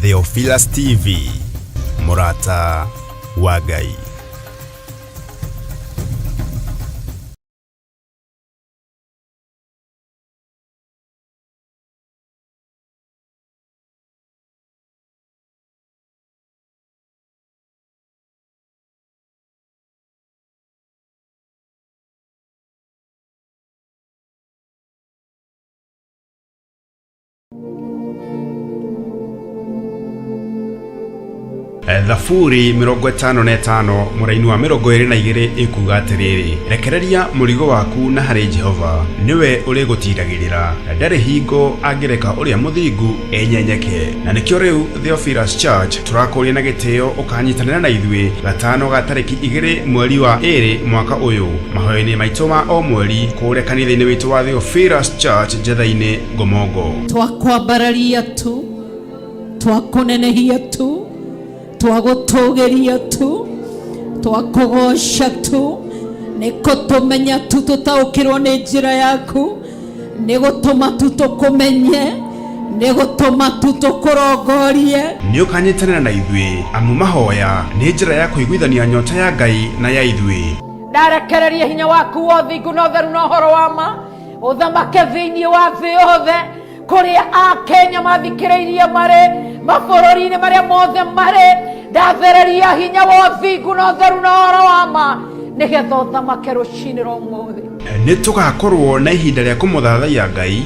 Theophilus TV, mũrata wa Ngai. Thaburi 55 mũraini wa 22 ĩkuga atĩrĩrĩ, rekereria mũrigo waku na harĩ Jehova, nĩwe ũrĩgũtiragĩrĩra, ndarĩ hingo angĩreka ũrĩa mũthingu enyenyeke. Na nĩkĩo rĩu Theophilus Church tũrakũria na gĩtĩo ũkanyitanĩra na ithuĩ gatano ga tarĩki 2 mweri wa 2 mwaka ũyũ mahoya-inĩ maitũ ma o mweri kũrĩa kanitha-inĩ witũ wa Theophilus Church Njetha-inĩ Ngomongo. Twakwambararia tu, twakũnenehia tu, twagũtũgĩria tu, twakũgoca tu, nĩ kũtũmenya tu tũtaũkĩrwo nĩ njĩra yaku, nĩ gũtũma tu tũkũmenye, nĩ gũtũma tu tũkũrongorie. Nĩ ũkanyitanĩra na ithuĩ amu mahoya nĩ njĩra ya kũiguithania nyota ya Ngai na ya ithuĩ. Ndarekereria hinya waku wa ũthingu na ũtheru na ũhoro wa ma ũthamake thĩinĩ wa thĩ yothe kũrĩa akenya mathikĩrĩirie marĩ mabũrũri-inĩ marĩa mothe marĩ. Ndathereria hinya wa ũthingu na ũtheru na ũhoro wa ma nĩgetha ũthamake rũcinĩ rwa ũmũthĩ. Nĩ tũgakorwo na ihinda rĩa kũmũthathaiya Ngai,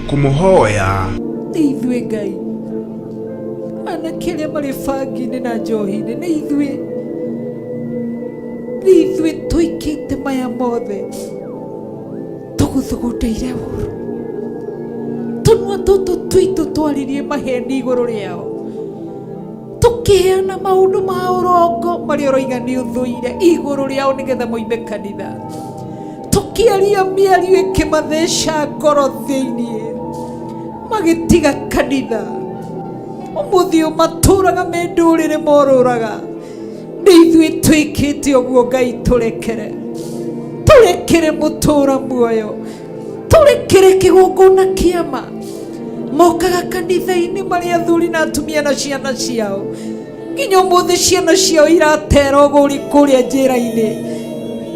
kũmũhoya, nĩ ithuĩ Ngai, anake arĩa marĩ bangi-inĩ na njohi-inĩ nĩ ithuĩ, nĩ ithuĩ tũikĩte maya mothe tũgũthugundĩire ũru. Tũnua tũtũ twitũ twaririe maheni igũrũ rĩao, tũkĩheana maũndũ ma ũrongo marĩa ũroiga nĩ ũthũire igũrũ rĩao nĩgetha moime kanitha, tũkĩaria mĩario ĩkĩmatheca ngoro thĩinĩ magĩtiga kanitha. Ũmũthĩ ũyũ matũraga me ndũrĩrĩ morũraga. Nĩ ithuĩ twĩkĩte ũguo Ngai, tũrekere, tũrekere mũtũra muoyo, tũrekere kĩgongona kĩama. Mokaga kanitha-inĩ marĩ athuri na atumia na ciana ciao, nginya ũmũthĩ ciana ciao iratera ũgũri kũrĩa njĩra-inĩ.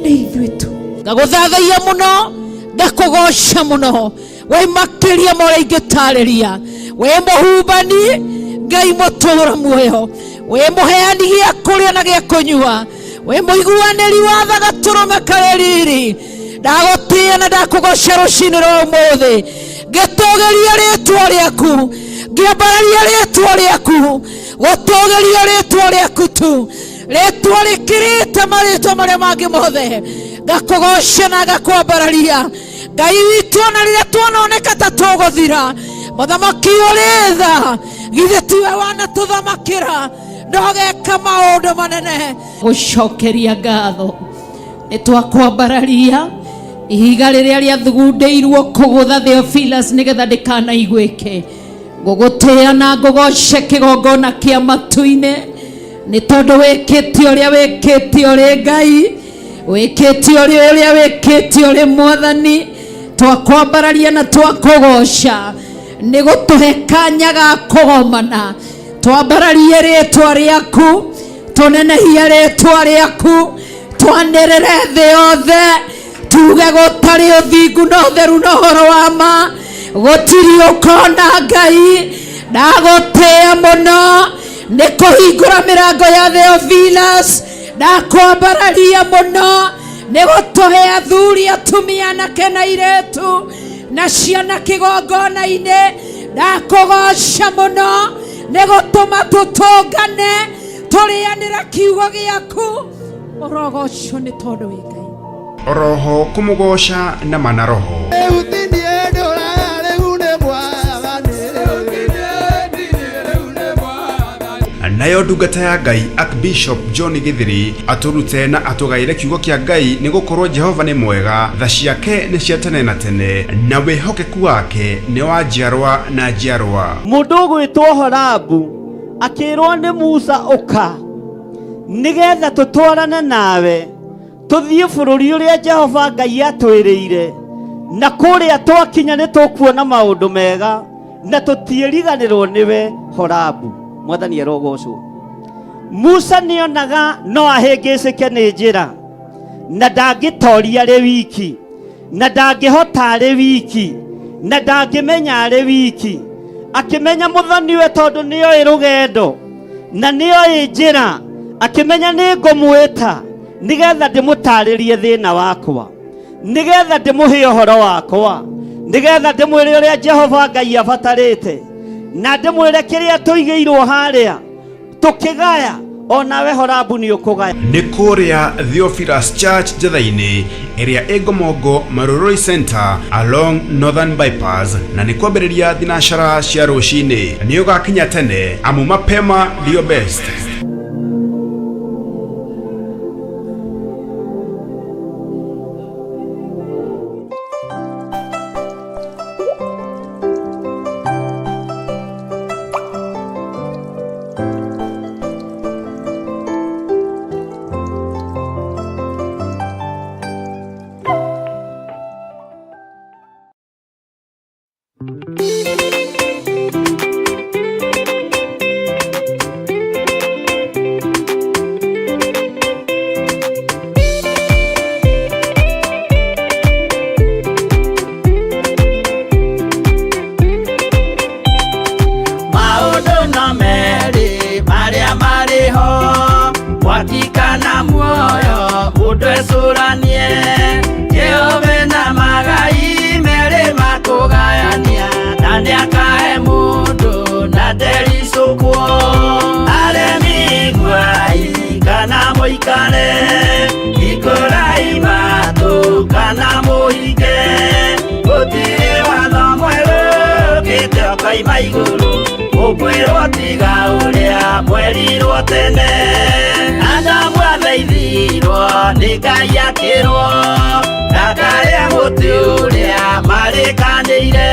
Nĩ ithuĩ tu. Ngagũthathaiya mũno, ngakũgoca mũno, we makĩria ma ũrĩa ingĩtarĩria. We mũhumbani Ngai mũtũra muoyo, we mũheani gĩa kũrĩa na gĩa kũnyua, we mũiguanĩri wa tha gatũrũme karĩ riri. Ndagũtĩĩa na ndakũgoca rũcinĩ rwa ũmũthĩ, ngĩtũgĩria rĩtwa rĩaku, ngĩambararia rĩtwa rĩaku, gũtũgĩria rĩtwa rĩaku tu, rĩtwa rĩkĩrĩte marĩtwa marĩa mangĩ mothe. Ngakũgoca na ngakwambararia Ngai witũ, ona rĩrĩa tuononeka ta tũgũthira. Mũthamaki ũrĩ tha, githĩ tiwe wanatũthamakĩra na ũgeka maũndũ manene. Gũcokeria ngatho nĩ twakwambararia ihiga rĩrĩa rĩathugundĩirwo kũgũtha Theophilus nĩgetha ndĩkanaiguĩke. Ngũgũtĩĩa na ngũgoce kĩgongona kĩa matu-inĩ nĩ tondũ wĩkĩte ũrĩa wĩkĩte ũrĩ Ngai, wĩkĩte ũrĩa ũrĩa wĩkĩte ũrĩ Mwathani. Twakwambararia na twakũgoca nĩ gũtũhe kanya ga kũgomana. Twambararie rĩtwa rĩaku, tũnenehie rĩtwa rĩaku, twanĩrĩre thĩ yothe, tuge gũtarĩ ũthingu na ũtheru na ũhoro wa ma gũtirĩ ũkona Ngai. Ndagũtĩĩa mũno nĩ kũhingũra mĩrango ya Theophilus, ndakwambararia mũno nĩ gũtũhe athuri, atumia, anake na airĩtu na ciana kĩgongona-inĩ. Ndakũgoca mũno nĩ gũtũma tũtũngane tũrĩanĩra kiugo gĩaku. Ũrogocwo nĩ tondũ wĩ Ngai. Oroho kũmũgoca na mana roho. Nayo ndungata ya Ngai Archbishop John Githiri atũrute na atũgaĩre kiugo kĩa Ngai, nĩ gũkorwo Jehova nĩ mwega, tha ciake nĩ cia tene na tene, na wĩhokeku wake nĩ wa njiarwa na njiarwa. Mũndũ ũgwĩtwo Horabu akĩrwo nĩ Musa, ũka nĩgetha tũtwarane nawe tũthiĩ bũrũri ũrĩa Jehova Ngai atwĩrĩire, na kũrĩa twakinya nĩ tũkuona maũndũ mega na tũtiĩriganĩrwo nĩwe. Horabu, Mwathani arogocwo. Musa nĩonaga no ahĩngĩcĩke nĩ njĩra, na ndangĩtoria arĩ wiki, na ndangĩhota arĩ wiki, na ndangĩmenya arĩ wiki. Akĩmenya mũthoniwe, tondũ nĩoĩ rũgendo na nĩoĩ njĩra, akĩmenya nĩ ngũmwĩta nĩgetha ndĩmũtarĩrie thĩna wakwa, nĩgetha ndĩmũhe ũhoro wakwa, nĩgetha ndĩmwĩre ũrĩa Jehova Ngai abatarĩte, na ndĩmwĩre kĩrĩa tũigĩirwo harĩa tũkĩgaya. Onawe Horabu nĩ ũkũgaya. Nĩ kũrĩa Theophilus Church Njetha-inĩ ĩrĩa ĩ Ngomongo Marurui Center along Northern Bypass, na nĩ kwambĩrĩria thinacara cia rũcinĩ. Nĩ ũgakinya tene, amu mapema ndio best. Maũndũ no merĩ marĩa marĩ ho, mwaki kana muoyo, mũndũ ecũranie. Jehova na magai merĩ makũgayania, na nĩakahe mũndũ na ndericũkwo. Aremi iguai kana mũikare, hingũrai matũ kana mũhinge, gũtirĩ watho mwerũ ũkĩte ũkoima igũrũ ũkwĩrwo tiga ũrĩa mwerirwo tene. Adamu athaithirwo nĩ Ngai akĩrwo ndakarĩa mũtĩ ũrĩa marĩkanĩire,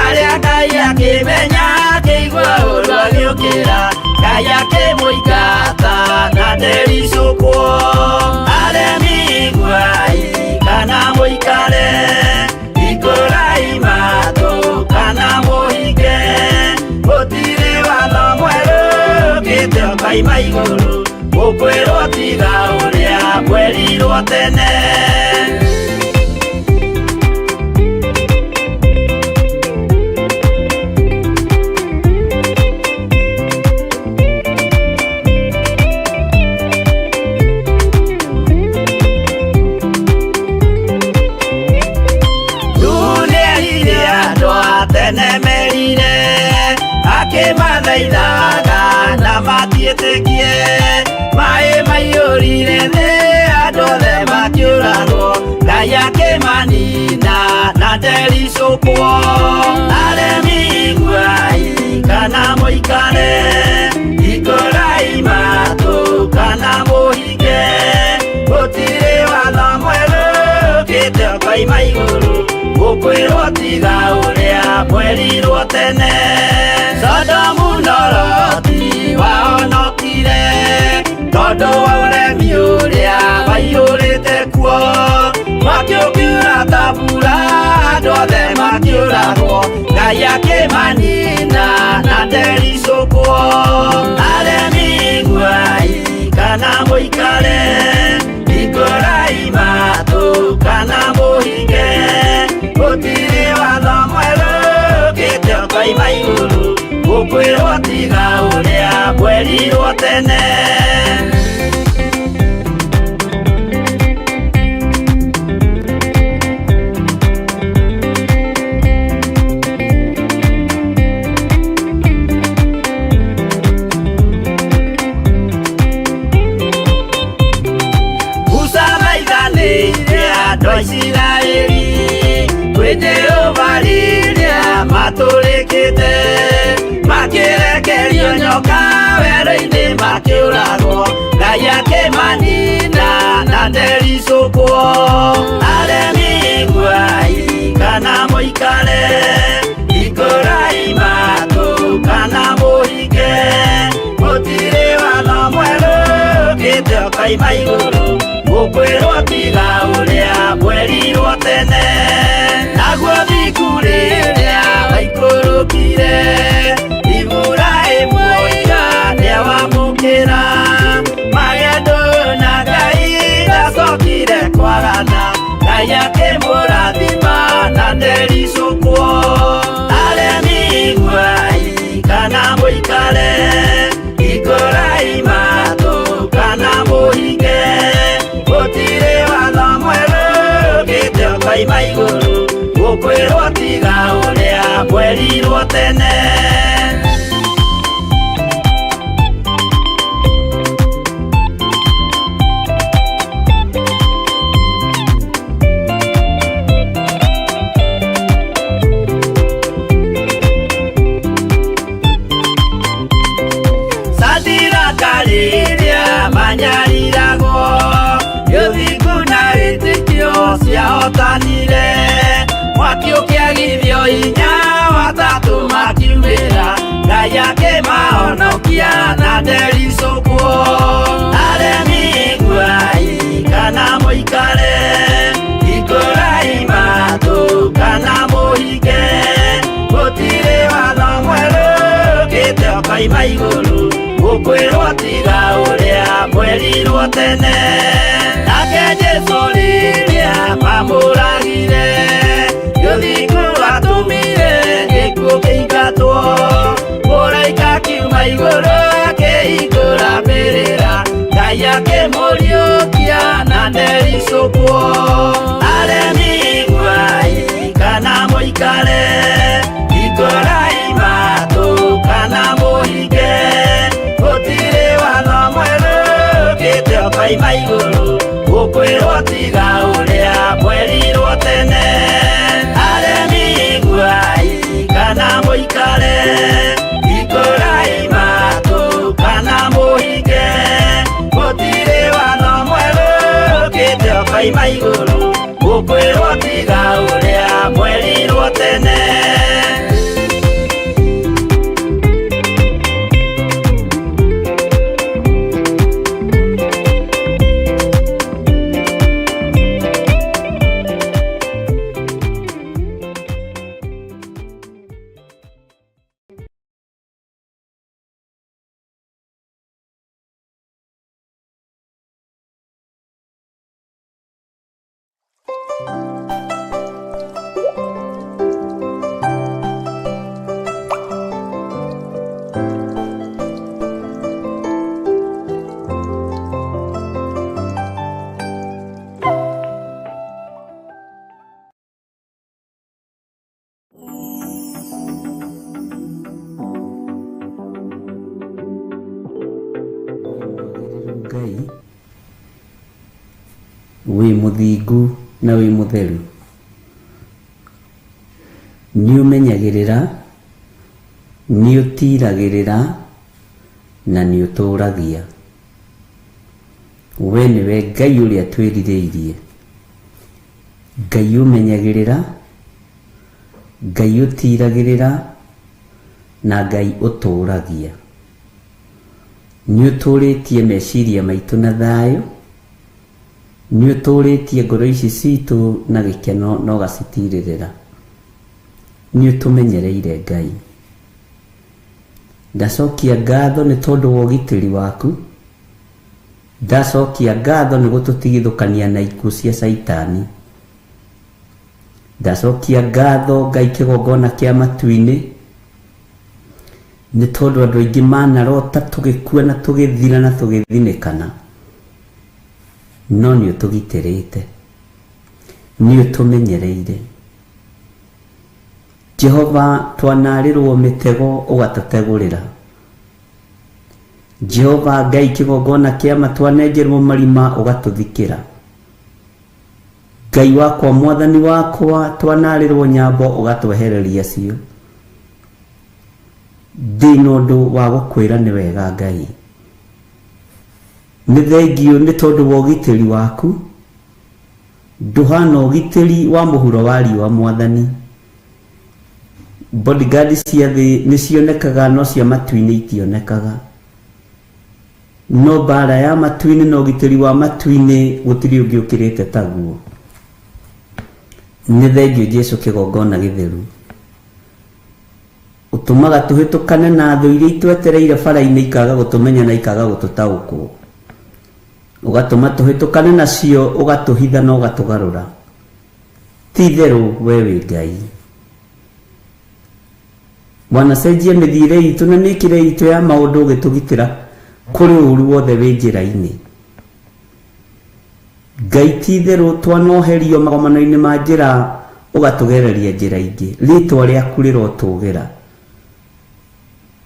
arĩa Ngai akĩmenya akĩigua ũru agĩũkĩra, Ngai akĩmũingata na ndericũkwo. Aremi iguai kana mũikare, hingũrai matũ kana mũhinge, gũtirĩ watho mwerũ ũkĩte ũkoima igũrũ ũkwĩrwo tiga ũrĩa mwerirwo tene. Nĩerire andũ a tene merire, akĩmathaithaga na matiĩtĩkie. Maĩ maiyũrire thĩ, andũ othe makĩũragwo, Ngai akĩmanina na ndericũkwo. Aremi iguai kana mũikare, hingũrai matũ kana mũhinge, gũtirĩ watho mwerũ ũkĩte ũkoima igũrũ ũkwĩrwo tiga ũrĩa mwerirwo tene. Sodomu na Loti wahonokire tondũ wa ũremi ũrĩa waiyũrĩte kuo, mwaki ũkiura ta mbura, andũ othe makĩũragwo, Ngai akĩmanina na ndericũkwo. Aremi iguai kana mũikare, hingũrai matũ kana mũhinge, gũtirĩ watho mwerũ ũkĩte ũkoima igũrũ ũkwĩrwo tiga ũrĩa mwerirwo tene. Musa thaithanĩire andũ a Isiraeli kwĩ Jehova rĩrĩa matũrĩkĩte. Makĩrekerio nyoka werũ-inĩ makĩũragwo Ngai akĩmanina na ndericũkwo Aremi iguai kana mũikare Ikũrai matũ kana mũhinge Gũtirĩ watho mwerũ ũkĩte ũkoima igũrũ Mũkwĩrwo tiga ũrĩa mwerirwo tene Naguo thingu rĩrĩa waikũrũkire Iburahĩmu oiga nĩawamũkĩra Magendo na Ngai ndacokire kwagana Ngai akĩmũrathima na ndericũkwo Aremi iguai kana mũikare Ikũrai matũ kana mũhinge Gũtirĩ watho mwerũ ũkĩte ũkoima igũrũ Gũkwĩrwo tiga ũrĩa mwerirwo tene Sadiraka rĩrĩa manyariragwo Gĩthingu na wĩtĩkio ciahotanire Mwaki ũkĩagithio hinya watatũ makiumĩra Ngai akĩmahonokia na ndericũkwo Aremi iguai kana mũikare Ikũrai matũ kana mũhinge Gũtirĩ watho mwerũ ũkĩte ũkoima igũrũ Gũkwĩrwo tiga ũrĩa mwerirwo tene Nake Jesũ rĩrĩa mamũragire Gĩthingu atũmire gĩkuũ kĩingatwo Mũraika akiuma igũrũ akĩhingũra mbĩrĩra Ngai akĩmũriũkia na ndericũkwo Aremi iguai kana mũikare Ikũrai matũ kana mũhinge Gũtirĩ watho mwerũ ũkĩte ũkoima igũrũ Gũkwĩrwo tiga ũrĩa mwerirwo tene Aremi iguai kana mũikare Ikũrai matũ kana mũhinge Gũtirĩ watho mwerũ ũkĩte ũkoima igũrũ Gũkwĩrwo tiga ũrĩa mwerirwo tene Ngai wĩ mũthingu na wĩ mũtheru nĩ ũmenyagĩrĩra nĩ ũtiragĩrĩra na nĩ ũtũragia we nĩwe Ngai ũrĩa twĩrirĩirie Ngai ũmenyagĩrĩra Ngai ũtiragĩrĩra na Ngai ũtũragia nĩ ũtũrĩtie meciria maitũ na thayũ nĩ ũtũrĩtie ngoro ici citũ na gĩkeno na ũgacitirĩrĩra nĩ ũtũmenyereire Ngai ndacokia ngatho nĩ tondũ wa ũgitĩri waku ndacokia ngatho nĩ gũtũtigithũkania na ikuũ cia Caitani ndacokia ngatho Ngai kĩgongona kĩa matu-inĩ nĩ tondũ andũ aingĩ manarota tũgĩkua na tũgĩthira na tũgĩthinĩkana no nĩ ũtũgitĩrĩte nĩ ũtũmenyereire Jehova twanarĩrwo mĩtego ũgatũtegũrĩra Jehova Ngai kĩgongona kĩa ma twanenjerwo marima ũgatũthikĩra Ngai wakwa mwathani wakwa twanarĩrwo nyambo ũgatwehereria cio Ndĩna ũndũ wa gũkwĩra nĩ wega Ngai. Nĩ thengio nĩ tondũ wa ũgitĩri waku. Ndũhana ũgitĩri wa mũhuro wa riũa Mwathani. Bodyguard cia thĩ nĩ cionekaga no cia matu-inĩ itionekaga. No mbara ya matu-inĩ na ũgitĩri wa matu-inĩ gũtirĩ ũngĩ ũkĩrĩte taguo. Nĩ thengio Jesu kĩgongona gĩtheru. Ũtũmaga tũhĩtũkane na thũ iria itwetereire bara-inĩ ikaga gũtũmenya na ikaga gũtũtaũkwo. Ũgatũma tũhĩtũkane nacio, ũgatũhitha na ũgatũgarũra. Ti itherũ we wĩ Ngai. Wanacenjia mĩthiĩre itũ na mĩkĩre itũ ya maũndũ ũgĩtũgitĩra kũrĩ ũru wothe wĩ njĩra-inĩ. Ngai ti itherũ twanoherio magomano-inĩ ma njĩra ũgatũgereria njĩra ingĩ. Rĩtwa rĩaku rĩrotũgĩra.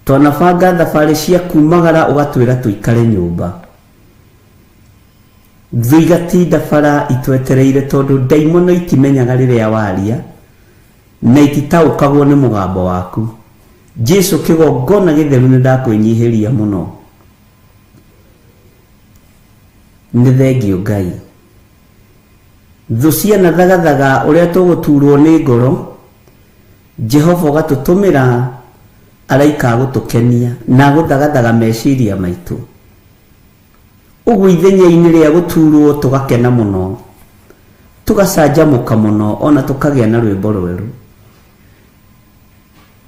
Twanabanga thabarĩ cia kumagara ũgatwĩra tũikare nyũmba. Thũ igatinda bara itwetereire tondũ ndaimono itimenyaga rĩrĩa waria na ititaũkagwo nĩ mũgambo waku. Jesu kĩgongona gĩtheru nĩ ndakwĩnyihĩria mũno. Nĩ thengio Ngai. Thũ cianathagathaga ũrĩa tũgũturwo nĩ ngoro, Jehova ũgatũtũmĩra araika agũtũkenia na agũthagathaga meciria maitũ. Ũguo ithenya-inĩ rĩa gũturwo tũgakena mũno, tũgacanjamũka mũno ona tũkagĩa na rwĩmbo rwerũ.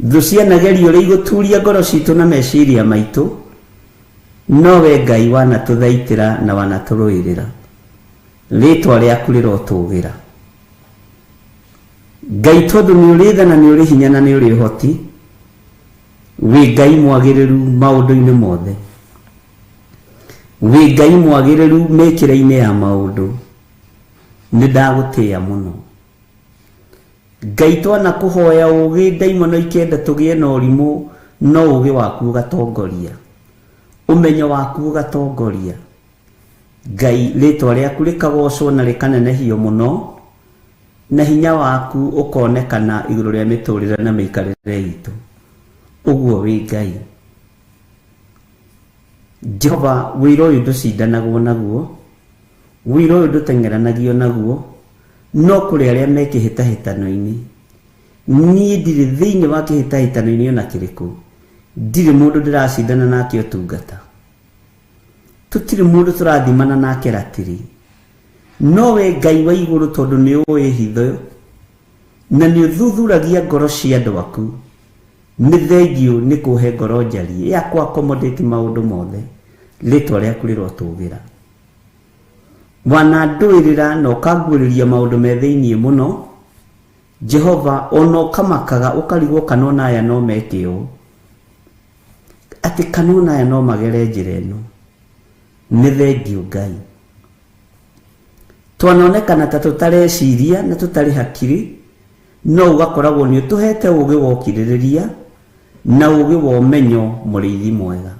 Thũ cianageria ũrĩa igũturia ngoro citũ na meciria maitũ, no we Ngai wanatũthaitĩra na wanatũrũĩrĩra. Rĩtwa rĩaku rĩrotũgĩra. Ngai tondũ nĩ ũrĩ tha na nĩ ũrĩ hinya na nĩ ũrĩ ũhoti, wĩ Ngai mwagĩrĩru maũndũ-inĩ mothe. Wĩ Ngai mwagĩrĩru mĩkĩre-inĩ ya maũndũ. Nĩ ndagũtĩĩa mũno. Ngai twanakũhoya ũgĩ ndaimono ikenda tũgĩe na ũrimũ, no ũgĩ waku ũgatongoria. Ũmenyo waku ũgatongoria. Ngai rĩtwa rĩaku rĩkagocwo na rĩkanenehio mũno, na hinya waku ũkonekana igũrũ rĩa mĩtũrĩre na mĩikarĩre itũ. Ũguo wĩ Ngai. Jehova wĩra ũyũ ndũcindanagwo naguo, wĩra ũyũ ndũteng'eranagio naguo, no kũrĩ arĩa me kĩhĩtahĩtano-inĩ. Niĩ ndirĩ thĩinĩ wa kĩhĩtahĩtano-inĩ ona kĩrĩkũ. Ndirĩ mũndũ ndĩracindana nake ũtungata. Tũtirĩ mũndũ tũrathimana nake ratiri. No we Ngai wa igũrũ tondũ nĩ ũĩ hitho na nĩ ũthuthuragia ngoro cia andũ aku. Nĩ thengio nĩ kũhe ngoro njariĩ ya kũ accommodate maũndũ mothe. Rĩtwa rĩaku rĩrotũgĩra. Wanandũĩrĩra na ũkanguũrĩria maũndũ me thĩinĩ mũno. Jehova ona ũkamakaga ũkarigwo kana ona aya no meke ũũ, atĩ kana ona aya no magere njĩra ĩno. Nĩ thengio Ngai. Twanonekana ta tũtareciria na tũtarĩ hakiri, no ũgakoragwo nĩ ũtũhete ũgĩ wa ũkirĩrĩria na ũgĩ wa ũmenyo mũrĩithi mwega.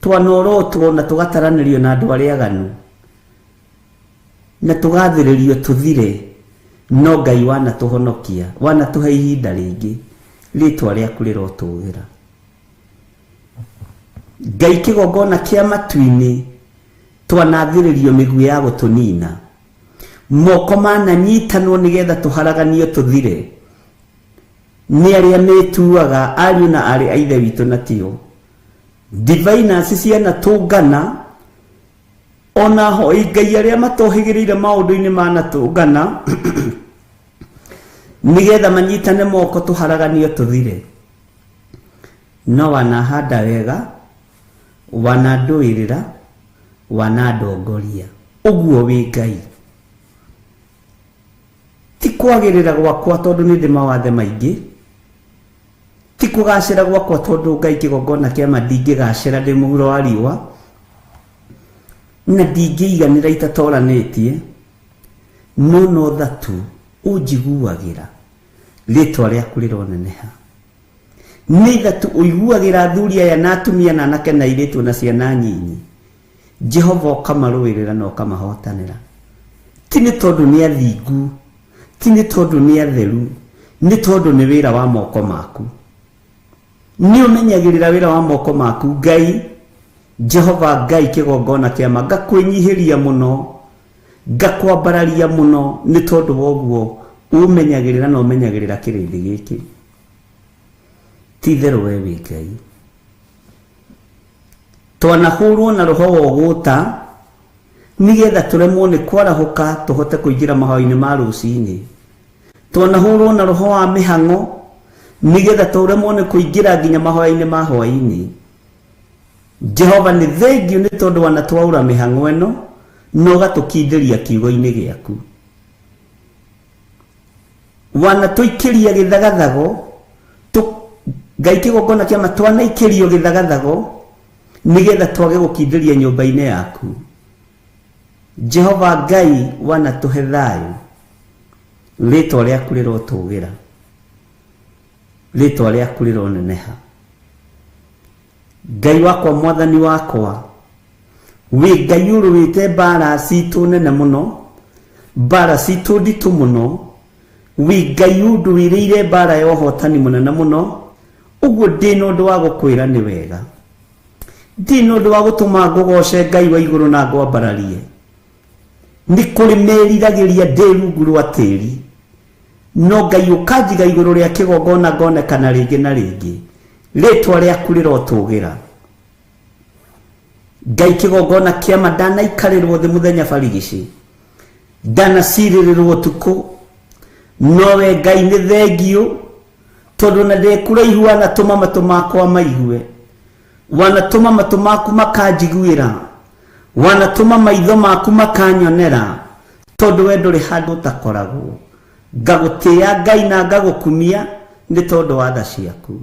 Twanorotwo na tũgataranĩrio na andũ arĩa aganu na tũgathĩrĩrio tũthire, no Ngai wanatũhonokia, wanatũhe ihinda rĩngĩ. Rĩtwa rĩaku rĩrotũgĩra. Ngai kĩgongona kĩa matu-inĩ twanathĩrĩrio mĩguĩ ya gũtũnina. Moko mananyitanwo nĩgetha tũharaganio tũthire. Nĩ arĩa metuaga ariũ na aarĩ a Ithe witũ na tio. Diviners cianatũngana, ona hoi Ngai arĩa matohĩgĩrĩire maũndũ-inĩ manatũngana nĩgetha manyitane moko tũharaganio tũthire. No wanahanda wega, wanandũĩrĩra, wanandongoria. Ũguo wĩ Ngai. Ti kwagĩrĩra gwakwa tondũ nĩ ndĩ mawathe maingĩ, ti kũgacĩra gwakwa tondũ Ngai kĩgongona kĩa ma ndingĩgacĩra ndĩ mũhuro wa riũa, na ndingĩiganĩra itatoranĩtie, no no tha tu ũnjiguagĩra. Rĩtwa rĩaku rĩroneneha. Nĩ tha tu ũiguagĩra athuri aya na atumia na anake na airĩtu na ciana nyinyi. Jehova ũkamarũĩrĩra na ũkamahotanĩra. Ti nĩ tondũ nĩ athingu, ti nĩ tondũ nĩ atheru, nĩ tondũ nĩ wĩra wa moko maku. Nĩ ũmenyagĩrĩra wĩra wa moko maku Ngai. Jehova Ngai kĩgongona kĩama, ngakwĩnyihĩria mũno, ngakwambararia mũno nĩ tondũ wa ũguo ũmenyagĩrĩra na ũmenyagĩrĩra kĩrĩndĩ gĩkĩ. Ti itherũ we wĩ Ngai. Twanahũrwo na roho wa ũgũta nĩgetha tũremwo nĩ kwarahũka tũhote kũingĩra mahoya-inĩ ma rũcinĩ. Twanahũrwo na roho wa mĩhang'o nĩgetha tũremwo nĩ kũingĩra nginya mahoya-inĩ ma hwaĩ-inĩ. Jehova nĩ thengiũ nĩ tondũ wanatwaũra mĩhang'o ĩno na ũgatũkindĩria kiugo-inĩ gĩaku. Wanatũikĩria gĩthagathago, Ngai kĩgongona kĩama twanaikĩrio gĩthagathago nĩgetha twage gũkindĩria nyũmba-inĩ yaku. Jehova Ngai wanatũhe thayũ, rĩtwa rĩaku rĩrotũgĩra, rĩtwa rĩaku rĩroneneha. Ngai wakwa, mwathani wakwa, wĩ Ngai ũrũĩte mbara citũ nene mũno, mbara citũ nditũ mũno, wĩ Ngai ũndũĩrĩire mbara ya ũhotani mũnene mũno. Ũguo ndĩ na ũndũ wa gũkwĩra nĩ wega, ndĩ na ũndũ wa gũtũma ngũgoce Ngai wa igũrũ na ngwambararie. Nĩ kũrĩ meriragĩria ndĩ rungu rwa tĩri, no Ngai ũkanjiga igũrũ rĩa kĩgongona ngonekana rĩngĩ na rĩngĩ. Rĩtwa rĩaku rĩrotũgĩra. Ngai kĩgongona kĩama ndanaikarĩrwo thĩ mũthenya barigici, ndanacirĩrĩrwo ũtukũ, nowe Ngai nĩ thengiũ tondũ na ndĩ kũraihu wanatũma matũ makwa maigue, wanatũma matũ maku makanjiguĩra, wanatũma maitho maku makanyonera, tondũ we ndũrĩ handũ ũtakoragwo. Ngagũtĩĩa Ngai na ngagũkumia nĩ tondũ wa tha ciaku.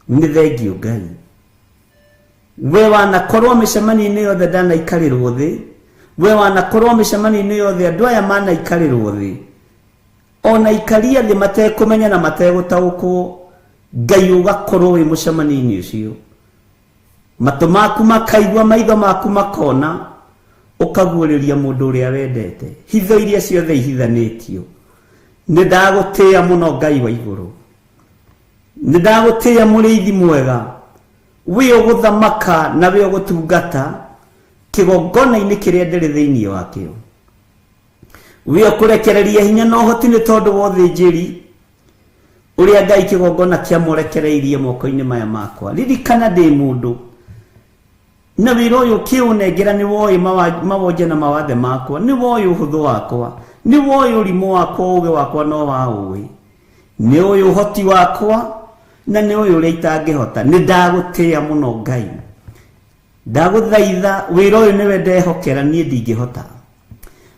Nĩ thengiũ Ngai. We wanakorwo mĩcemanio-inĩ yothe ndanaikarĩrwo thĩ, we wanakorwo mĩcemanio-inĩ yothe andũ aya manaikarĩrwo thĩ, ona ikaria thĩ matekũmenya na mategũtaũkwo, Ngai ũgakorwo wĩ mũcemanio-inĩ ũcio. Matũ maku makaigua, maitho maku makona, ũkaguũrĩria mũndũ ũrĩa wendete hitho iria ciothe ihithanĩtio. Nĩ ndagũtĩĩa mũno Ngai wa igũrũ, nĩ ndagũtĩĩa mũrĩithi mwega, wĩ ũgũthamaka na wĩ ũgũtungata kĩgongona-inĩ kĩrĩa ndĩrĩ thĩinĩ wakĩo. Wĩ ũkũrekereria hinya na ũhoti nĩ tondũ wa ũthĩnjĩri ũrĩa Ngai kĩgongona kĩamũrekereirie moko-inĩ maya makwa. Ririkana ndĩ mũndũ na wĩra ũyũ ũkĩũnengera nĩ woĩ mawonje na mawathe makwa, nĩ woĩ ũhũthũ wakwa, nĩ woĩ ũrimũ wakwa, ũũgĩ wakwa no wa ũĩ, nĩ ũĩ ũhoti wakwa na nĩ ũĩ ũrĩa itangĩhota. Nĩ ndagũtĩĩa mũno Ngai, ndagũthaitha wĩra ũyũ nĩwe ndehokera, niĩ ndingĩhota.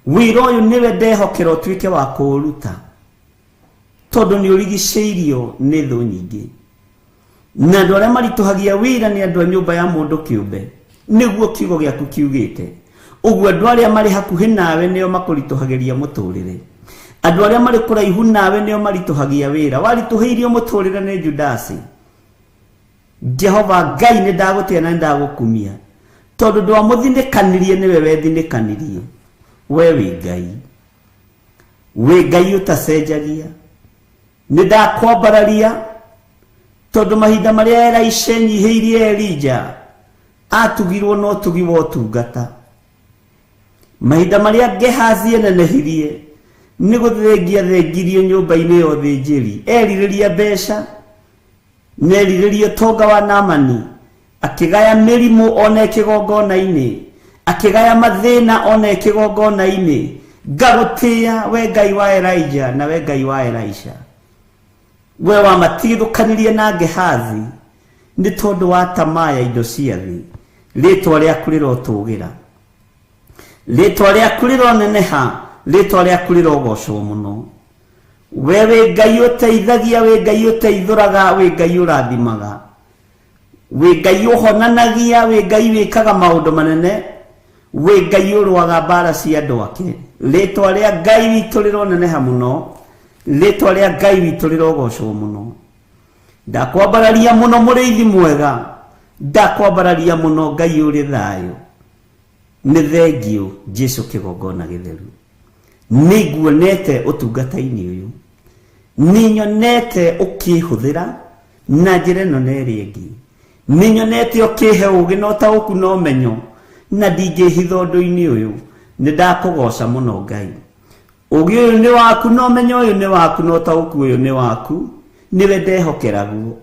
Wĩra ũyũ nĩwe ndehokera ũtuĩke wa kũũruta, tondũ nĩ ũrigicĩirio nĩ thũ nyingĩ, na andũ arĩa maritũhagia wĩra nĩ andũ a nyũmba ya mũndũ kĩũmbe, nĩguo kiugo gĩaku kiugĩte. Ũguo andũ arĩa marĩ hakuhĩ nawe nĩo makũritũhagĩria mũtũrĩre, andũ arĩa marĩ kũraihu nawe nĩo maritũhagia wĩra. Waritũhĩirio mũtũrĩre nĩ Judasi. Jehova Ngai nĩ ndagũtĩĩa na nĩ ndagũkumia, tondũ ndwamũthinĩkanirie nĩwe wethinĩkanirie. We wĩ Ngai, wĩ Ngai ũtacenjagia. Nĩ ndakwambararia tondũ mahinda marĩa Elisha enyihĩirie Elija atugirwo na ũtugi wa ũtungata. Mahinda marĩa Gehazi enenehirie nĩ gũthengia thengirio nyũmba-inĩ ya ũthĩnjĩri, erirĩria mbeca na erirĩria ũtonga wa Naamani, akĩgaya mĩrimũ ona ĩkĩgongona-inĩ, akĩgaya mathĩna ona ĩkĩgongona-inĩ. Ngagũtĩĩa we Ngai wa Elijah na we Ngai wa Elisha. We wamatigithũkanirie na Gehazi nĩ tondũ wa tamaa ya indo cia thĩ. Rĩtwa rĩaku rĩrotũgĩra, rĩtwa rĩaku rĩroneneha, rĩtwa rĩaku rĩrogocwo mũno. We wĩ Ngai ũteithagia, wĩ Ngai ũteithũraga, wĩ Ngai ũrathimaga, wĩ Ngai ũhonanagia, wĩ Ngai wĩkaga maũndũ manene, wĩ Ngai ũrũaga mbara cia andũ ake. Rĩtwa rĩa Ngai witũ rĩroneneha mũno, rĩtwa rĩa Ngai witũ rĩrogocwo mũno. Ndakwambararia mũno mũrĩithi mwega, ndakwambararia mũno Ngai ũrĩ thayũ. Nĩ thengiũ Jesu kĩgongona gĩtheru. Nĩ nguonete ũtungata-inĩ ũyũ, nĩ nyonete ũkĩhũthĩra Na njĩra ĩno na ĩrĩa ĩngĩ. Nĩ nyonete ũkĩhe ũũgĩ na ũtaũku na ũmenyo, na ndingĩhitha ũndũ-inĩ ũyũ. Nĩ ndakũgooca mũno Ngai. Ũũgĩ ũyũ nĩ waku na ũmenyo ũyũ nĩ waku na ũtaũku ũyũ nĩ waku, nĩwe ndehokera guo.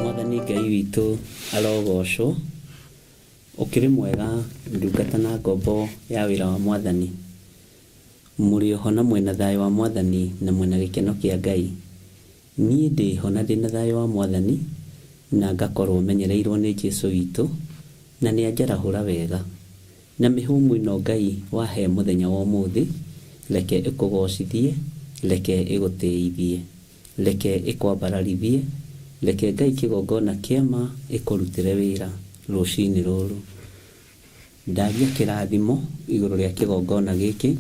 Mwathani Ngai witũ arogocwo. Ũkĩrĩ mwega ndungata na ngombo ya wĩra wa Mwathani. Mũrĩ oho na mwĩna thayũ wa Mwathani na mwĩna gĩkeno kĩa Ngai. Niĩ ndĩho na ndĩna thayũ wa Mwathani na ngakorwo menyereirwo nĩ Jesu witũ na nĩ anjarahũra wega. Na mĩhũmũ ĩno Ngai wahe mũthenya wa ũmũthĩ, reke ĩkũgocithie, reke ĩgũtĩithie, reke ĩkwambararithie, reke Ngai kĩgongona kĩa ma ĩkũrutĩre wĩra rũcinĩ rũrũ. Ndaria kĩrathimo igũrũ rĩa kĩgongona gĩkĩ,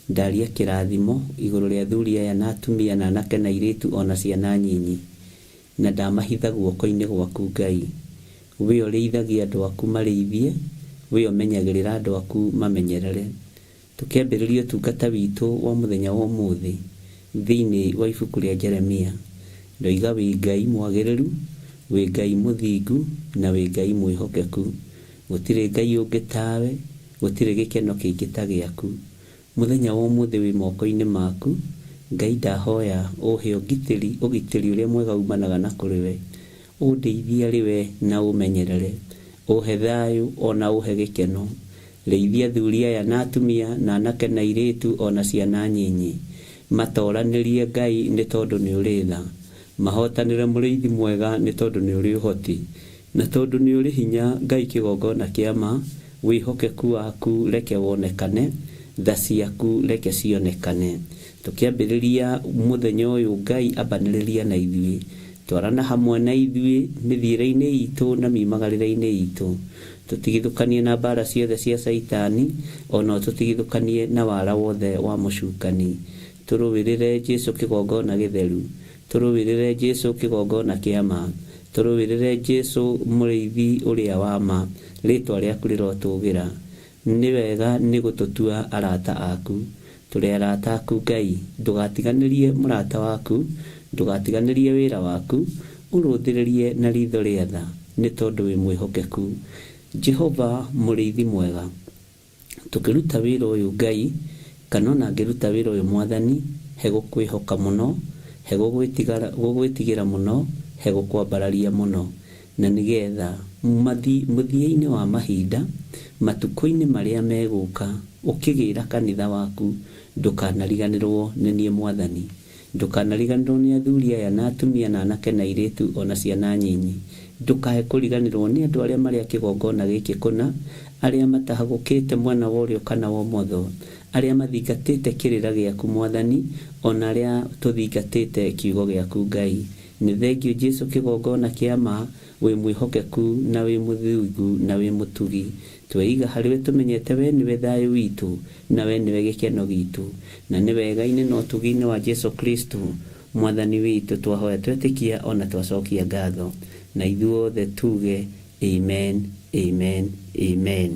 ndaria kĩrathimo igũrũ rĩa athuri aya na atumia na anake na airĩtu ona ciana nyinyi, na ndamahitha guoko-inĩ gwaku Ngai. We ũrĩithagia andũ aku marĩithie, we ũmenyagĩrĩra andũ aku mamenyerere. Tũkĩambĩrĩria ũtungata witũ wa mũthenya wa ũmũthĩ thĩinĩ wa ibuku rĩa Jeremia, ndoiga wĩ Ngai mwagĩrĩru, wĩ Ngai mũthingu na wĩ Ngai mwĩhokeku. Gũtirĩ Ngai ũngĩ tawe, gũtirĩ gĩkeno kĩngĩ ta gĩaku. Mũthenya wa ũmũthĩ wĩ moko-inĩ maku, Ngai ndahoya ũhe ũgitĩri, ũgitĩri ũrĩa mwega umanaga na kũrĩ we. Ũndeithie arĩ we na ũmenyerere, ũhe thayũ ona ũhe gĩkeno. Rĩithia athuri aya na atumia na anake na airĩtu ona ciana nyinyi. Matoranĩrie Ngai nĩ tondũ nĩ ũrĩ tha. Mahotanĩre mũrĩithi mwega nĩ tondũ nĩ ũrĩ ũhoti. Na tondũ nĩ ũrĩ hinya Ngai kĩgongona kĩa ma, wĩhokeku waku reke wonekane, tha ciaku reke cionekane. Tũkĩambĩrĩria mũthenya ũyũ Ngai ambanĩrĩria na ithuĩ. Twarana hamwe na ithuĩ mĩthiĩre-inĩ itũ na miumagarĩre-inĩ itũ. Tũtigithũkanie na mbara ciothe cia Caitani, ona ũtũtigithũkanie na wara wothe wa mũcukani. Tũrũĩrĩre Jesu kĩgongona gĩtheru. Tũrũĩrĩre Jesu kĩgongona kĩa ma. Tũrũĩrĩre Jesu mũrĩithi ũrĩa wa ma. Rĩtwa rĩaku rĩrotũgĩra. Nĩ wega nĩ gũtũtua arata aku. Tũrĩ arata aku Ngai. Ndũgatiganĩrie mũrata waku, ndũgatiganĩrie wĩra waku, ũrũthĩrĩrie na ritho rĩa tha, nĩ tondũ wĩ mwĩhokeku. Jehova mũrĩithi mwega. Tũkĩruta wĩra ũyũ Ngai, kana ona ngĩruta wĩra ũyũ Mwathani, he gũkwĩhoka mũno, he gũgwĩtigĩra mũno, he gũkwambararia mũno, na nĩgetha mũthia-inĩ wa mahinda, matukũ-inĩ marĩa megũka, ũkĩgĩra kanitha waku, ndũkanariganĩrwo nĩ niĩ Mwathani. Ndũkanariganĩrwo nĩ athuri aya na atumia na anake na airĩtu o na ciana nyinyi. Ndũkae kũriganĩrwo nĩ andũ arĩa marĩ a kĩgongona gĩkĩ kũna, arĩa matahagũkĩte mwena wa ũrĩo kana wa ũmotho, arĩa mathingatĩte kĩrĩra gĩaku Mwathani, o na arĩa tũthingatĩte kiugo gĩaku Ngai. Nĩ thengiũ Jesu kĩgongona kĩa ma, wĩ mwĩhokeku na wĩ mũthingu na wĩ mũtugi. Tweiga harĩ we tũmenyete we nĩwe thayũ witũ, na we nĩwe gĩkeno gitũ, na nĩ wega-inĩ na ũtugi-inĩ wa Jesu Kristo Mwathani witũ twahoya twetĩkia o na twacokia ngatho. Na ithuothe tuge amen, amen, amen.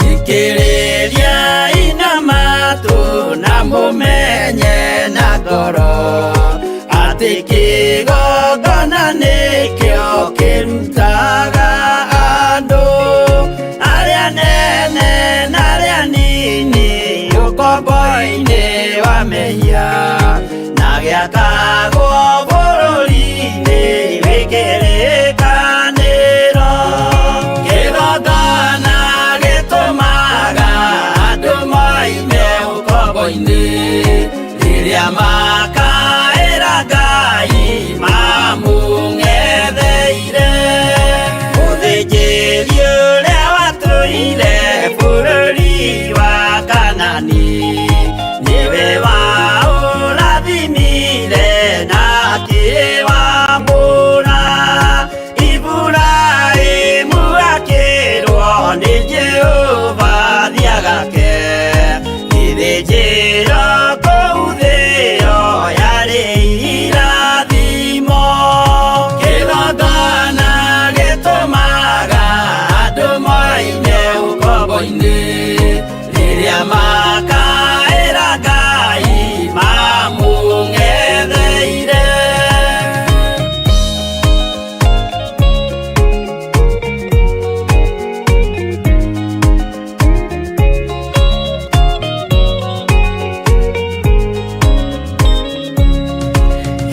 Thikĩrĩria ina matũ na mũmenye na ngoro atĩ kĩgongona nĩkĩo kĩrutaga andũ arĩa nene na arĩa nini ũkombo-inĩ wa mehia na gĩakagwo bũrũri-inĩ wĩ kĩrĩkanĩro. Kĩgongona gĩtũmaga andũ moime ũkombo-inĩ rĩrĩa makaĩra Ngai mamũng'etheire. Mũthĩnjĩri ũrĩa watũire bũrũri wa Kanani nĩwe waũrathimire na akĩwambũra. Iburahĩmu akĩrwo nĩ Jehova thiagake gĩthĩnjĩro kũu thĩo yarĩ irathimo. Kĩgongona gĩtũmaga andũ moime ũkombo-inĩ rĩrĩa makaĩra Ngai mamũng'etheire.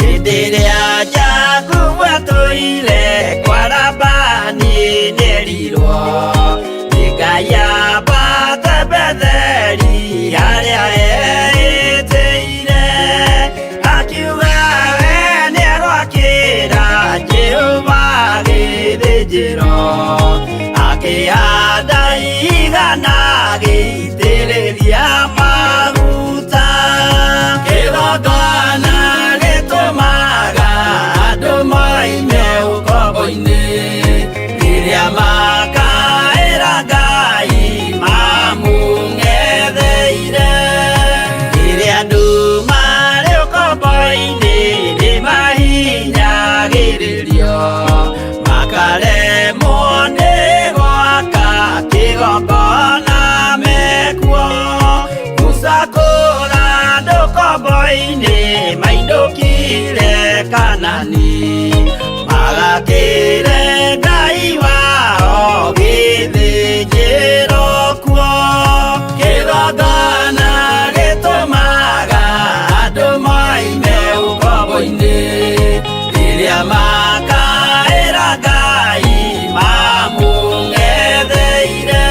Hĩndĩ ĩrĩa Jakubu atũire kwa Labani nĩerirwo nĩ Ngai ambate Betheli harĩa eĩtĩire. Akiuga we nĩegwakĩra Jehova gĩthĩnjĩro, akĩhanda igana agĩitĩrĩria maguta. Kĩgongona gĩtũmaga andũ moime ũkombo-inĩ rĩrĩa makaĩra Ngai mamũng'etheire. Rĩrĩa andũ marĩ ũkombo-inĩ nĩmahinyagĩrĩrio, makaremwo nĩ gwaka kĩgongona mekuo. Musa kũra andũ ũkombo-inĩ mainũkire Kanani, magakĩre Ngai wao gĩthĩnjĩro kuo. Kĩgongona gĩtũmaga andũ moime ũkombo-inĩ rĩrĩa makaĩra Ngai mamũng'etheire.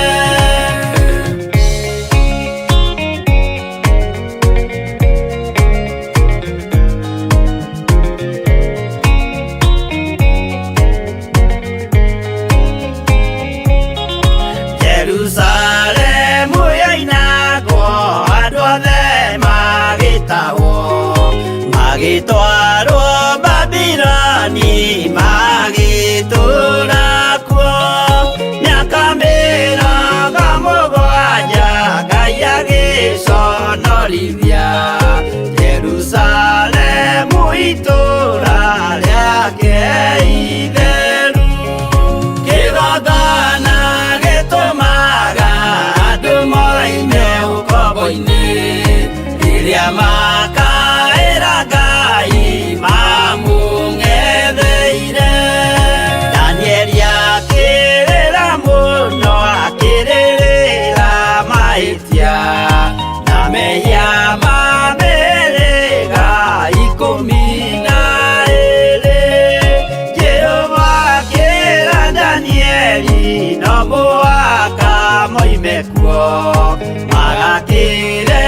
moime kuo magakĩre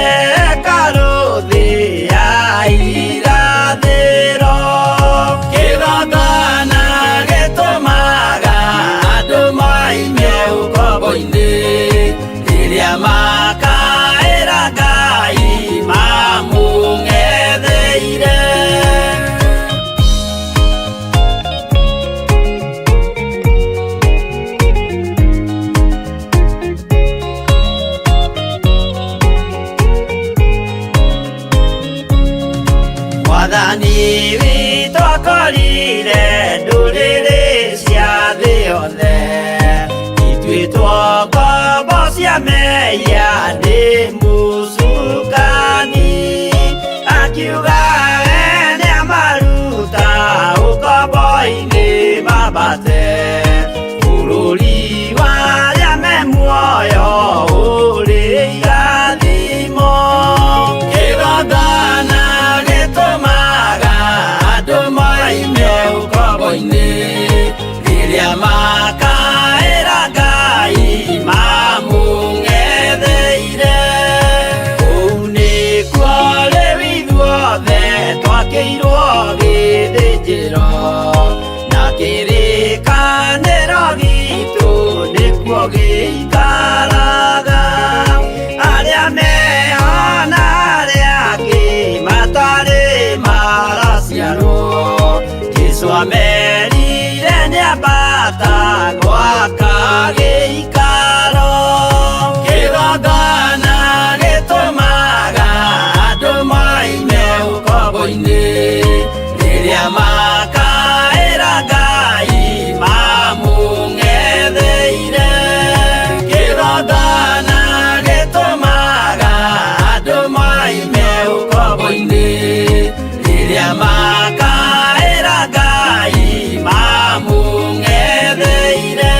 karũthĩ ya irathĩro kĩgongona gĩtũmaga andũ moime ũkombo-inĩ rĩrĩa makaĩra Ngai mamũng'etheire. Mwathani witũ akorire ndũrĩrĩ cia thĩ yothe ituĩtwo ngombo cia mehia nĩ mũcukani akiuga we nĩamaruta ũkombo-inĩ mambate bũrũri wa arĩa me muoyo ũrĩ irathimo kĩgongona gĩtũmaga andũ moime ũkombo-inĩ rĩrĩa makaĩra Ngai mamũng'etheire kũu nĩkuo rĩu ithuothe twakĩirwo gĩthĩnjĩro na kĩrĩkanĩro gitũ nĩkuo gĩikaraga arĩa meho na arĩa angĩ matarĩ maraciarwo Jesũ amerire nĩambata gwaka gĩikaro kĩgongona gĩtũmaga andũ moime ũkombo-inĩ rĩrĩa makaĩra Ngai mamũng'etheire kĩgongona gĩtũmaga andũ moime ũkombo-inĩ rĩrĩa makaĩra Ngai mamũng'etheire.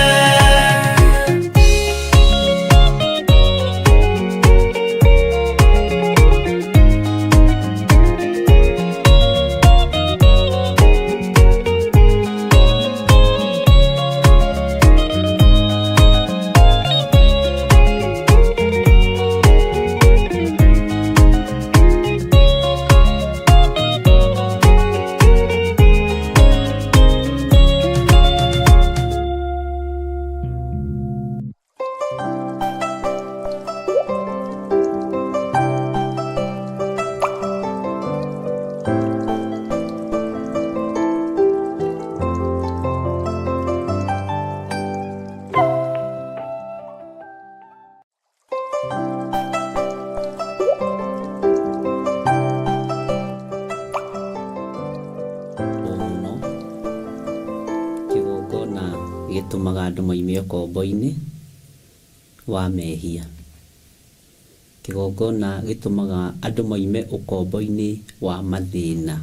Mũno kĩgongona gĩtũmaga andũ moime ũkombo-inĩ wa mehia. Kĩgongona gĩtũmaga andũ moime ũkombo-inĩ wa mathĩna.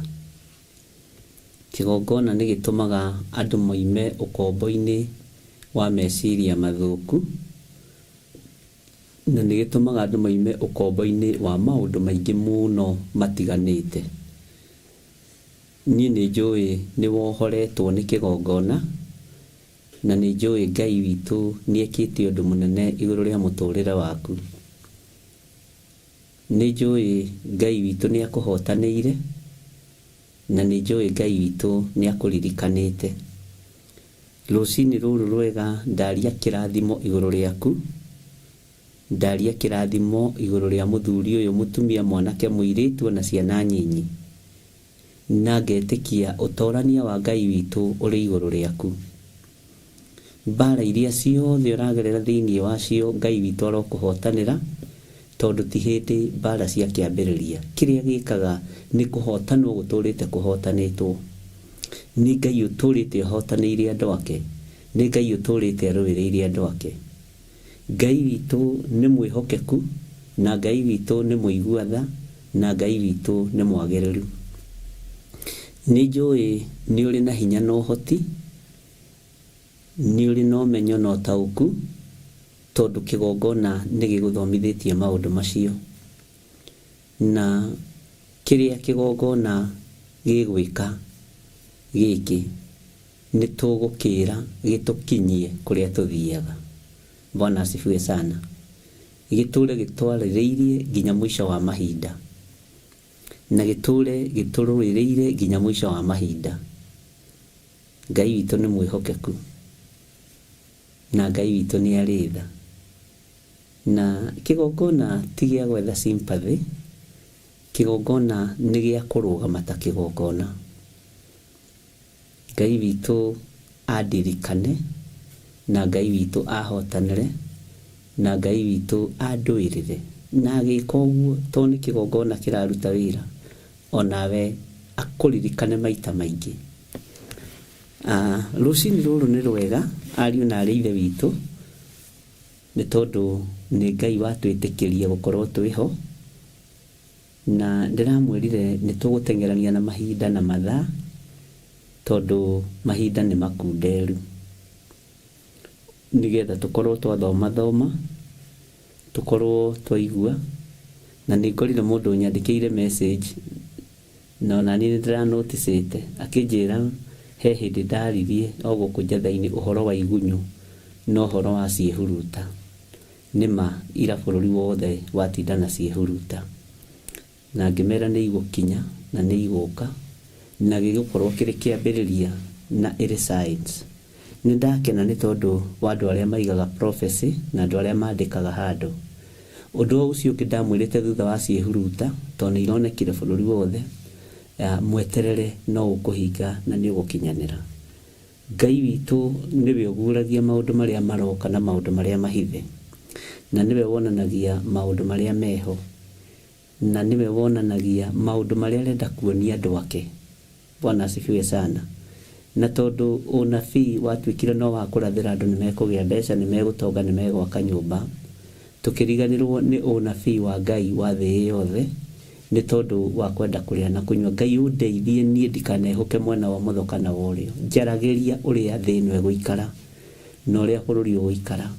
Kĩgongona nĩ gĩtũmaga andũ moime ũkombo-inĩ wa meciria mathũku, na nĩ gĩtũmaga andũ moime ũkombo-inĩ wa maũndũ maingĩ mũno matiganĩte. Niĩ nĩ njũĩ nĩ wohoretwo nĩ kĩgongona, na nĩ njũĩ Ngai witũ nĩ ekĩte ũndũ mũnene igũrũ rĩa mũtũrĩre waku. Nĩ njũĩ Ngai witũ nĩ akũhotanĩire, na nĩ njũĩ Ngai witũ nĩ akũririkanĩte. Rũcinĩ rũrũ rwega ndaria kĩrathimo igũrũ rĩaku, ndaria kĩrathimo igũrũ rĩa mũthuri ũyũ, mũtumia, mwanake, mũirĩtu ona ciana nyinyi, na ngetĩkia ũtorania wa Ngai witũ ũrĩ igũrũ rĩaku. Mbara iria ciothe ũragerera thĩinĩ wacio Ngai witũ arokũhotanĩra, tondũ ti hĩndĩ mbara cia kĩambĩrĩria. Kĩrĩa gĩkaga nĩ kũhotanwo gũtũrĩte kũhotanĩtwo. Nĩ Ngai ũtũrĩte ahotanĩire andũ ake, nĩ Ngai ũtũrĩte arũĩrĩire andũ ake. Ngai witũ nĩ mwĩhokeku, na Ngai witũ nĩ mũigua tha, na Ngai witũ nĩ mwagĩrĩru. Nĩ njũĩ nĩ ũrĩ na hinya na ũhoti, nĩ ũrĩ na ũmenyo na ũtaũku, tondũ kĩgongona nĩ gĩgũthomithĩtie maũndũ macio. Na kĩrĩa kĩgongona gĩgwĩka gĩkĩ, nĩ tũgũkĩra gĩtũkinyie kũrĩa tũthiaga. Bwana asifiwe sana. Gĩtũre gĩtwarĩrĩirie nginya mũico wa mahinda, na gĩtũre gĩtũrũĩrĩire nginya mũico wa mahinda. Ngai witũ nĩ mwĩhokeku, na Ngai witũ nĩ arĩ tha. Na kĩgongona ti gĩa gwetha sympathy, kĩgongona nĩ gĩa kũrũgama ta kĩgongona. Ngai witũ andirikane, na Ngai witũ ahotanĩre, na Ngai witũ andũĩrĩre. Na agĩka ũguo tondũ nĩ kĩgongona kĩraruta wĩra, onawe akũririkane maita maingĩ. Rũcinĩ rũrũ nĩ rwega ariũ na arĩ ithe witũ, nĩ tondũ nĩ Ngai watwĩtĩkĩria gũkorwo twĩho, na ndĩramwĩrire nĩ tũgũteng'erania na mahinda na mathaa, tondũ mahinda nĩ makunderu. Nĩgetha tũkorwo twathomathoma, tũkorwo twaigua, na nĩ ngorire mũndũ ũnyandĩkĩire message, na onaniĩ nĩ ndĩranoticĩte, akĩnjĩra he hĩndĩ ndaririe o gũkũ njatha-inĩ ũhoro wa igunyũ na ũhoro wa ciĩhuruta. Nĩma ira bũrũri wothe watinda na ciĩhuruta. Na ngĩmera nĩ igũkinya na nĩ igũka, na gĩgũkorwo kĩrĩ kĩambĩrĩria na ĩrĩ science. Nĩ ndakena nĩ tondũ wa andũ arĩa maigaga prophecy na andũ arĩa mandĩkaga handũ. Ũndũ ũcio ũngĩ ndamwĩrĩte thutha wa ciĩhuruta, tondũ nĩ ironekire bũrũri wothe, mweterere no ũkũhinga na nĩ ũgũkinyanĩra. Ngai witũ nĩwe ũguũragia maũndũ marĩa maroka na maũndũ marĩa mahithe, na nĩwe wonanagia maũndũ marĩa meho, na nĩwe wonanagia maũndũ marĩa arenda kuonia andũ ake. Bwana asifiwe sana. Na tondũ ũnabii watuĩkire no wa kũrathĩra andũ nĩ mekũgĩa mbeca, nĩ megũtonga, nĩ megwaka nyũmba, tũkĩriganĩrwo nĩ ũnabii wa Ngai wa thĩ ĩ yothe nĩ tondũ wa kwenda kũrĩa na kũnyua. Ngai ũndeithie niĩ ndikanehũke mwena wa ũmotho kana wa ũrĩo. Njaragĩria ũrĩa thĩ ĩno ĩgũikara na ũrĩa bũrũri ũgũikara,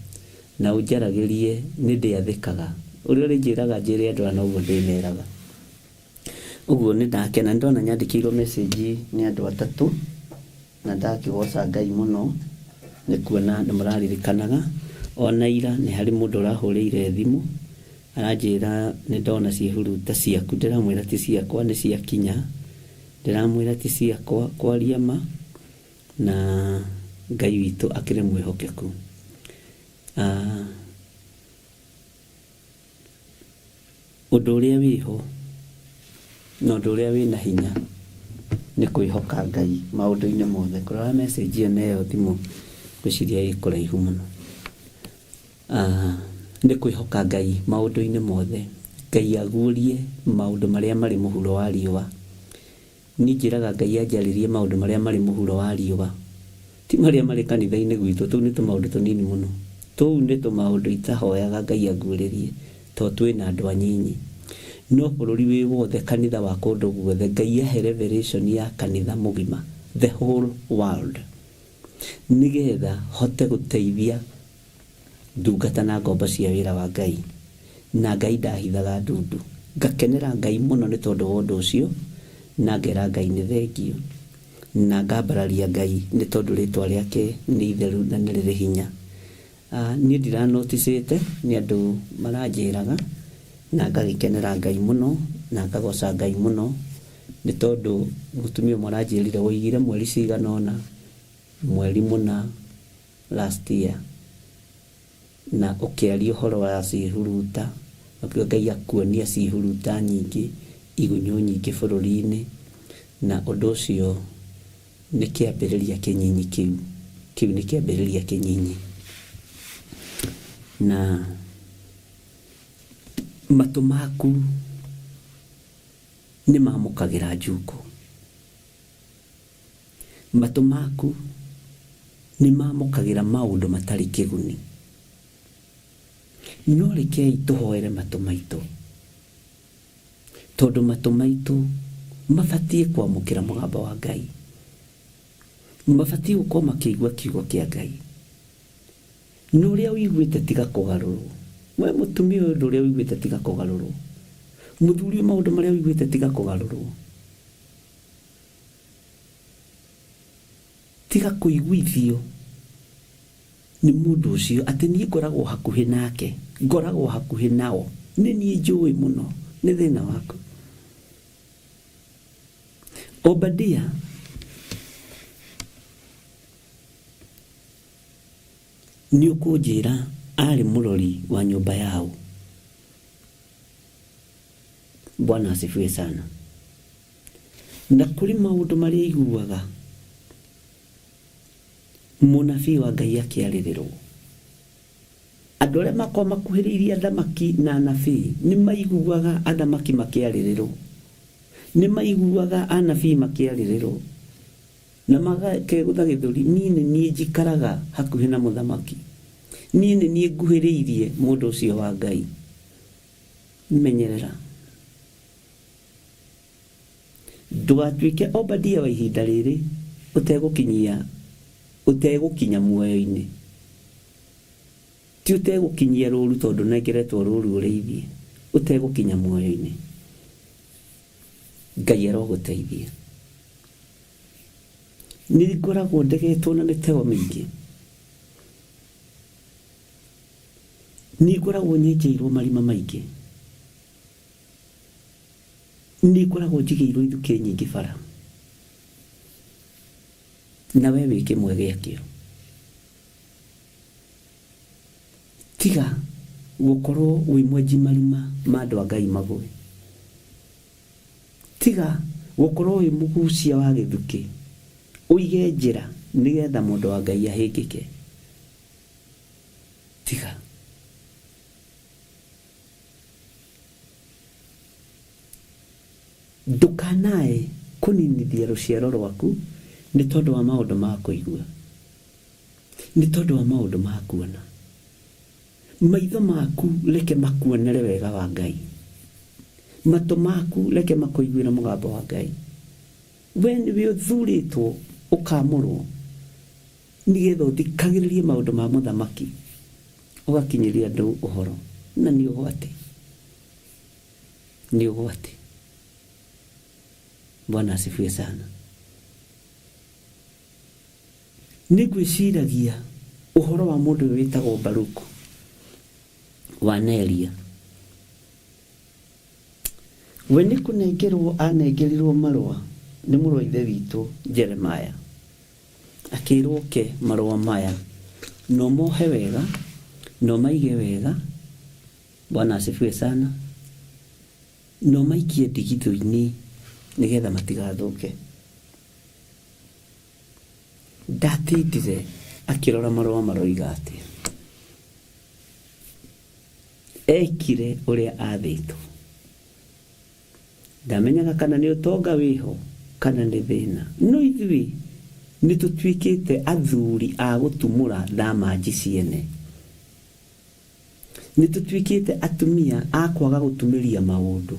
na ũnjaragĩrie nĩ ndĩathĩkaga. Ũrĩa ũrĩnjĩraga njĩre andũ aya noguo ndĩmeraga. Ũguo nĩ ndakena, nĩ ndona nyandĩkĩirwo message nĩ andũ atatũ, na ndakĩgoca Ngai mũno nĩ kuona nĩ mũraririkanaga. Ona ira nĩ harĩ mũndũ ũrahũrĩire thimũ aranjĩra nĩ ndona ciĩhuruta ciaku, ndĩramwĩra ti ciakwa nĩ ciakinya, ndĩramwĩra ti ciakwa kwaria ma, na Ngai witũ akĩrĩ mwĩhokeku. Ũndũ ũrĩa wĩho na ũndũ ũrĩa wĩna hinya nĩ kwĩhoka Ngai maũndũ-inĩ mothe. Kũrora message ĩyo na ĩyo thimũ ngwĩciria ĩ kũraihu mũno. Nĩ kwĩhoka Ngai maũndũ-inĩ mothe. Ngai aguũrie maũndũ marĩa marĩ mũhuro wa riũa. Niĩ njĩraga Ngai anjarĩrie maũndũ marĩa marĩ mũhuro wa riũa, ti marĩa marĩ kanitha-inĩ gwitũ, tũu nĩ tũmaũndũ tũnini mũno. Tũu nĩ tũmaũndũ itahoyaga Ngai anguũrĩrie tondũ twĩ na andũ anyinyi. No bũrũri wĩ wothe, kanitha wa kũndũ guothe, Ngai ahe revelation ya kanitha mũgima, the whole world, nĩgetha hote gũteithia ndungata na ngombo cia wĩra wa Ngai. Na Ngai ndahithaga ndundu. Ngakenera Ngai mũno nĩ tondũ wa ũndũ ũcio, na ngera Ngai nĩ thengiũ, na ngambararia Ngai nĩ tondũ rĩtwa rĩake nĩ itheru na nĩ rĩrĩ hinya. Niĩ ndira notice-ĩte, nĩ andũ maranjĩraga, na ngagĩkenera Ngai mũno, na ngagoca Ngai mũno, nĩ tondũ mũtumia ũmwe aranjĩrire woigire mweri cigana ũna, mweri mũna last year, na ũkĩaria ũhoro wa ciĩhuruta, ũkiuga Ngai akuonia ciĩhuruta nyingĩ, igunyũ nyingĩ bũrũri-inĩ, na ũndũ ũcio nĩ kĩambĩrĩria kĩnyinyi kĩu, kĩu nĩ kĩambĩrĩria kĩnyinyi. Na matũ maku nĩ mamũkagĩra njukũ. Matũ maku nĩ mamũkagĩra maũndũ matarĩ kĩguni. No rekei tũhoere matũ maitũ, tondũ matũ maitũ mabatiĩ kwamũkĩra mũgambo wa Ngai, mabatiĩ gũkorwo makĩigua kiugo kĩa Ngai. Na ũrĩa ũiguĩte tiga kũgarũrwo. We mũtumia ũyũ, ũndũ ũrĩa ũiguĩte tiga kũgarũrwo. Mũthuri ũyũ, maũndũ marĩa ũiguĩte tiga kũgarũrwo. Tiga kũiguithio Nĩ mũndũ ũcio atĩ niĩ ngoragwo hakuhĩ nake, ngoragwo hakuhĩ nao, nĩ niĩ njũĩ mũno, nĩ thĩna waku. Obadia nĩ ũkũnjĩra arĩ mũrori wa nyũmba yao. Bwana asifiwe sana. Na kũrĩ maũndũ marĩa aiguaga mũnabii wa Ngai akĩarĩrĩrwo. Andũ arĩa makoragwo makuhĩrĩirie athamaki na anabii nĩ maiguaga athamaki makĩarĩrĩrwo, nĩ maiguaga anabii makĩarĩrĩrwo, na magakegũtha gĩthũri, niĩ nĩ niĩ njikaraga hakuhĩ na mũthamaki, niĩ nĩ niĩ nguhĩrĩirie mũndũ ũcio wa Ngai. Menyerera ndũgatuĩke Obadia wa ihinda rĩrĩ ũtegũkinyia ũtegũkinya muoyo-inĩ, ti ũtegũkinyia rũru tondũ nengeretwo rũru ũrĩithie, ũtegũkinya muoyo-inĩ. Ngai arogũteithia. Nĩ ngoragwo ndegetwo na mĩtego mĩingĩ, nĩ ngoragwo nyenjeirwo marima maingĩ, nĩ ngoragwo njigĩirwo ithukĩ nyingĩ bara, na we wĩ kĩmwe gĩakĩo. Tiga gũkorwo wĩ mwenji marima ma andũ a Ngai magũe. Tiga gũkorwo wĩ mũgucia wa gĩthukĩ, ũige njĩra nĩgetha mũndũ wa Ngai ahĩngĩke. Tiga. Ndũkanae kũninithia rũciaro rwaku nĩ tondũ wa maũndũ ma kũigua, nĩ tondũ wa maũndũ ma kuona. Maitho maku reke makuonere wega wa Ngai, matũ maku reke makũiguĩre mũgambo wa Ngai. We nĩwe ũthurĩtwo ũkamũrwo nĩgetha ũthikagĩrĩrie maũndũ ma mũthamaki, ũgakinyĩria andũ ũhoro, na nĩ ũgwati, nĩ ũgwati. Bwana asifiwe sana. Nĩ ngwĩciragia ũhoro wa mũndũ ũyũ wĩtagwo Baruku wa Neria. We nĩ kũnengerwo anengerirwo marũa nĩ mũrũ wa ithe witũ Jeremiah, akĩrwo ke marũa maya no mohe wega, no maige wega. Bwana asifiwe sana. No maikie ndigithũ-inĩ nĩgetha matigathũke. Ndatindire akĩrora marũa maroiga atĩa. Ekire ũrĩa athĩtwo. Ndamenyaga kana nĩ ũtonga wĩho kana nĩ thĩna. No ithuĩ nĩ tũtuĩkĩte athuri a gũtumũra thamanji ciene. Nĩ tũtuĩkĩte atumia a kwaga gũtumĩria maũndũ.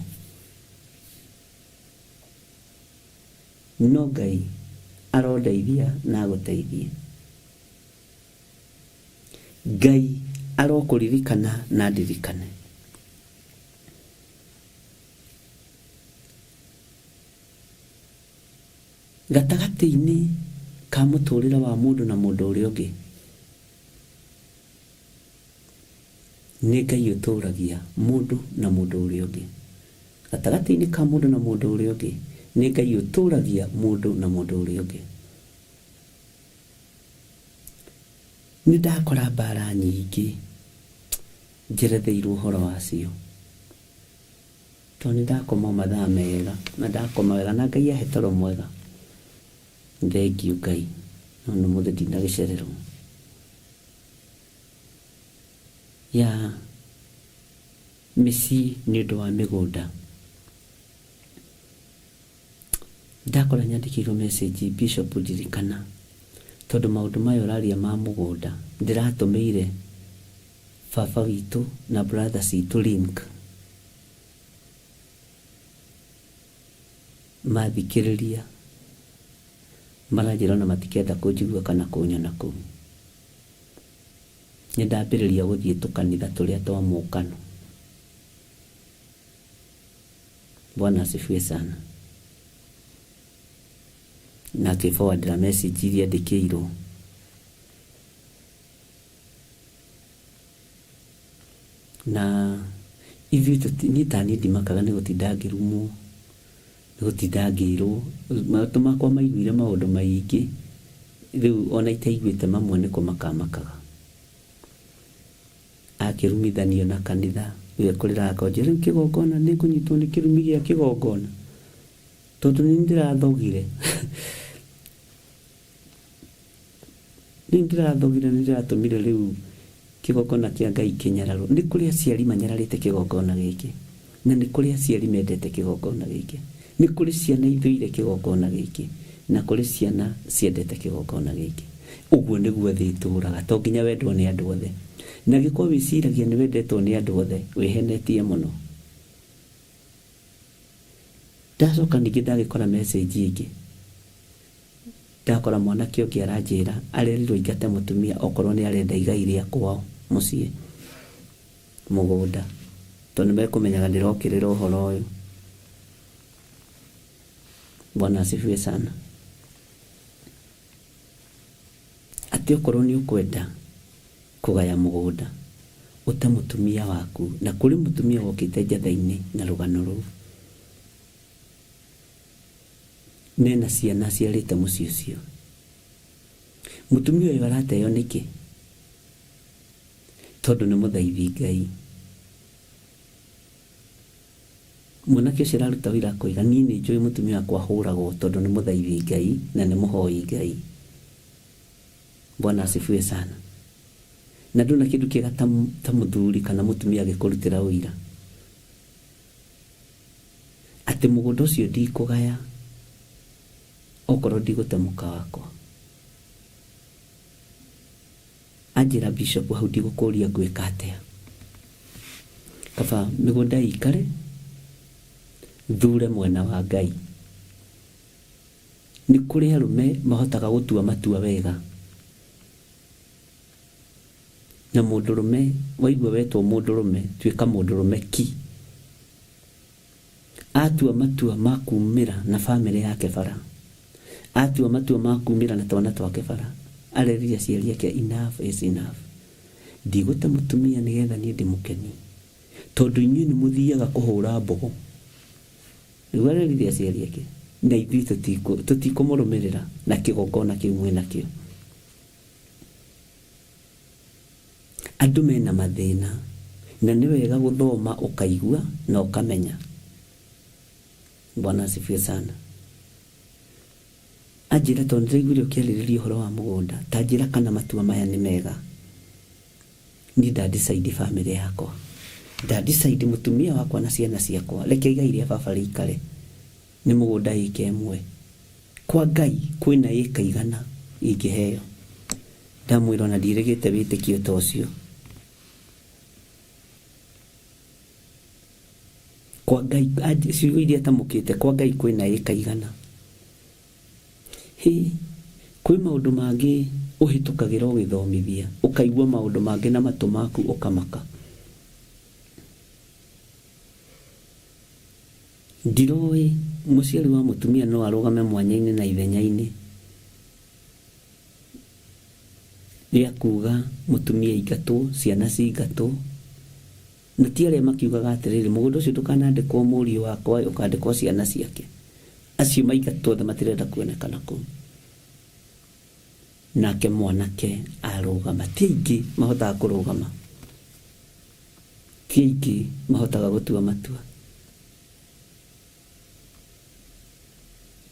No Ngai arondeithia na agũteithie. Ngai arokũririkana na ndirikane. Gatagatĩ-inĩ ka mũtũrĩre wa mũndũ na mũndũ ũrĩa ũngĩ, nĩ Ngai ũtũragia mũndũ na mũndũ ũrĩa ũngĩ. Gatagatĩ-inĩ ka mũndũ na mũndũ ũrĩa ũngĩ, nĩ Ngai ũtũragia mũndũ na mũndũ ũrĩa ũngĩ. Nĩ ndakora mbara nyingĩ njeretheirwo ũhoro wacio, tondũ nĩ ndakoma mathaa mega na ndakoma wega na Ngai ahe toro mwega. Thengiũ Ngai, no nĩ ũmũthĩ ndinagĩcererwo. Ya mĩciĩ nĩ ũndũ wa mĩgũnda. Ndakora nyandĩkĩirwo message, Bishop ndirikana, tondũ maũndũ maya ũraria ma mũgũnda ndĩratũmĩire baba witũ na brother citũ link, mathikĩrĩria maranjĩra ona matikenda kũnjigua kana kũnyona kũu. Nĩ ndambĩrĩria gũthiĩ tũkanitha tũrĩa twa mũkano. Bwana asifiwe sana. Na akĩforwardĩra message iria andĩkĩirwo. Na ithuĩ niĩ ta niĩ ndimakaga nĩ gũtinda ngĩrumwo, nĩ gũtinda ngĩrwo. Matũ makwa maiguire maũndũ maingĩ, rĩu ona itaiguĩte mamwe nĩ kũmaka makaga. Akĩrumithanio na kanitha, rĩu ekũrĩra akonjia, rĩu kĩgongona nĩ ngũnyitwo nĩ kĩrumi gĩa kĩgongona, tondũ nĩ niĩ ndĩrathogire. Nĩ niĩ ndĩrathogire, nĩ ndĩratũmire rĩu kĩgongona kĩa Ngai kĩnyararwo. Nĩ kũrĩ aciari manyararĩte kĩgongona gĩkĩ, na nĩ kũrĩ aciari mendete kĩgongona gĩkĩ. Nĩ kũrĩ ciana ithũire kĩgongona gĩkĩ, na kũrĩ ciana ciendete kĩgongona gĩkĩ. Ũguo nĩguo thĩ ĩtũraga, to nginya wendwo nĩ andũ othe. Na angĩkorwo wĩciragia nĩ wendetwo nĩ andũ othe, wĩhenetie mũno. Ndacoka ningĩ ndagĩkora message ĩngĩ, ndakora mwanake ũngĩ aranjĩra arerirwo aingate mũtumia okorwo nĩ arenda igai rĩa kwao mũciĩ mũgũnda, tondũ nĩ mekũmenyaga ndĩrokĩrĩra ũhoro ũyũ. Bwana asifiwe sana. Atĩ okorwo nĩ ũkwenda kũgaya mũgũnda, ũte mũtumia waku, na kũrĩ mũtumia wokĩte njatha-inĩ na rũgano rũu. Nena ciana aciarĩte mũciĩ ũcio. Mũtumia ũyũ arateo nĩkĩ? Tondũ nĩ mũthaithi Ngai. Mwanake ũcio araruta ũira akoiga, niĩ nĩ njũĩ mũtumia wakwa ahũragwo tondũ nĩ mũthaithi Ngai na nĩ mũhoi Ngai. Bwana asifiwe sana. Na ndũna kĩndũ kĩega ta mũthuri kana mũtumia agĩkũrutĩra ũira atĩ mũgũnda ũcio ndikũgaya okorwo ndigũte mũka wakwa. Anjĩra bishop hau ndigũkũria ngwĩka atĩa. Kaba mĩgũnda ĩikare, thure mwena wa Ngai. Nĩ kũrĩ arũme mahotaga gũtua matua wega. Na mũndũrũme, waigua wetwo mũndũrũme, tuĩka mũndũrũme ki. Atua matua ma kumĩra na bamĩrĩ yake bara, atua matua ma kumĩra na twana twake bara, arerire aciari ake enough is enough. Ndigũte mũtumia nĩgetha niĩ ndĩmũkenie, tondũ inyuĩ nĩ mũthiaga kũhũra mbogo. Nĩguo arerire aciari ake, na ithuĩ tũtikũmũrũmĩrĩra na kĩgongona kĩu mwĩnakĩo. Andũ mena mathĩna, na nĩ wega gũthoma ũkaigua na ũkamenya. Bwana asifiwe sana. Anjĩra tondũ nĩndĩraiguire ũkĩarĩrĩria ũhoro wa mũgũnda, ta njĩra kana matua maya nĩ mega. Niĩ nda decide famĩlĩ yakwa, nda decide mũtumia wakwa na ciana ciakwa, reke igai rĩa baba rĩikare nĩ mũgũnda ĩka ĩmwe. Kwa Ngai kwĩna ĩka igana ingĩheo. Ndamwĩra ona ndiĩrĩgĩte wĩtĩkio ta ũcio. Kwa Ngai, ciugo iria atamũkĩte, kwa Ngai kwĩna ĩka igana. Hĩ, kwĩ maũndũ mangĩ ũhĩtũkagĩra ũgĩthomithia, ũkaigua maũndũ mangĩ na matũ maku ũkamaka. Ndiroĩ mũciari wa mũtumia no arũgame mwanya-inĩ na ithenya-inĩ rĩa kuga mũtumia aingatwo, ciana cingatwo, na ti arĩa makiugaga atĩrĩrĩ, mũgũnda ũcio ndũkanandĩkwo mũriũ wakwa, ũkandĩkwo ciana ciake. Acio maingatwo othe matirenda kuonekana kũu. Nake mwanake arũgama. Ti aingĩ mahotaga kũrũgama. Ti aingĩ mahotaga gũtua matua.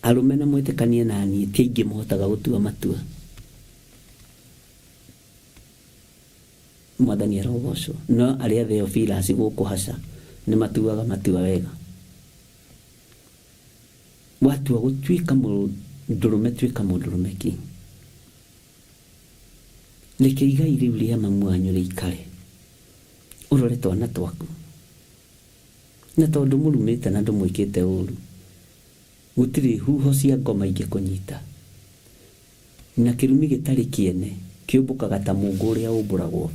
Arũme na mwĩtĩkanie na niĩ, ti aingĩ mahotaga gũtua matua. Mwathani arogocwo. No arĩa Theophilus gũkũ haca nĩ matuaga matua wega. Watua gũtuĩka mũndũrũme tuĩka mũndũrũme ki. Reke igai rĩu rĩa mamu wanyu rĩikare. Ũrore twana twaku. Na tondũ ndũmũrumĩte na ndũmwĩkĩte ũũru, gũtirĩ huho cia ngoma ingĩkũnyita. Na kĩrumi gĩtarĩ kĩene kĩũmbũkaga ta mũũngũ ũrĩa ũmbũragwo.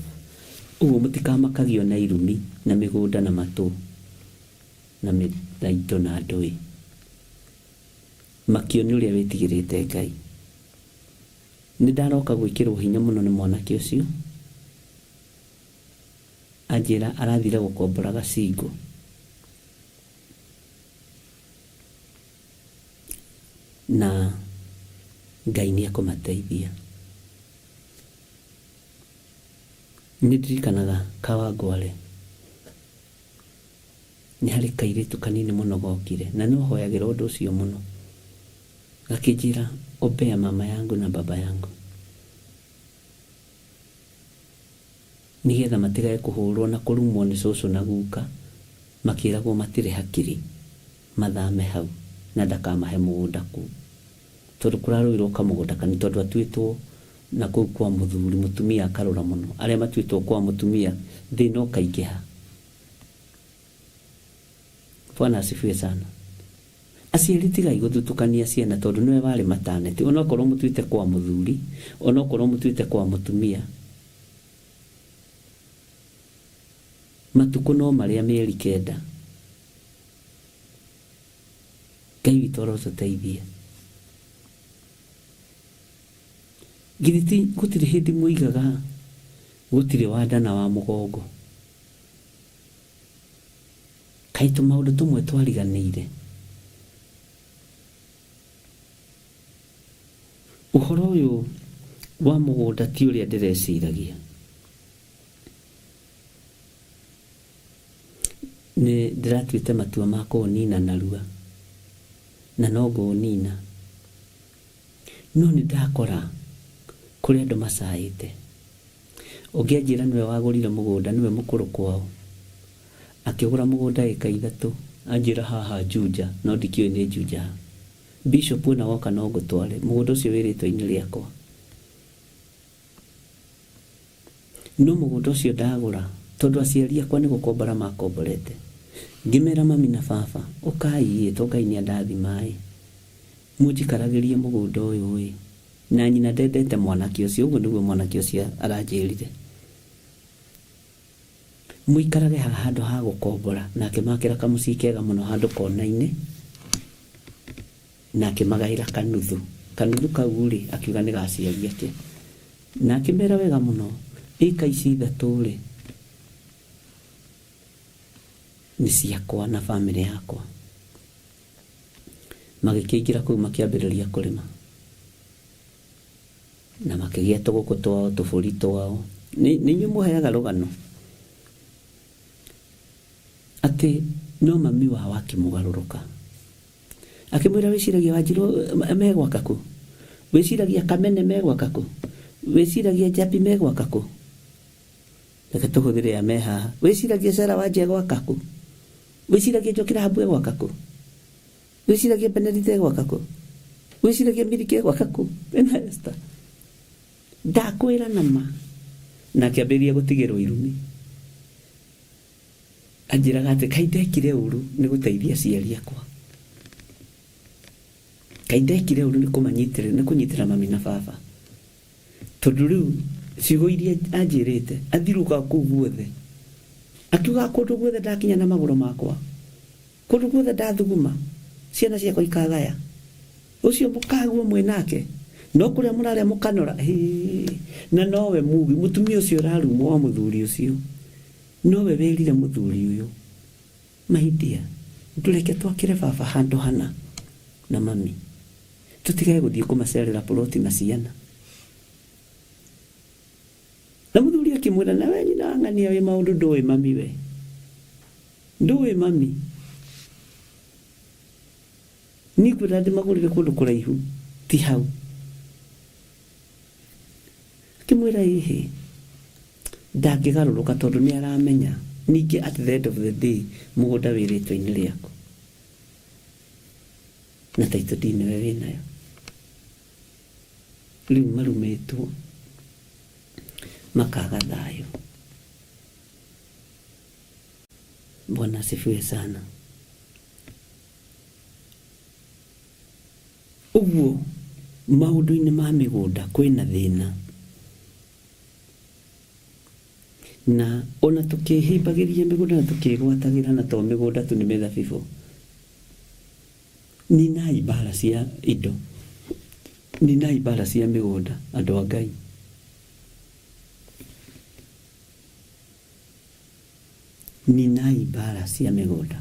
Ũguo mũtikamakagio na irumi, na mĩgũnda, na matũ, na na indo, na ndũĩ. Makio nĩ ũrĩa wĩtigĩrĩte Ngai. Nĩndaroka gwĩkĩrwo hinya mũno nĩ mwanake ũcio. Anjĩra arathire gũkombora gacingũ. Na Ngai nĩ ekũmateithia. Nĩ ndirikanaga Kawangware nĩ harĩ kairĩtu kanini mũno gokire na no hoyagĩra ũndũ ũcio mũno. Gakĩnjĩra ombea mama yangu na baba yangu. Nĩgetha matigage kũhũrwo na kũrumwo nĩ cũcũ na guka makĩragwo matirĩ hakiri mathame hau na ndakamahe mũgũnda kũu. Tondũ kũrarũirwo kamũgũnda kanini tondũ atuĩtwo na kũu kwa mũthuri mũtumia akarũra mũno. Arĩa matuĩtwo kwa mũtumia thĩna ũkaingĩha. Bwana asifiwe sana. Aciari tigai gũthutũkania ciana tondũ nĩwe warĩ mataneti onokorwo mũtuĩte kwa mũthuri onokorwo mũtuĩte kwa mũtumia matukũ no marĩa mĩeri kenda. Ngai witũ arotũteithia. Githĩ ti gũtirĩ hĩndĩ moigaga gũtirĩ wa nda na wa mũgongo? Kaĩ tũmaũndũ tũmwe twariganĩire? Ũhoro ũyũ wa mũgũnda ti ũrĩa ndĩreciragia. Nĩ ndĩratuĩte matua ma kũũnina narua, na no ngũũnina. No nĩ ndakora kũrĩ andũ macaĩte. Ũngĩ anjĩra nĩwe wagũrire mũgũnda, nĩwe mũkũrũ kwao. Akĩgũra mũgũnda ĩka ithatũ, anjĩra haha Juja, no ndikĩũĩ nĩ Juja ha. Bishop ona woka no ngũtware, mũgũnda ũcio wĩ rĩtwa-inĩ rĩakwa. No mũgũnda ũcio ndagũra, tondũ aciari akwa nĩ gũkombora makomborete. Ngĩmera mami na baba, ũkai ĩ, to Ngai nĩ andathima ĩ, mũnjikaragĩrie mũgũnda ũyũ ĩ. Na nyina ndendete mwanake ũcio, ũguo nĩguo mwanake ũcio aranjĩrire. Mũikarage haha handũ ha gũkombora. Na akĩmakĩra kamũciĩ kega mũno handũ kona-inĩ, na akĩmagaĩra kanuthu. Kanuthu kau-rĩ, akiuga nĩ ga aciari ake. Na akĩmera wega mũno, ĩka ici ithatũ-rĩ, nĩ ciakwa na bamĩrĩ yakwa. Magĩkĩingĩra kũu makĩambĩrĩria kũrĩma. Na makĩgĩa tũgũkũ twao, tũbũri twao. Nĩ inyuĩ mũheaga rũgano atĩ no mami wao akĩmũgarũrũka. Akĩmwĩra wĩciragia Wanjirũ megwaka kũ? Wĩciragia Kamene megwaka kũ? Wĩciragia Njambi megwaka kũ? Reke tũhũthĩre aya me haha. Wĩciragia Sarah Wanja egwaka kũ? Wĩciragia Njoki Rahabu egwaka kũ? Wĩciragia Benedita egwaka kũ? Wĩciragia Miliki egwaka kũ? Ena Esther. Ndakwĩra na ma. Na akĩambĩrĩria gũtigĩrwo irumi. Anjĩraga atĩ kaĩ ndekire ũru nĩ gũteithia aciari akwa. Kaĩ ndekire ũru nĩ kũmanyitĩrĩra, nĩ kũnyitĩrĩra mami na baba. Tondũ rĩu ciugo iria anjĩrĩte, athiũrũrũkaga kũu guothe. Akiugaga kũndũ guothe ndakinya na magũrũ makwa, kũndũ guothe ndathuguma, ciana ciakwa ikagaya. Ũcio mũkaguo mwĩ nake, no kũrĩa mũrarĩa mũkanora, hĩ, na nowe mugi, mũtumia ũcio ũrarumwo wa mũthuri ũcio, nowe wĩrire mũthuri ũyũ, my dear, ndũreke twakĩre baba handũ hana na mami. Tũtigage gũthiĩ kũmacerera ploti na ciana. Na mũthuri akĩmwĩra, nawe nyina wa ng'ania wĩ maũndũ ndũĩ mami we. Ndũĩ mami. Niĩ ngwenda ndĩmagũrĩre kũndũ kũraihu, ti hau. Akĩmwĩra ĩhĩ, ndangĩgarũrũka tondũ nĩ aramenya ningĩ at the end of the day mũgũnda wĩ rĩtwa-inĩ rĩaku. Na title deed nĩwe wĩnayo. Rĩu marumĩtwo makaga thayũ. Bwana asifiwe sana. Ũguo maũndũ-inĩ ma mĩgũnda kwĩna thĩna. Na ona tũkĩhimbagĩria mĩgũnda na tũkĩgwatagĩra na to mĩgũnda tu nĩ mĩthabibũ. Ninai mbara cia indo. Ninai mbara cia mĩgũnda andũ a Ngai. Ninai mbara cia mĩgũnda.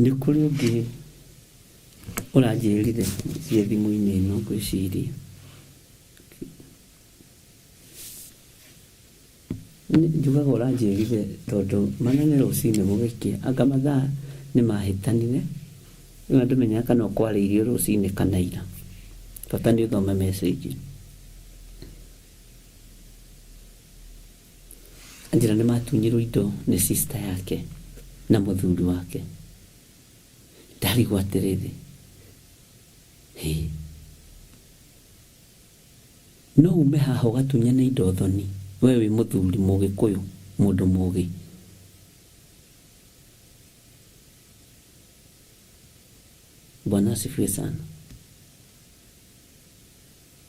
Nĩ kũrĩ ũngĩ ũranjĩrire ciĩ thimũ-inĩ ĩno ngwĩciria. Njugaga ũranjĩrire tondũ mana nĩ rũcinĩ gũgĩkĩa anga mathaa nĩ mahĩtanire rĩu na ndũmenyaga kana ũkwarĩirio rũcinĩ kana ira bata nĩ ũthome message. Anjĩra nĩ matunyirwo indo nĩ sister yake na mũthuri wake. Ndarigwo atĩrĩrĩ, hĩ, no ume haha ũgatunyane indo thoni, we wĩ mũthuri mũgĩkũyũ, mũndũ mũgĩ. Bwana asifiwe sana.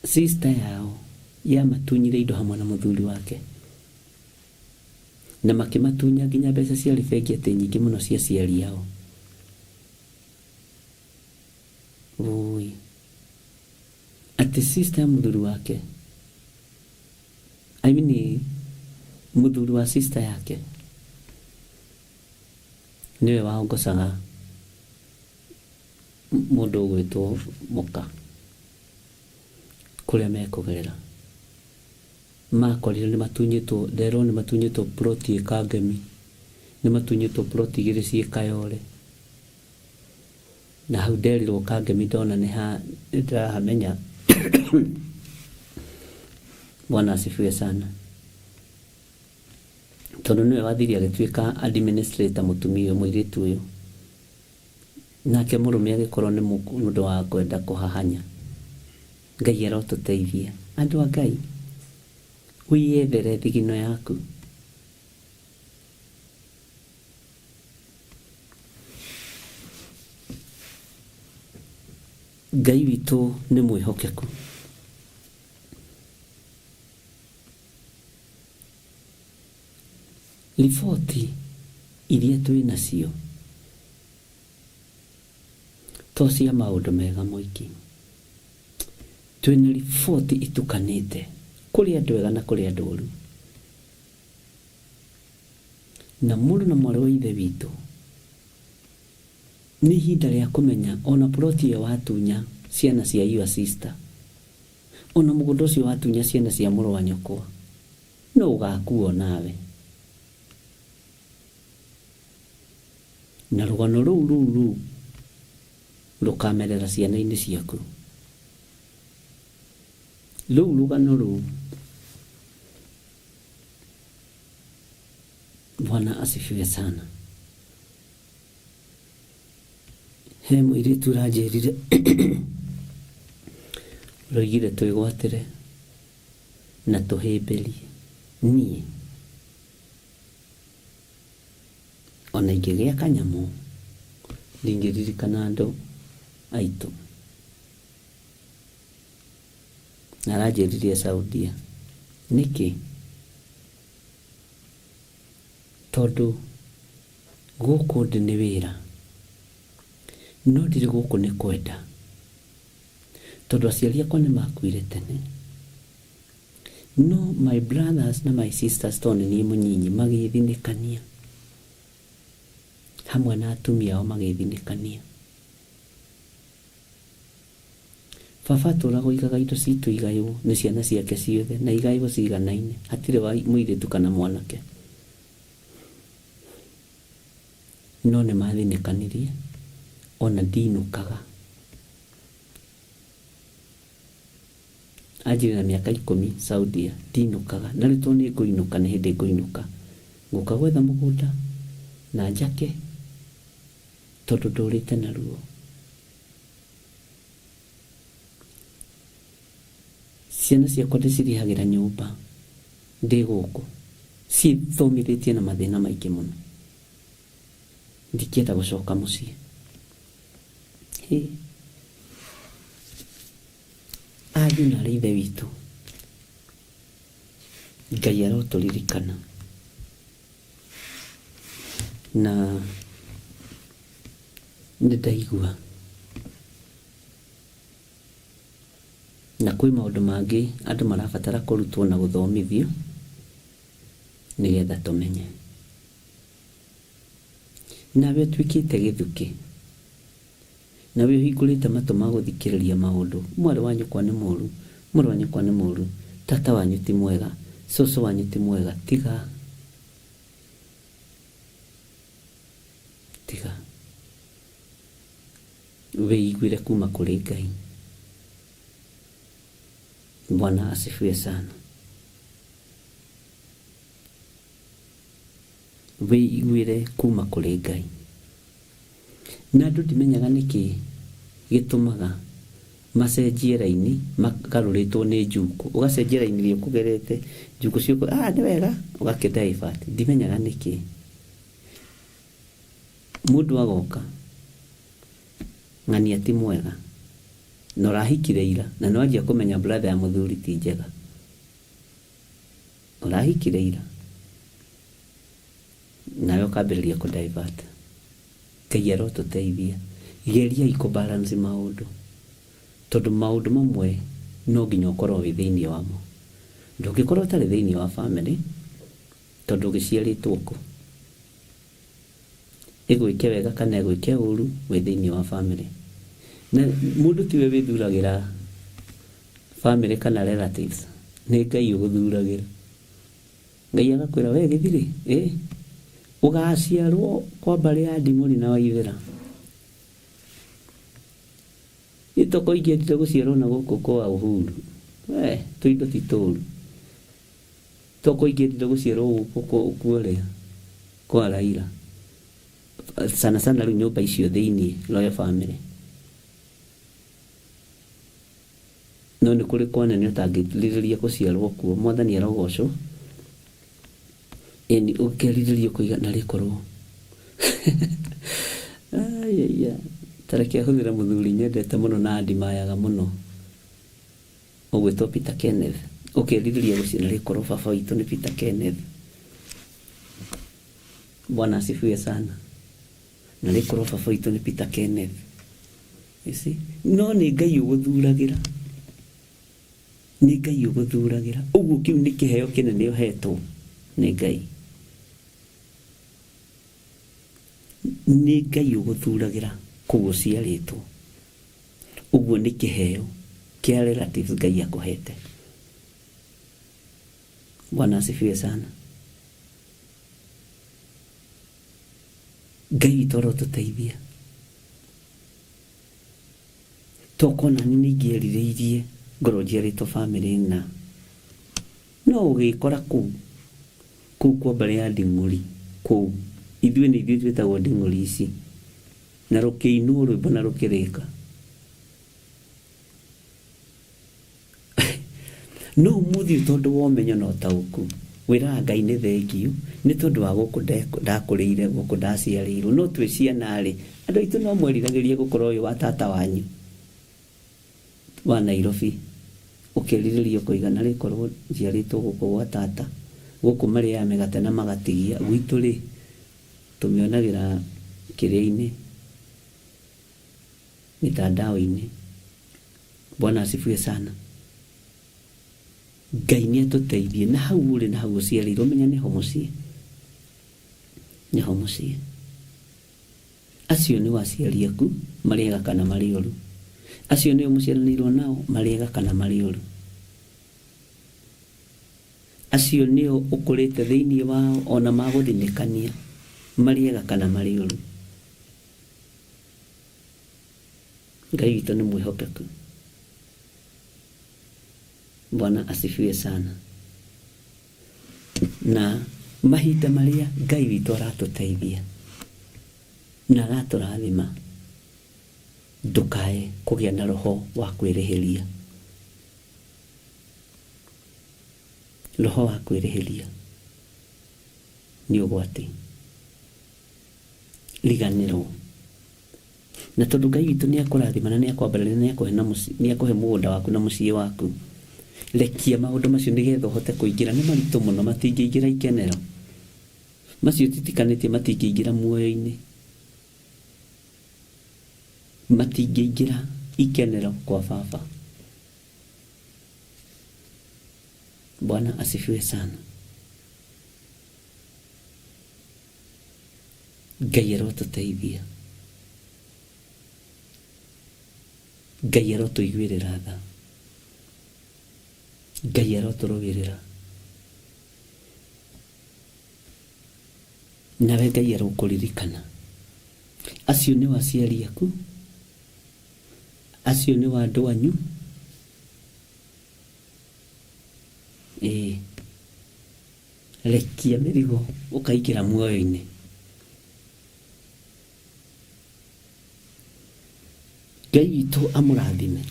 Sister yao yamatunyire indo hamwe na mũthuri wake na makĩmatunya nginya mbeca ciarĩ bengi atĩ nyingĩ mũno cia aciari ao. Ũi. Atĩ sister ya mũthuri wake, I mean mũthuri wa sister yake nĩwe waongocaga mũndũ ũgwĩtwo mũka kũrĩa mekũgerera. Makorire nĩ matunyĩtwo, nderwo nĩ matunyĩtwo ploti ĩ Kangemi, nĩ matunyĩtwo ploti igĩrĩ ciĩ Kayole. Na hau nderirwo Kangemi ndona nĩ ha ndĩrahamenya. Bwana asifiwe sana. Tondũ nĩwe wathire agĩtuĩka administrator mũtumia ũyũ mũirĩtu ũyũ. Nake mũrũme agĩkorwo nĩ mũndũ wa kwenda kũhahanya. Ngai arotũteithia. Andũ a Ngai, wĩyethere thigino yaku. Ngai witũ nĩ mwĩhokeku. Riboti iria twĩ nacio to cia maũndũ mega moiki. Twĩna riboti itukanĩte kũrĩ andũ ega na kũrĩ andũ oru. Na mũrũ na mwarĩ wa ithe witũ, nĩ ihinda rĩa kũmenya ona ploti ĩyo watunya ciana cia your sister, ona mũgũnda ũcio watunya ciana cia mũrũ wa nyũkwa, no ũgakuo nawe. Na rũgano rũu rũu rũu rũkamerera ciana-inĩ ciaku. Rũu rũgano rũu. Bwana asifiwe sana. He mũirĩtu ũranjĩrire ũroigire twĩgwatĩre na tũhĩmbĩrie. Niĩ ona ingĩgĩa kanyamũ ndingĩririkana andũ aitũ. Na aranjĩrire Saudia. Nĩkĩ? Tondũ gũkũ ndĩ nĩ wĩra, no ndirĩ gũkũ nĩ kwenda. Tondũ aciari akwa nĩ makuire tene. No my brothers na my sisters tondũ nĩ niĩ mũnyinyi magĩthinĩkania. Hamwe na atumia ao magĩthinĩkania. Baba atũraga oigaga indo citũ igaywo nĩ ciana ciake ciothe na igaywo ciganaine, hatirĩ wa mũirĩtu kana mwanake. No nĩ mathinĩkanirie ona ndinũkaga. Anjire na mĩaka ikũmi Saudia ndinũkaga, na rĩu tondũ nĩ ngũinũka nĩ hĩndĩ ngũinũka. Ngũka gwetha mũgũnda na njake tondũ ndũrĩte na ruo. Ciana ciakwa ndĩcirĩhagĩra nyũmba ndĩ gũkũ, ciĩthomithĩtie na mathĩna maingĩ mũno. Ndingĩenda gũcoka mũciĩ. Hĩ. Ariũ na aarĩ a Ithe witũ, Ngai arotũririkana na nĩ ndaigua na Na kwĩ maũndũ mangĩ andũ marabatara kũrutwo na gũthomithio nĩgetha tũmenye. Nawe ũtuĩkĩte gĩthukĩ, nawe ũhingũrĩte matũ ma gũthikĩrĩria maũndũ, mwarĩ wa nyũkwa nĩ mũru, mũrũ wa nyũkwa nĩ mũru, tata wanyu ti mwega, cũcũ wanyu ti mwega, tiga, tiga, wĩiguĩre kuma kũrĩ Ngai. Bwana asifiwe sana. Wĩiguĩre kuma kũrĩ Ngai. Na andũ ndimenyaga nĩkĩ gĩtũmaga macenjie raini magarũrĩtwo nĩ njukũ, ũgacenjia raini ĩrĩa ũkũgerete njukũ ciũkũ, ah nĩ wega, ũgakĩ divert. Ndimenyaga nĩkĩ. Mũndũ agoka ng'ania ti mwega na ũrahikire ira na nĩwanjia kũmenya brother ya mũthuri ti njega, ũrahikire ira nawe ũkambĩrĩria kũ divert. Ngai arotũteithia. Geriai kũ balance maũndũ tondũ maũndũ mamwe no nginya ũkorwo wĩ thĩinĩ wamo. Ndũngĩkorwo ũtarĩ thĩinĩ wa family tondũ ũgĩciarĩtwo kũ, ĩgwĩke wega kana ĩgwĩke ũru wĩ thĩinĩ wa family. Na mũndũ tiwe wĩthuragĩra family kana relatives, nĩ Ngai ũgũthuragĩra. Ngai agakwĩra we gĩthirĩ, ĩ ũgaciarwo kwa mbarĩ ya Ndimũri na Waithĩra. Itoko ingĩendire gũciarwo na gũkũ kwa Uhuru, we tũindo ti tũru. Toko ingĩendire gũciarwo gũkũ kuoria kwa Raila. Sana sana rĩu nyũmba icio thĩinĩ Royal Family. No nĩ kũrĩ kwanene ũtangĩrirĩria gũciarwo kuo. Mwathani arogocwo. Ĩni ũkerirĩria kũiga na rĩkorwo. Aiya, ta reke hũthĩre mũthuri nyendete mũno na andimayaga mũno, ũgwĩtwo Peter Kenneth. Ũkerirĩria gũciarwo na rĩkorwo baba witũ nĩ Peter Kenneth. Bwana asifiwe sana. Na rĩkorwo baba witũ nĩ Peter Kenneth. You see? No nĩ Ngai ũgũthuragĩra. Nĩ Ngai ũgũthuragĩra. Ũguo kĩu nĩ kĩheo kĩnene ũhetwo nĩ Ngai. Nĩ Ngai ũgũthuragĩra kũu ũciarĩtwo. Ũguo nĩ kĩheo kĩa relatives Ngai akũhete. Bwana asifiwe sana. Ngai witũ arotũteithia. Tokona nĩ ingĩerirĩirie ngorwo njiarĩtwo family na no ũgĩkora kũu kũu kwa mbarĩ ya Nding'ũri kũu ithuĩ nĩ ithuĩ twĩtagwo Nding'ũri ici na rũkĩinwo rwĩmbo na rũkĩrĩka. No ũmũthĩ ũyũ tondũ wa ũmenyo na ũtaũku wĩraga Ngai nĩ thengiũ nĩ tondũ wa gũkũ ndakũrĩire gũkũ ndaciarĩirwo. No twĩ ciana rĩ, andũ aitũ no mweriragĩria gũkorwo ũyũ wa tata wanyu wa Nairobi, ũkerirĩria ũkoiga na rĩkorwo njiarĩtwo gũkũ gwa tata, gũkũ marĩaga mĩgate na magatigia, gwitũ rĩ tũmĩonagĩra kĩrĩa-inĩ, mitandao-inĩ. Bwana asifiwe sana. Ngai nĩ atũteithie na hau ũrĩ na hau ũciarĩirwo menya nĩho mũciĩ, nĩho mũciĩ. Acio nĩo aciari aku marĩ ega kana marĩ oru. Acio nĩo mũciaranĩirwo nao marĩ ega kana marĩ oru. Acio nĩo ũkũrĩte thĩinĩ wao ona magũthinĩkania marĩ ega kana marĩ oru. Ngai witũ nĩ mwĩhokeku. Bwana asifiwe sana. Na mahinda marĩa Ngai witũ aratũteithia na aratũrathima, ndũkae kũgĩa na roho wa kwĩrĩhĩria. Roho wa kwĩrĩhĩria nĩ ũgwati. Riganĩrwo. Na tondũ Ngai witũ nĩ akũrathima na nĩ akwambarĩria na nĩ akũhe mũgũnda waku na mũciĩ waku, rekia maũndũ macio nĩgetha ũhote kũingĩra. Nĩ maritũ mũno, matingĩingĩra ikenero. Macio titikanĩtie matingĩingĩra muoyo-inĩ. Matingĩingĩra ikenero kwa baba. Bwana asifiwe sana. Ngai arotũteithia, Ngai arotũiguĩrĩra tha, Ngai arotũrũĩrĩra, nawe Ngai arokũririkana. Acio nĩo aciari aku, acio nĩo andũ anyu. Ĩĩ, rekia mĩrigo ũkaingĩra muoyo-inĩ. Ngai witũ amũrathime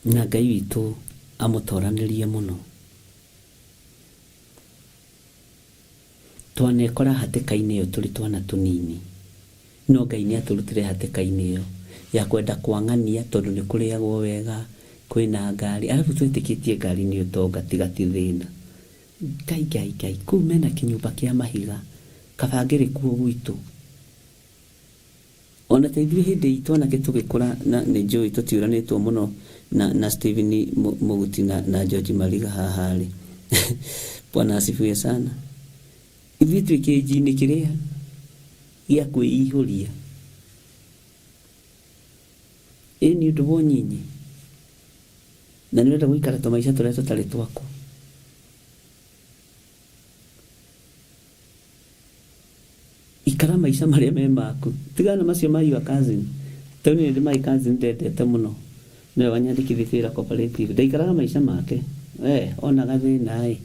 na Ngai witũ amũtoranĩrie mũno. Twanekora hatĩka-inĩ ĩyo tũrĩ twana tũnini, no Ngai nĩ atũrutire hatĩka-inĩ ĩyo ya kwenda kwang'ania tondũ nĩ kũrĩagwo wega, kwĩna ngari, arabu twetĩkĩtie ngari nĩ ũtonga tiga ti thĩna. Ngai Ngai Ngai, kũu mena kĩnyũmba kĩa mahiga, kaba ngĩrĩ kuo gwitũ. Ona ta ithuĩ hĩndĩ itũ anake tũgĩkũra na nĩ njũĩ tũtiũranĩtwo mũno na, na Stephen Mũguti na, na George Mariga haha rĩ. Bwana asifiwe sana. Ithuĩ twĩ kĩnji-inĩ kĩrĩa gĩa kwĩihũria. Ĩ nĩ ũndũ wa ũnyinyi na nĩ ũrenda gũikara tũmaica tũrĩa tũtarĩ twaku. Ikara maica marĩa me maku. Tigana na macio ma your cousin. Tondũ niĩ nĩ ndĩ my cousin ndendete mũno. Nĩwe wanyandĩkithĩtie wĩra cooperative. Ndaikaraga maica make. We onaga thĩna ĩ,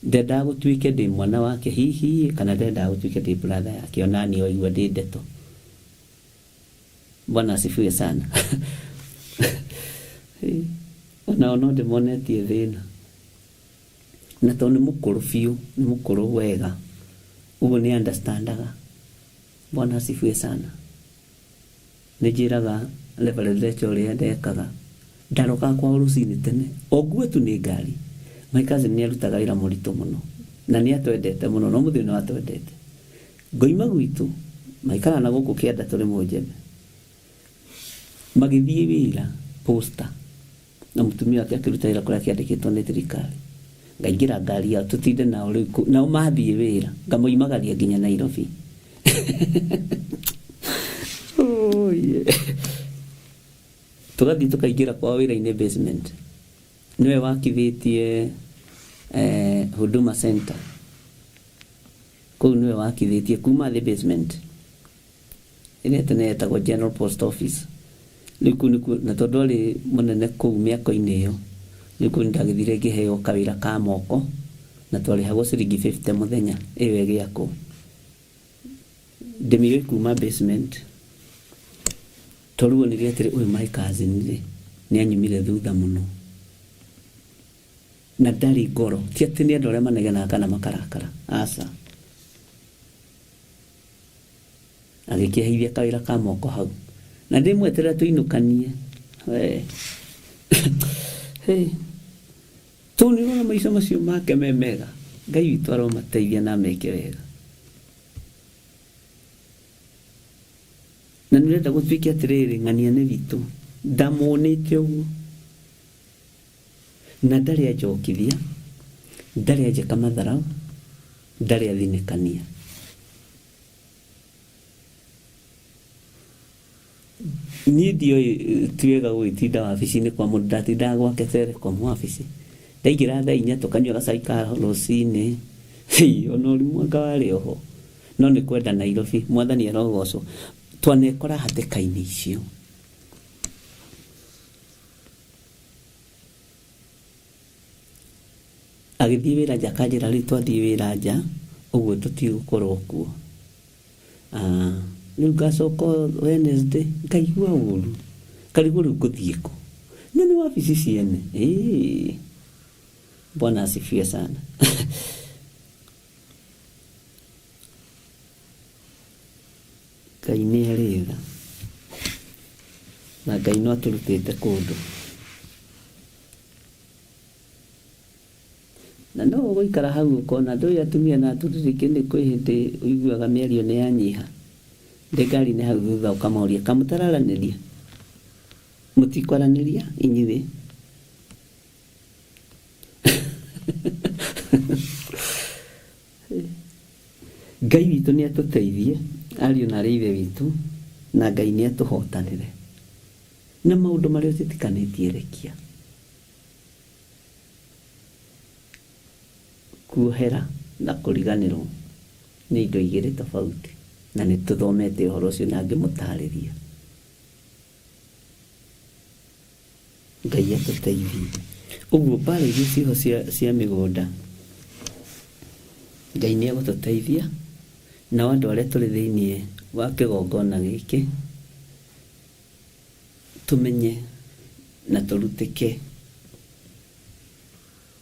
ndendaga gũtuĩke ndĩ mwana wake hihi ĩ, kana ndendaga gũtuĩke ndĩ brother yake. Ona niĩ waigua ndĩ ndeto. Bwana asifiwe sana. Onao no ndĩmonetie thĩna. Na tondũ nĩ mũkũrũ biũ, nĩ mũkũrũ wega, ũguo nĩ understandaga. Bwana asifiwe sana. Nĩ njĩraga Reverend Rachel ũrĩa ndekaga. Ndarokaga kwao rũcinĩ tene, o ngue tu nĩ ngari. My cousin nĩ arutaga wĩra mũritũ mũno, na nĩ atwendete mũno, na ũmũthĩ ũyũ no atwendete. Ngoima gwitũ, maikaraga na gũkũ kĩanda tũrĩ Mũnjembe. Magĩthiĩ wĩra Posta. Na mũtumia wake akĩruta wĩra kũrĩa akĩandĩkĩtwo nĩ thirikari. Ngaingĩra ngari yao tũtinde nao rĩu kũu, nao mathiĩ wĩra, ngamoimagaria nginya Nairobi. Oh, yeah. Tũgathiĩ tũkaingĩra kwao wĩra-inĩ basement. Nĩwe wakithĩtie Huduma Center. Kũu nĩwe wakithĩtie kuma thĩ basement. Ĩrĩa tene yetagwo General Post Office. Rĩu kũu nĩkuo, na tondũ arĩ mũnene kũu mĩako-inĩ ĩyo, rĩu kũu nĩndagĩthire ngĩheo kawĩra ka moko, na twarĩhagwo ciringi 50 mũthenya ĩyo ĩgĩakwo. Ndĩmĩũĩ kuma basement, to rĩu onire atĩrĩ, ũyũ my cousin rĩ, nĩanyumire thutha mũno. Na ndarĩ ngoro, ti atĩ nĩ andũ arĩa manegenaga kana makarakara, aca. Agĩkĩheithia kawĩra ka moko hau. Na ndĩmweterera tũinũkanie. We. Hey. Tondũ nĩ ũrona maica macio make me mega. Ngai witũ aromateithia na ameke wega. Na nĩ ũrenda gũtuĩke atĩrĩrĩ, ng'ania nĩ witũ. Ndamũnĩte ũguo. Na ndarĩ anjokithia, ndarĩ anjĩka matharau, ndarĩ athinĩkania. Niĩ ndioĩ ti wega gũgĩtinda wabici-inĩ kwa mũndũ, ndatindaga gwake Telecom wabici. Ndaingĩra thaa inya tũkanyua gacai ka rũcinĩ, ona ũrimũ anga warĩ oho. No nĩ kwenda Nairobi, Mwathani arogocwo. Twanekora hatĩka-inĩ icio. Agĩthiĩ wĩra nja akanjĩra rĩu twathiĩ wĩra nja ũguo tũtigũkorwo kuo. Ah, rĩu ngacoka Wednesday ngaigua ũru ngarigwo rĩu ngũthiĩ kũ na nĩ wabici ciene ĩĩ bwana asifiwe sana. Ngai nĩ arĩ tha na Ngai no atũrutĩte kũndũ. Na no ũgũikara hau ũkona ndũĩ atumia na athuri rĩngĩ nĩ kwĩ hĩndĩ ũiguaga mĩario nĩ yanyiha. Ndĩ ngari-inĩ hau thutha ũkamoria kamũtararanĩria? Mũtikwaranĩria inyuĩ? Ngai witũ nĩ atũteithie ariũ na arĩ ithe witũ, na Ngai nĩ atũhotanĩre na maũndũ marĩa ũtĩtĩkanĩtie rekia. Kuohera na kũriganĩrwo nĩ indo igĩrĩ tofauti, na nĩ tũthomete ũhoro ũcio na ngĩmũtarĩria. Ngai atũteithie. Ũguo mbara iria ciĩho cia mĩgũnda, Ngai nĩ egũtũteithia, nao andũ arĩa tũrĩ thĩinĩ wa kĩgongona gĩkĩ tũmenye na tũrutĩke.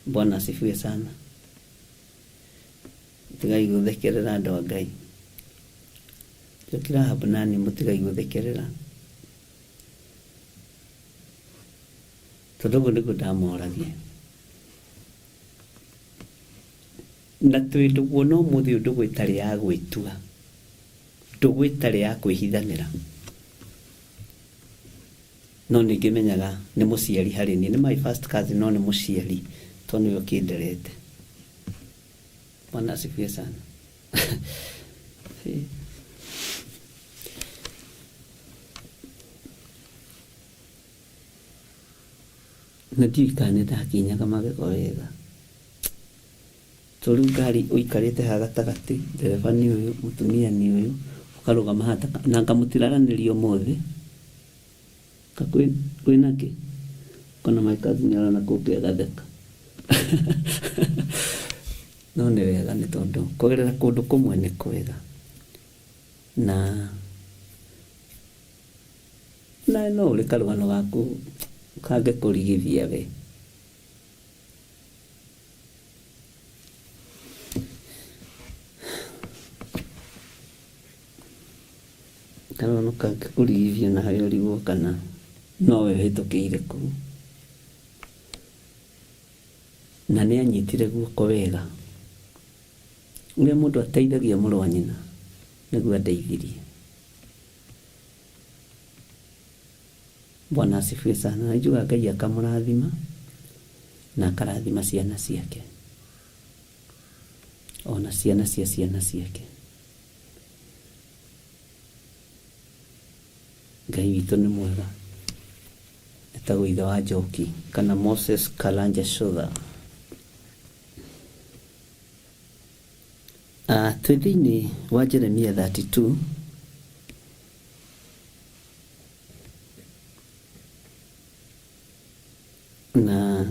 Bwana asifiwe sana. Tigai gũthekerera andũ a Ngai. Njoki Rahabu nani mũtigai gũthekerera. Tondũ ũguo nĩguo ndamoragia. Na twĩ ndũgũ ona ũmũthĩ ũyũ ndũgũ ĩtarĩ ya gwĩtua. Ndũgũ ĩtarĩ ya kwĩhithanĩra. No nĩ ngĩmenyaga nĩ mũciari harĩ niĩ. Nĩ my first cousin no nĩ mũciari tondũ nĩwe ũkĩnderete. Bwana asifiwe sana. Na ndiũĩ kana nĩ ndakinyaga magego wega. To rĩu ngari ũikarĩte haha gatagatĩ, ndereba nĩ ũyũ, mũtumia nĩ ũyũ, ũkarũgama haha na anga mũtiraranĩria ũmũthĩ? Ka kwĩna kĩ? Ũkona my cousin arona kũngĩ agatheka. No nĩ wega nĩ tondũ kũgerera kũndũ kũmwe nĩ kwega. Na nawe no ũrĩ karũgano gaku kangĩkũrigithia we. Karũgano kangĩkũrigithia nawe ũrigwo kana nowe ũhĩtũkĩire kũu. Na nĩ anyitire guoko wega. Ũrĩa mũndũ ateithagia mũrũ wa nyina nĩguo andeithirie. Bwana asifiwe sana. Na njugaga Ngai akamũrathima na akarathima ciana ciake ona ciana cia ciana ciake. Ngai witũ nĩ mwega. Etagwo ithe wa Njoki kana Moses Karanja Shotha. Twĩ thĩinĩ wa Jeremia 32 na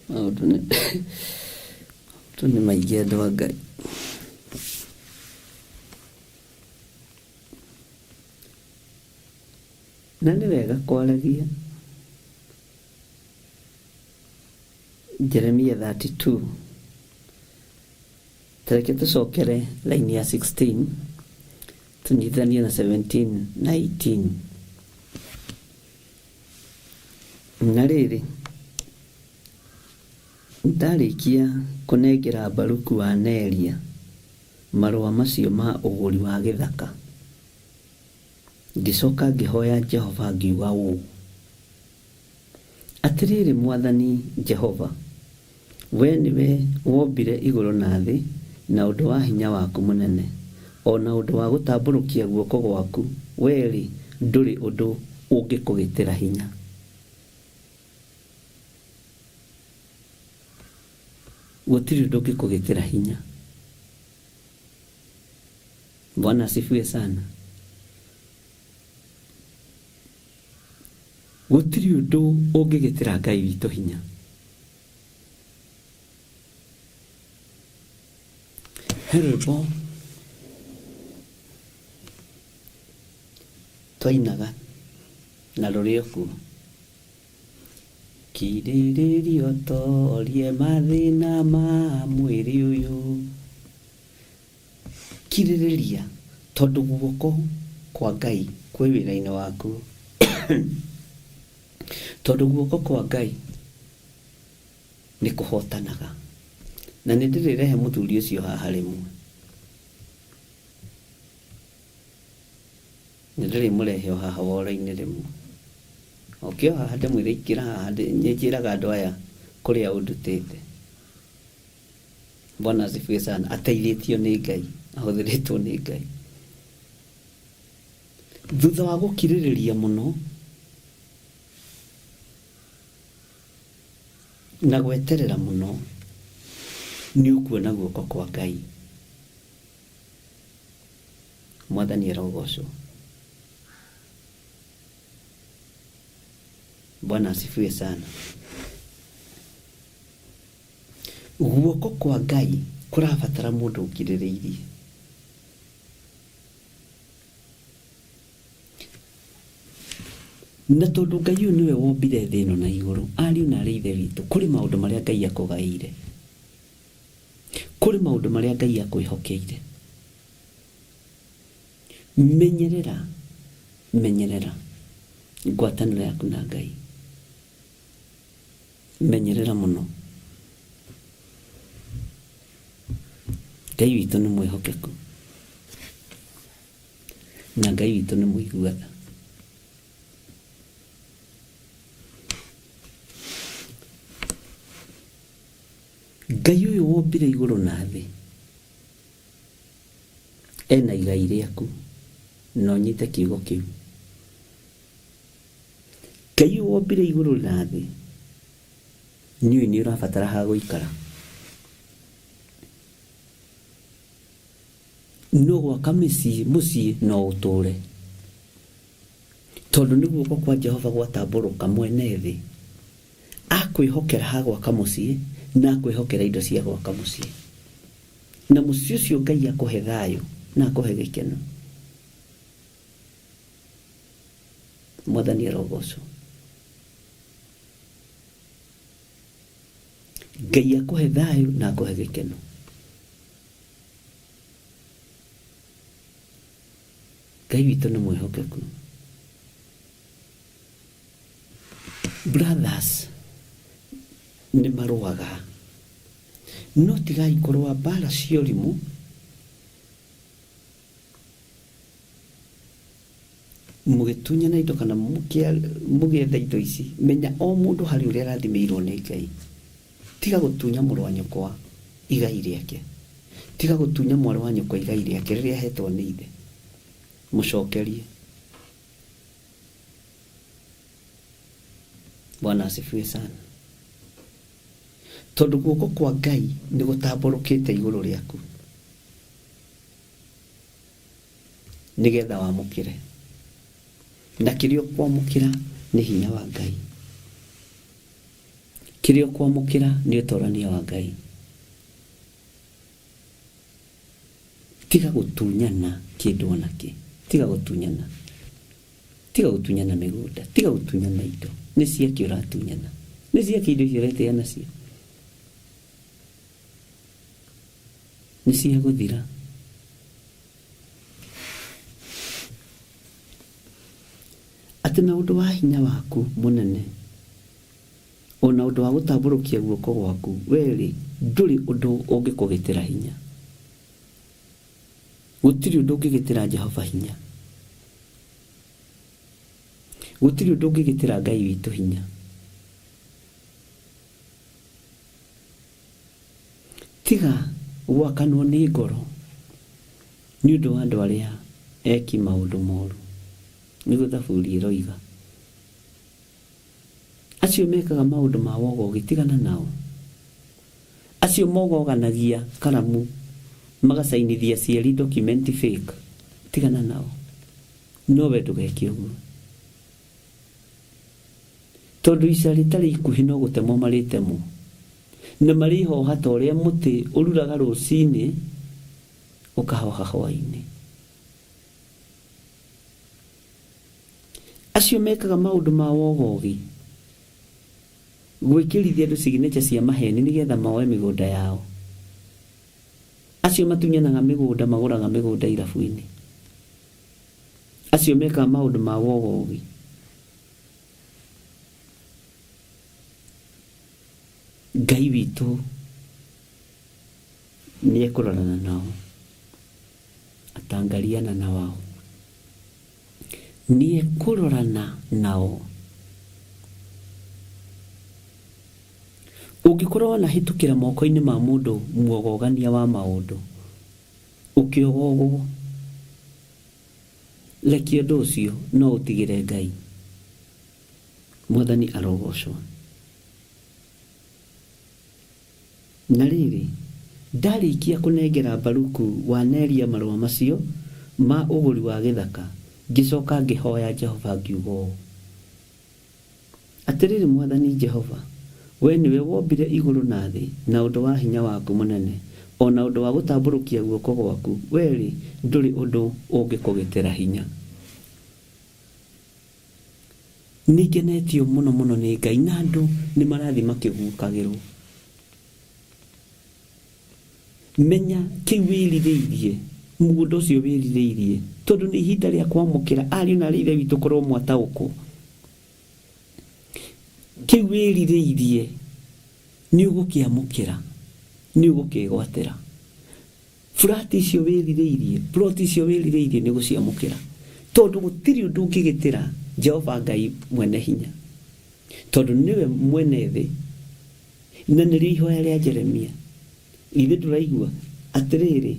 maũndũ nĩ maũndũ nĩ maingĩ andũ a Ngai. Na nĩ wega kwaragia. Jeremia 32 Ta reke tũcokere line ya 16 tũnyitithanie na 17 na 18. Na rĩrĩ, ndarĩkia kũnengera Baruku wa Neria marũa macio ma ũgũri wa gĩthaka, ngĩcoka ngĩhoya Jehova ngiuga ũũ, Atĩrĩrĩ Mwathani Jehova, wee nĩwe wombire igũrũ na thĩ na ũndũ wa hinya waku mũnene, o na ũndũ wa gũtambũrũkia guoko gwaku, wee-rĩ, ndũrĩ ũndũ ũngĩkũgĩtĩra hinya. Gũtirĩ ũndũ ũngĩkũgĩtĩra hinya. Bwana asifiwe sana. Gũtirĩ ũndũ ũngĩgĩtĩra Ngai witũ hinya. He rwĩmbo twainaga na rũrĩ o kuo. Kirĩrĩria ũtorie mathĩna ma mwĩrĩ ũyũ. Kirĩrĩria tondũ guoko kwa Ngai kwĩ wĩra-inĩ waku. Tondũ guoko kwa Ngai nĩ kũhotanaga. Na nĩ ndĩrĩrehe mũthuri ũcio haha rĩmwe. Nĩ ndĩrĩmũrehe o haha woro-inĩ rĩmwe. Oke o haha ndĩmwĩre ingĩra haha nĩ njĩraga andũ aya kũrĩa ũndutĩte. Bwana asifiwe sana. Ateithĩtio nĩ Ngai, ahũthĩrĩtwo nĩ Ngai. Thutha wa gũkirĩrĩria mũno na gweterera mũno, nĩ ũkuona guoko kwa Ngai. Mwathani arogocwo. Bwana asifiwe sana. Guoko kwa Ngai kũrabatara mũndũ ũkirĩrĩirie. Na tondũ Ngai ũyũ nĩwe wombire thĩ ĩno na igũrũ, ariũ na arĩ ithe witũ, kũrĩ maũndũ marĩa Ngai akũgaĩire. Kũrĩ maũndũ marĩa Ngai akwĩhokeire. Menyerera, menyerera ngwatanĩro yaku na Ngai. Menyerera mũno. Ngai witũ nĩ mwĩhokeku. Na Ngai witũ nĩ mũigua tha. Ngai ũyũ wombire igũrũ na thĩ ena igai rĩaku na ũnyite kiugo kĩu. Ngai ũyũ wombire igũrũ na thĩ nĩũĩ nĩ ũrabatara ha gũikara. No gwaka mĩciĩ mũciĩ no ũtũre. Tondũ nĩ guoko kwa Jehova gwatambũrũka mwene thĩ akwĩhokera ha gwaka mũciĩ na akwĩhokera indo cia gwaka mũciĩ. Na mũciĩ ũcio Ngai akũhe thayũ na akũhe gĩkeno. Mwathani arogocwo. Ngai akũhe thayũ na akũhe gĩkeno. Ngai witũ nĩ mwĩhokeku. Brothers nĩ marũaga no tigai kũrũa mbara cia ũrimũ mũgĩtunyana indo kana mũgĩetha indo ici. Menya o mũndũ harĩ ũrĩa arathimĩirwo nĩ Ngai. Tiga gũtunya mũrũ wa nyũkwa igai rĩake. Tiga gũtunya mwarĩ wa nyũkwa igai rĩake rĩrĩa ahetwo nĩ ithe. Mũcokerie. Bwana asifiwe sana. Tondũ guoko kwa Ngai nĩ gũtambũrũkĩte igũrũ rĩaku nĩgetha wamũkĩre. Na kĩrĩa ũkwamũkĩra nĩ hinya wa Ngai. Kĩrĩa ũkwamũkĩra nĩ ũtorania wa Ngai. Tiga gũtunyana kĩndũ ona kĩ. Tiga gũtunyana. Tiga gũtunyana mĩgũnda. Tiga gũtunyana indo. Nĩ ciakĩ ũratunyana? Nĩ ciakĩ indo icio ũretĩa nacio? Nĩ cia gũthira. Atĩ na ũndũ wa hinya waku mũnene, o na ũndũ wa gũtambũrũkia guoko gwaku, wee-rĩ, ndũrĩ ũndũ ũngĩkũgĩtĩra hinya. Gũtirĩ ũndũ ũngĩgĩtĩra Jehova hinya. Gũtirĩ ũndũ ũngĩgĩtĩra Ngai witũ hinya. Tiga gwakanwo nĩ ngoro nĩ ũndũ wa andũ arĩa eki maũndũ moru, nĩguo Thaburi ĩroiga. Acio mekaga maũndũ ma wogogi, tigana nao. Acio mogoganagia karamu magacainithia aciari document fake, tigana nao. No we ndũgeke ũguo. Tondũ ica rĩtarĩ ikuhĩ no gũtemwo marĩtemwo, na marĩhoha ta ũrĩa mũtĩ ũruraga rũcinĩ ũkahoha hwaĩ-inĩ. Acio mekaga maũndũ ma wogogi, gwĩkĩrithia andũ signature cia maheni nĩgetha moe mĩgũnda yao. Acio matunyanaga mĩgũnda magũraga mĩgũnda irabu-inĩ. Acio mekaga maũndũ ma wogogi. Ngai witũ nĩ ekũrorana nao, atangaliana na wao. Nĩ ekũrorana nao. Ũngĩkorwo wanahĩtũkĩra moko-inĩ ma mũndũ muogogania wa maũndũ, ũkĩogogwo, rekia ũndũ ũcio no ũtigĩre Ngai. Mwathani arogocwo. Na rĩrĩ, ndarĩkia kũnengera Baruku wa Neria marũa macio ma ũgũri wa gĩthaka, ngĩcoka ngĩhoya Jehova ngiuga ũũ, Atĩrĩrĩ Mwathani Jehova, wee nĩwe wombire igũrũ na thĩ na ũndũ wa hinya waku mũnene, o na ũndũ wa gũtambũrũkia guoko gwaku, wee-rĩ, ndũrĩ ũndũ ũngĩkũgĩtĩra hinya. Nĩ ngenetio mũno mũno nĩ Ngai na andũ nĩ marathiĩ makĩgukagĩrwo. Menya kĩu wĩrirĩirie, mũgũnda ũcio wĩrirĩirie, tondũ nĩ ihinda rĩa kwamũkĩra ariũ na arĩ ithe witũ korwo mwataũkwo. Kĩu wĩrirĩirie nĩ ũgũkĩamũkĩra, nĩ ũgũkĩgwatĩra. Flat icio wĩrirĩirie, plot icio wĩrirĩirie nĩ ũgũciamũkĩra. Tondũ gũtirĩ ũndũ ũngĩgĩtĩra Jehova Ngai mwene hinya. Tondũ nĩwe mwene thĩ. Na nĩrĩo ihoya rĩa Jeremia. Githĩ ndũraigua? Atĩrĩrĩ,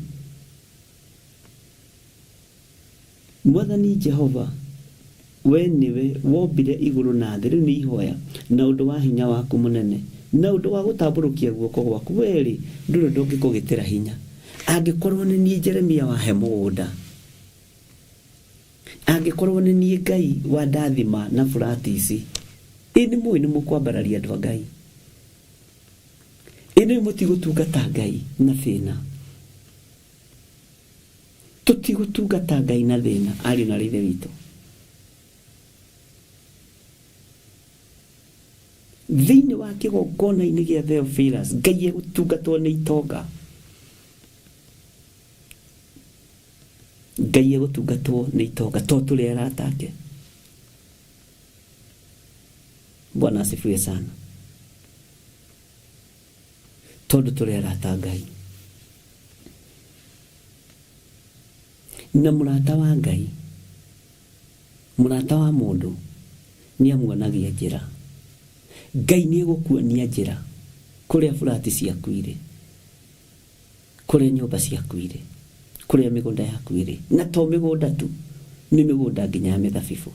Mwathani Jehova, wee nĩwe wombire igũrũ na thĩ, rĩu nĩ ihoya, na ũndũ wa hinya waku mũnene, na ũndũ wa gũtambũrũkia guoko gwaku, wee-rĩ, ndũrĩ ũndũ ũngĩkũgĩtĩra hinya. Angĩkorwo nĩ niĩ Jeremia wahe mũgũnda, angĩkorwo nĩ niĩ Ngai wandathima na burati ici, ĩ nĩ mũĩ nĩ mũkwambararia andũ a Ngai? Ĩ nĩ mũtigũtungata Ngai na thĩna? Tũtigũtungata Ngai na thĩna, ariũ na ithe witũ. Thĩinĩ wa kĩgongona-inĩ gĩa Theophilus, Ngai egũtungatwo nĩ itonga. Ngai egũtungatwo nĩ itonga to tũrĩ arata ake. Bwana asifiwe sana. Tondũ tũrĩ arata a Ngai. Na mũrata wa Ngai, mũrata wa mũndũ nĩ amuonagia njĩra. Ngai nĩ egũkuonia njĩra kũrĩa burati ciaku irĩ, kũrĩa nyũmba ciaku irĩ, kũrĩa mĩgũnda yaku ĩrĩ. Na to mĩgũnda tu, nĩ mĩgũnda nginya ya mĩthabibũ.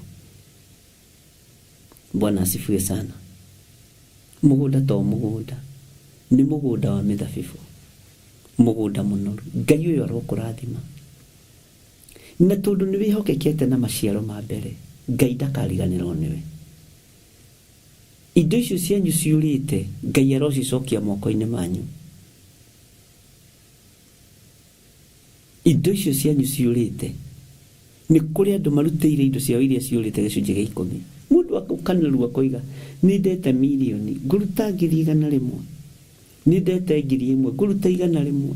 Bwana asifiwe sana. Mũgũnda to mũgũnda, nĩ mũgũnda wa mĩthabibũ, mũgũnda mũnoru. Ngai ũyũ arokũrathima. Na tondũ nĩ wĩhokekete na maciaro ma mbere, Ngai ndakariganĩrwo nĩwe. Indo icio cianyu ciũrĩte, Ngai arocicokia moko-inĩ manyu. Indo icio cianyu ciũrĩte, nĩ kũrĩ andũ marutĩire indo ciao iria ciũrĩte gĩcunjĩ gĩa ikũmi. Mũndũ akanarua akoiga, nĩ ndete mirioni, ngũruta 100,000. Nĩ ndete 1,000, ngũruta 100.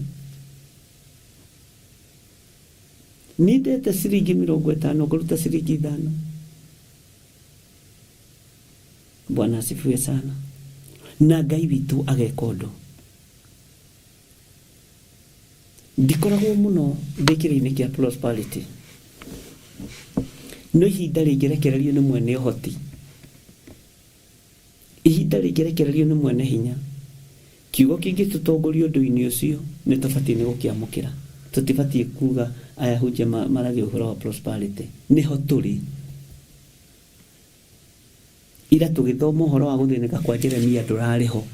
Nĩ ndete ciringi 50, ngũruta ciringi 5. Bwana asifiwe sana. Na Ngai witũ ageka ũndũ. Ndikoragwo mũno ndĩ kĩrĩinĩ kĩa prosperity, no ihinda rĩngĩrekererio nĩ mwene ũhoti, ihinda rĩngĩrekererio nĩ mwene hinya, kiugo kĩngĩtũtongoria ũndũ-inĩ ũcio nĩ tũbatiĩ nĩ gũkĩamũkĩra. Tũtibatiĩ kuga aya hunjia maragia ũhoro wa prosperity, nĩho tũrĩ. Ira tũgĩthoma ũhoro wa gũthĩnĩka kwa Jeremia ndũrarĩ ho.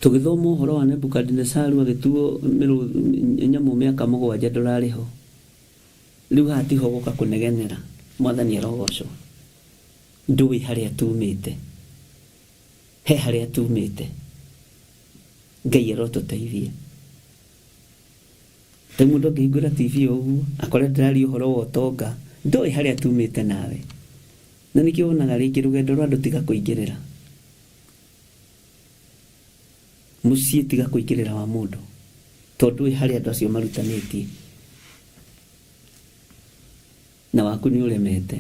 Tũgĩthoma ũhoro wa Nebukadinesaru agĩtuo nyamũ mĩaka 7 ndũrarĩ ho. Rĩu haha tiho gũka kũnegenera. Mwathani arogocwo. Ndũĩ harĩa tumĩte. He harĩa tumĩte. Ngai arotũteithia. Ta mũndũ angĩhingũra TV o ũguo akore ndĩraria ũhoro wa ũtonga, ndoĩ harĩa tumĩte nawe. Na nĩkĩo wonaga rĩngĩ rũgendo rwa andũ tiga kũingĩrĩra. Mũciĩ tiga kũingĩrĩra wa mũndũ, tondũ ndũĩ harĩa andũ acio marutanĩtie. Na waku nĩ ũremete,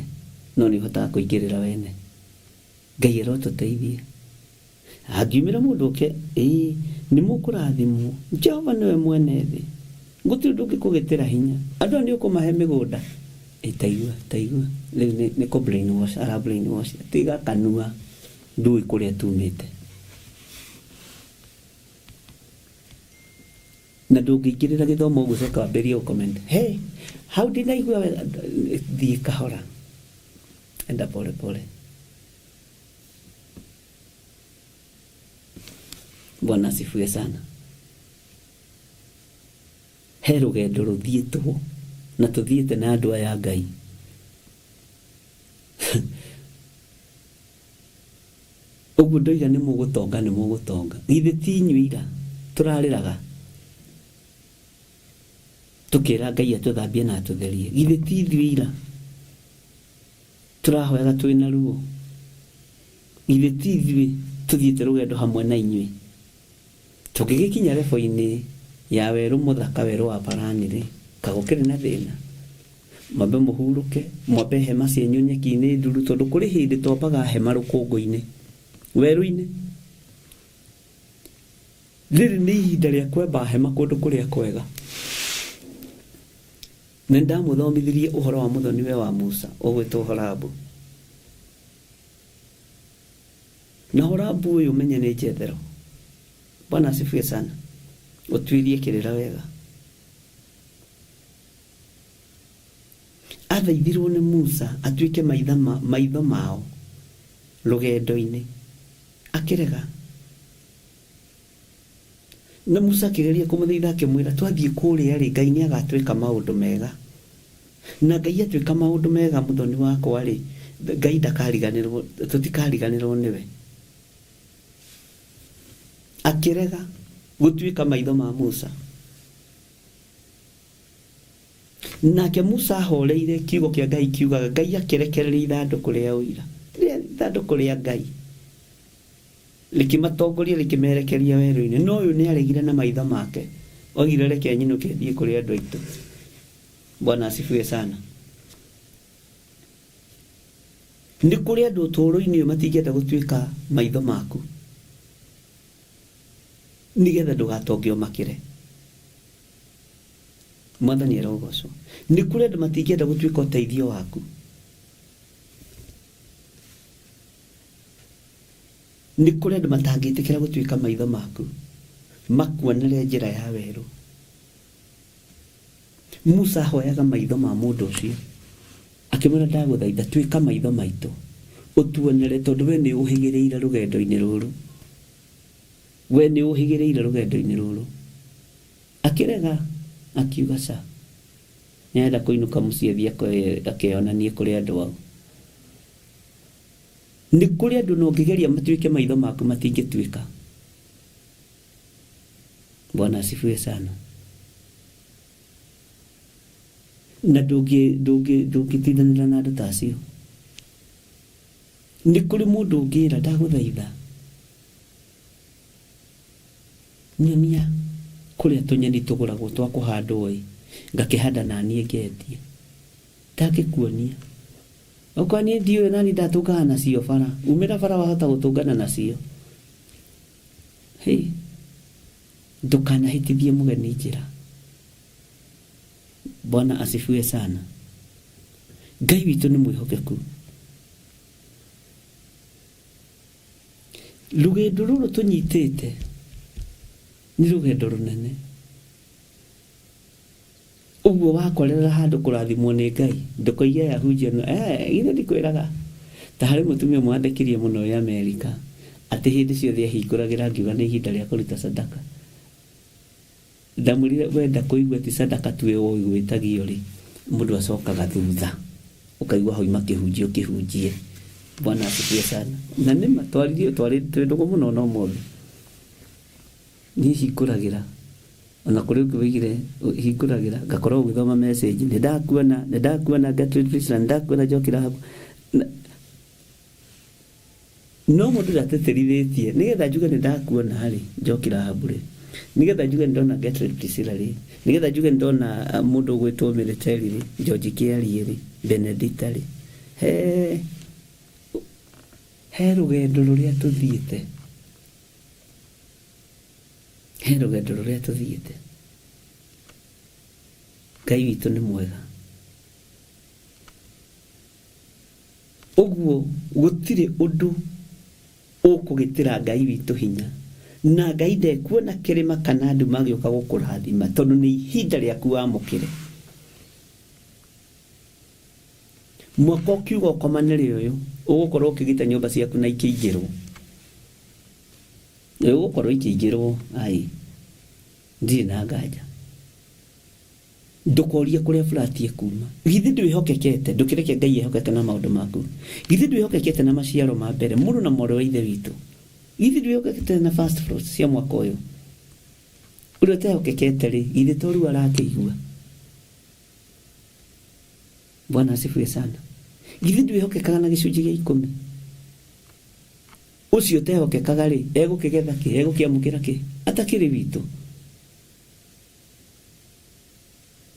no nĩ ũhotaga kũingĩrĩra wene. Ngai arotũteithia. Hangiumĩra mũndũ oke, ĩĩ, nĩ mũkũrathimwo. Jehova nĩwe mwene thĩ. Gũtirĩ ũndũ ũngĩkũgĩtĩra hinya. Andũ aya nĩ ũkũmahe mĩgũnda. Itaigua taigua rĩu nĩ kũ brainwash ara brainwash tiga kanua ndũĩ kũrĩa tumĩte na ndũngĩingĩrĩra gĩthomo ũguo coka wambĩrĩrie gũ comment hey hau ndinaigua wega thiĩ kahora enda pole pole. Bwana asifiwe sana. He rũgendo rũthiĩtwo na tũthiĩte na andũ aya a Ngai. Ũguo ndoiga nĩ mũgũtonga nĩ mũgũtonga. Githĩ ti inyuĩ ira tũrarĩraga tũkĩra Ngai atũthambie na atũtherie. Githĩ ti ithuĩ ira tũrahoyaga twĩna ruo. Githĩ ti ithuĩ tũthiĩte rũgendo hamwe na inyuĩ. Tũngĩgĩkinya rebo-inĩ ya werũ mũthaka werũ wa Parani rĩ, ka gũkĩrĩ na thĩna? Mwambe mũhurũke, mwambe hema cianyu nyeki-inĩ nduru, tondũ kũrĩ hĩndĩ twambaga hema rũkũngũ-inĩ, werũ-inĩ. Rĩrĩ nĩ ihinda rĩa kwamba hema kũndũ kũrĩa kwega. Na nĩndamũthomithirie ũhoro wa mũthoniwe wa Musa ũgwĩtwo Horabu. Na Horabu ũyũ menye nĩ Jethero. Bwana asifiwe sana. Ũtuĩrie kĩrĩra wega. Athaithirwo nĩ Musa atuĩke maitho mao rũgendo-inĩ. Akĩrega. Na Musa akĩgeria kũmũthaitha akĩmwĩra twathiĩ kũrĩa rĩ Ngai nĩ agatwĩka maũndũ mega. Na Ngai atwĩka maũndũ mega mũthoni wakwa rĩ, Ngai ndakariganĩrwo, tũtikariganĩrwo nĩwe. Akĩrega gũtuĩka maitho ma Musa. Nake Musa ahoreire kiugo kĩa Ngai kiugaga Ngai akĩrekereria ithandũkũ rĩa ũira. Ithandũkũ rĩa Ngai rĩkĩmatongoria rĩkĩmerekeria werũ-inĩ. No ũyũ nĩ aregire na maitho make. Oigire reke nyinũke thiĩ kũrĩ andũ aitũ. Bwana asifiwe sana. Nĩ kũrĩ andũ ũtũũro-inĩ ũyũ matingĩenda gũtuĩka maitho maku nĩgetha ndũgatonge ũmakĩre. Mwathani arogocwo. Nĩ kũrĩ andũ matingĩenda gũtuĩka ũteithio waku. Nĩ kũrĩ andũ matangĩtĩkĩra gũtuĩka maitho maku makuonere njĩra ya werũ. Musa ahoyaga maitho ma mũndũ ũcio akĩmwĩra ndagũthaitha tuĩka maitho maitũ ũtuonere tondũ we nĩ ũhĩgĩrĩire rũgendo-inĩ rũrũ. We nĩ ũhĩgĩrĩire rũgendo-inĩ rũrũ. Akĩrega akiuga ca. Nĩarenda kũinũka mũciĩ athiĩ akeyonanie kũrĩ andũ ao. Nĩ kũrĩ andũ na ũngĩgeria matuĩke maitho maku matingĩtuĩka. Bwana asifiwe sana. Na ndũngĩtindanĩra na andũ ta acio. Nĩ kũrĩ mũndũ ũngĩra ndagũthaitha nyonia kũrĩa tũnyeni tũgũragwo twa kũhandwo ĩ ngakĩhanda na niĩ ngendie. Ndangĩkuonia. Okorwo niĩ ndiũĩ nani ndatũngana nacio bara. Umĩra bara wahota gũtũngana nacio. Hey, ndũkanahĩtithie mũgeni njĩra. Bwana asifiwe sana. Ngai witũ nĩ mwĩhokeku. Rũgendo rũrũ tũnyitĩte nĩ rũgendo rũnene. Ũguo wakorerera handũ kũrathimwo nĩ Ngai ndũkoige aya hunjia no githĩ ndikwĩraga. Ta harĩ mũtumia ũmwe wandekirie mũno wĩ Amerika atĩ hĩndĩ ciothe ahingũragĩra ngiuga nĩ ihinda rĩa kũruta sadaka. Ndamwĩrire wenda kũigua ti sadaka tu ĩgwĩtagio rĩ, mũndũ acokaga thutha ũkaigua hauma kĩhunjio kĩhunjie. Bwana asifiwe sana. Na nĩma twaririe twarĩ twĩ ndũgũ mũno na ũmũthĩ. Niĩ hingũragĩra ona kũrĩ ũngĩ woigire hingũragĩra ngakorwo ũgĩthoma message nĩ ndakuona nĩ ndakuona Gertrude Priscilla nĩ ndakuona Njoki Rahabu. No mũndũ ndatĩtĩrithĩtie nĩgetha njuge nĩ ndakuona rĩ Njoki Rahabu rĩ nĩgetha njuge nĩ ndona Gertrude Priscilla rĩ nĩgetha njuge nĩ ndona mũndũ ũgwĩtwo Military rĩ George Kĩarie rĩ Benedicta rĩ he he rũgendo rũrĩa tũthiĩte. He rũgendo rũrĩa tũthiĩte. Ngai witũ nĩ mwega. Ũguo gũtirĩ ũndũ ũkũgĩtĩra Ngai witũ hinya, na Ngai ndekuona kĩrĩma kana nduma agĩũka gũkũrathima, tondũ nĩ ihinda rĩaku wamũkĩre. Mwaka ũkiuga ũkomanĩre ũyũ, ũgũkorwo ũkĩgita nyũmba ciaku na ikĩingĩrwo. Ũgũkorwo ikĩingĩrwo, ai, ndirĩ na nganja. Ndũkorie kũrĩa flat ĩkuma. Githĩ ndwĩhokekete? Ndũkĩreke Ngai ehokeke na maũndũ maku. Githĩ ndwĩhokekete na maciaro ma mbere, mũrũ na mwarĩ wa Ithe witũ? Githĩ ndwĩhokekete na first fruits cia mwaka ũyũ? Ũrĩa ũtehokekete-rĩ, githĩ to rĩu arakĩigua? Bwana asifiwe sana. Githĩ ndwĩhokekaga na gĩcunjĩ gĩa ikũmi? Ũcio ũtehokekaga-rĩ, egũkĩgetha kĩ? Egũkĩamũkĩra kĩ? Atakĩrĩ witũ.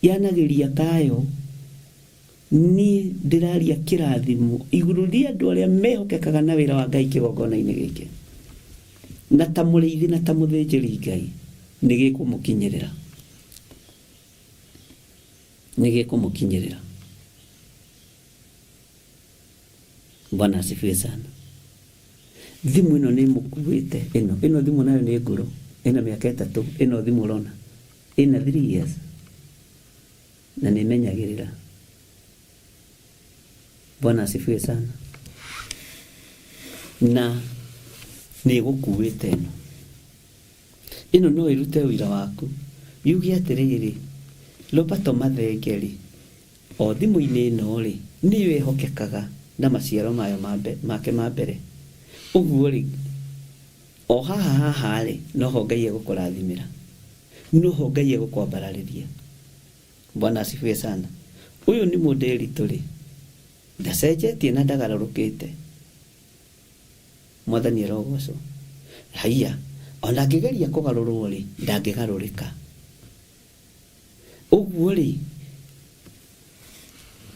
Yanagĩria kayo, niĩ ndĩraria kĩrathimo igũrũ rĩa andũ arĩa mehokekaga na wĩra wa Ngai kĩgongona-inĩ gĩkĩ. Na ta mũrĩithi na ta mũthĩnjĩri Ngai, nĩ gĩkũmũkinyĩrĩra. Nĩ gĩkũmũkinyĩrĩra. Bwana asifiwe sana. Thimũ ĩno nĩ ĩmũkuĩte ĩno. Ĩno thimũ nayo nĩ ngũrũ. Ĩna mĩaka ĩtatũ. Ĩno thimũ ũrona. Ĩna 3 years. Na nĩ ĩmenyagĩrĩra. Bwana asifiwe sana. Na nĩ ĩgũkuĩte ĩno. Ĩno no ĩrute ũira waku. Yuge atĩrĩrĩ, Roberto Mathenge rĩ, O thimũ-inĩ ĩno-rĩ, nĩyo ĩhokekaga na maciaro mayo make ma mbere. Ũguo-rĩ, o haha haha-rĩ, noho Ngai egũkũrathimĩra. Noho Ngai egũkwambararĩria. Bwana asifiwe sana. Ũyũ nĩ mũndĩritũ-rĩ, ndacenjetie na ndagarũrũkĩte. Mwathani arogocwo. Haiya, ona angĩgeria kũgarũrwo-rĩ, ndangĩgarũrĩka. Ũguo-rĩ,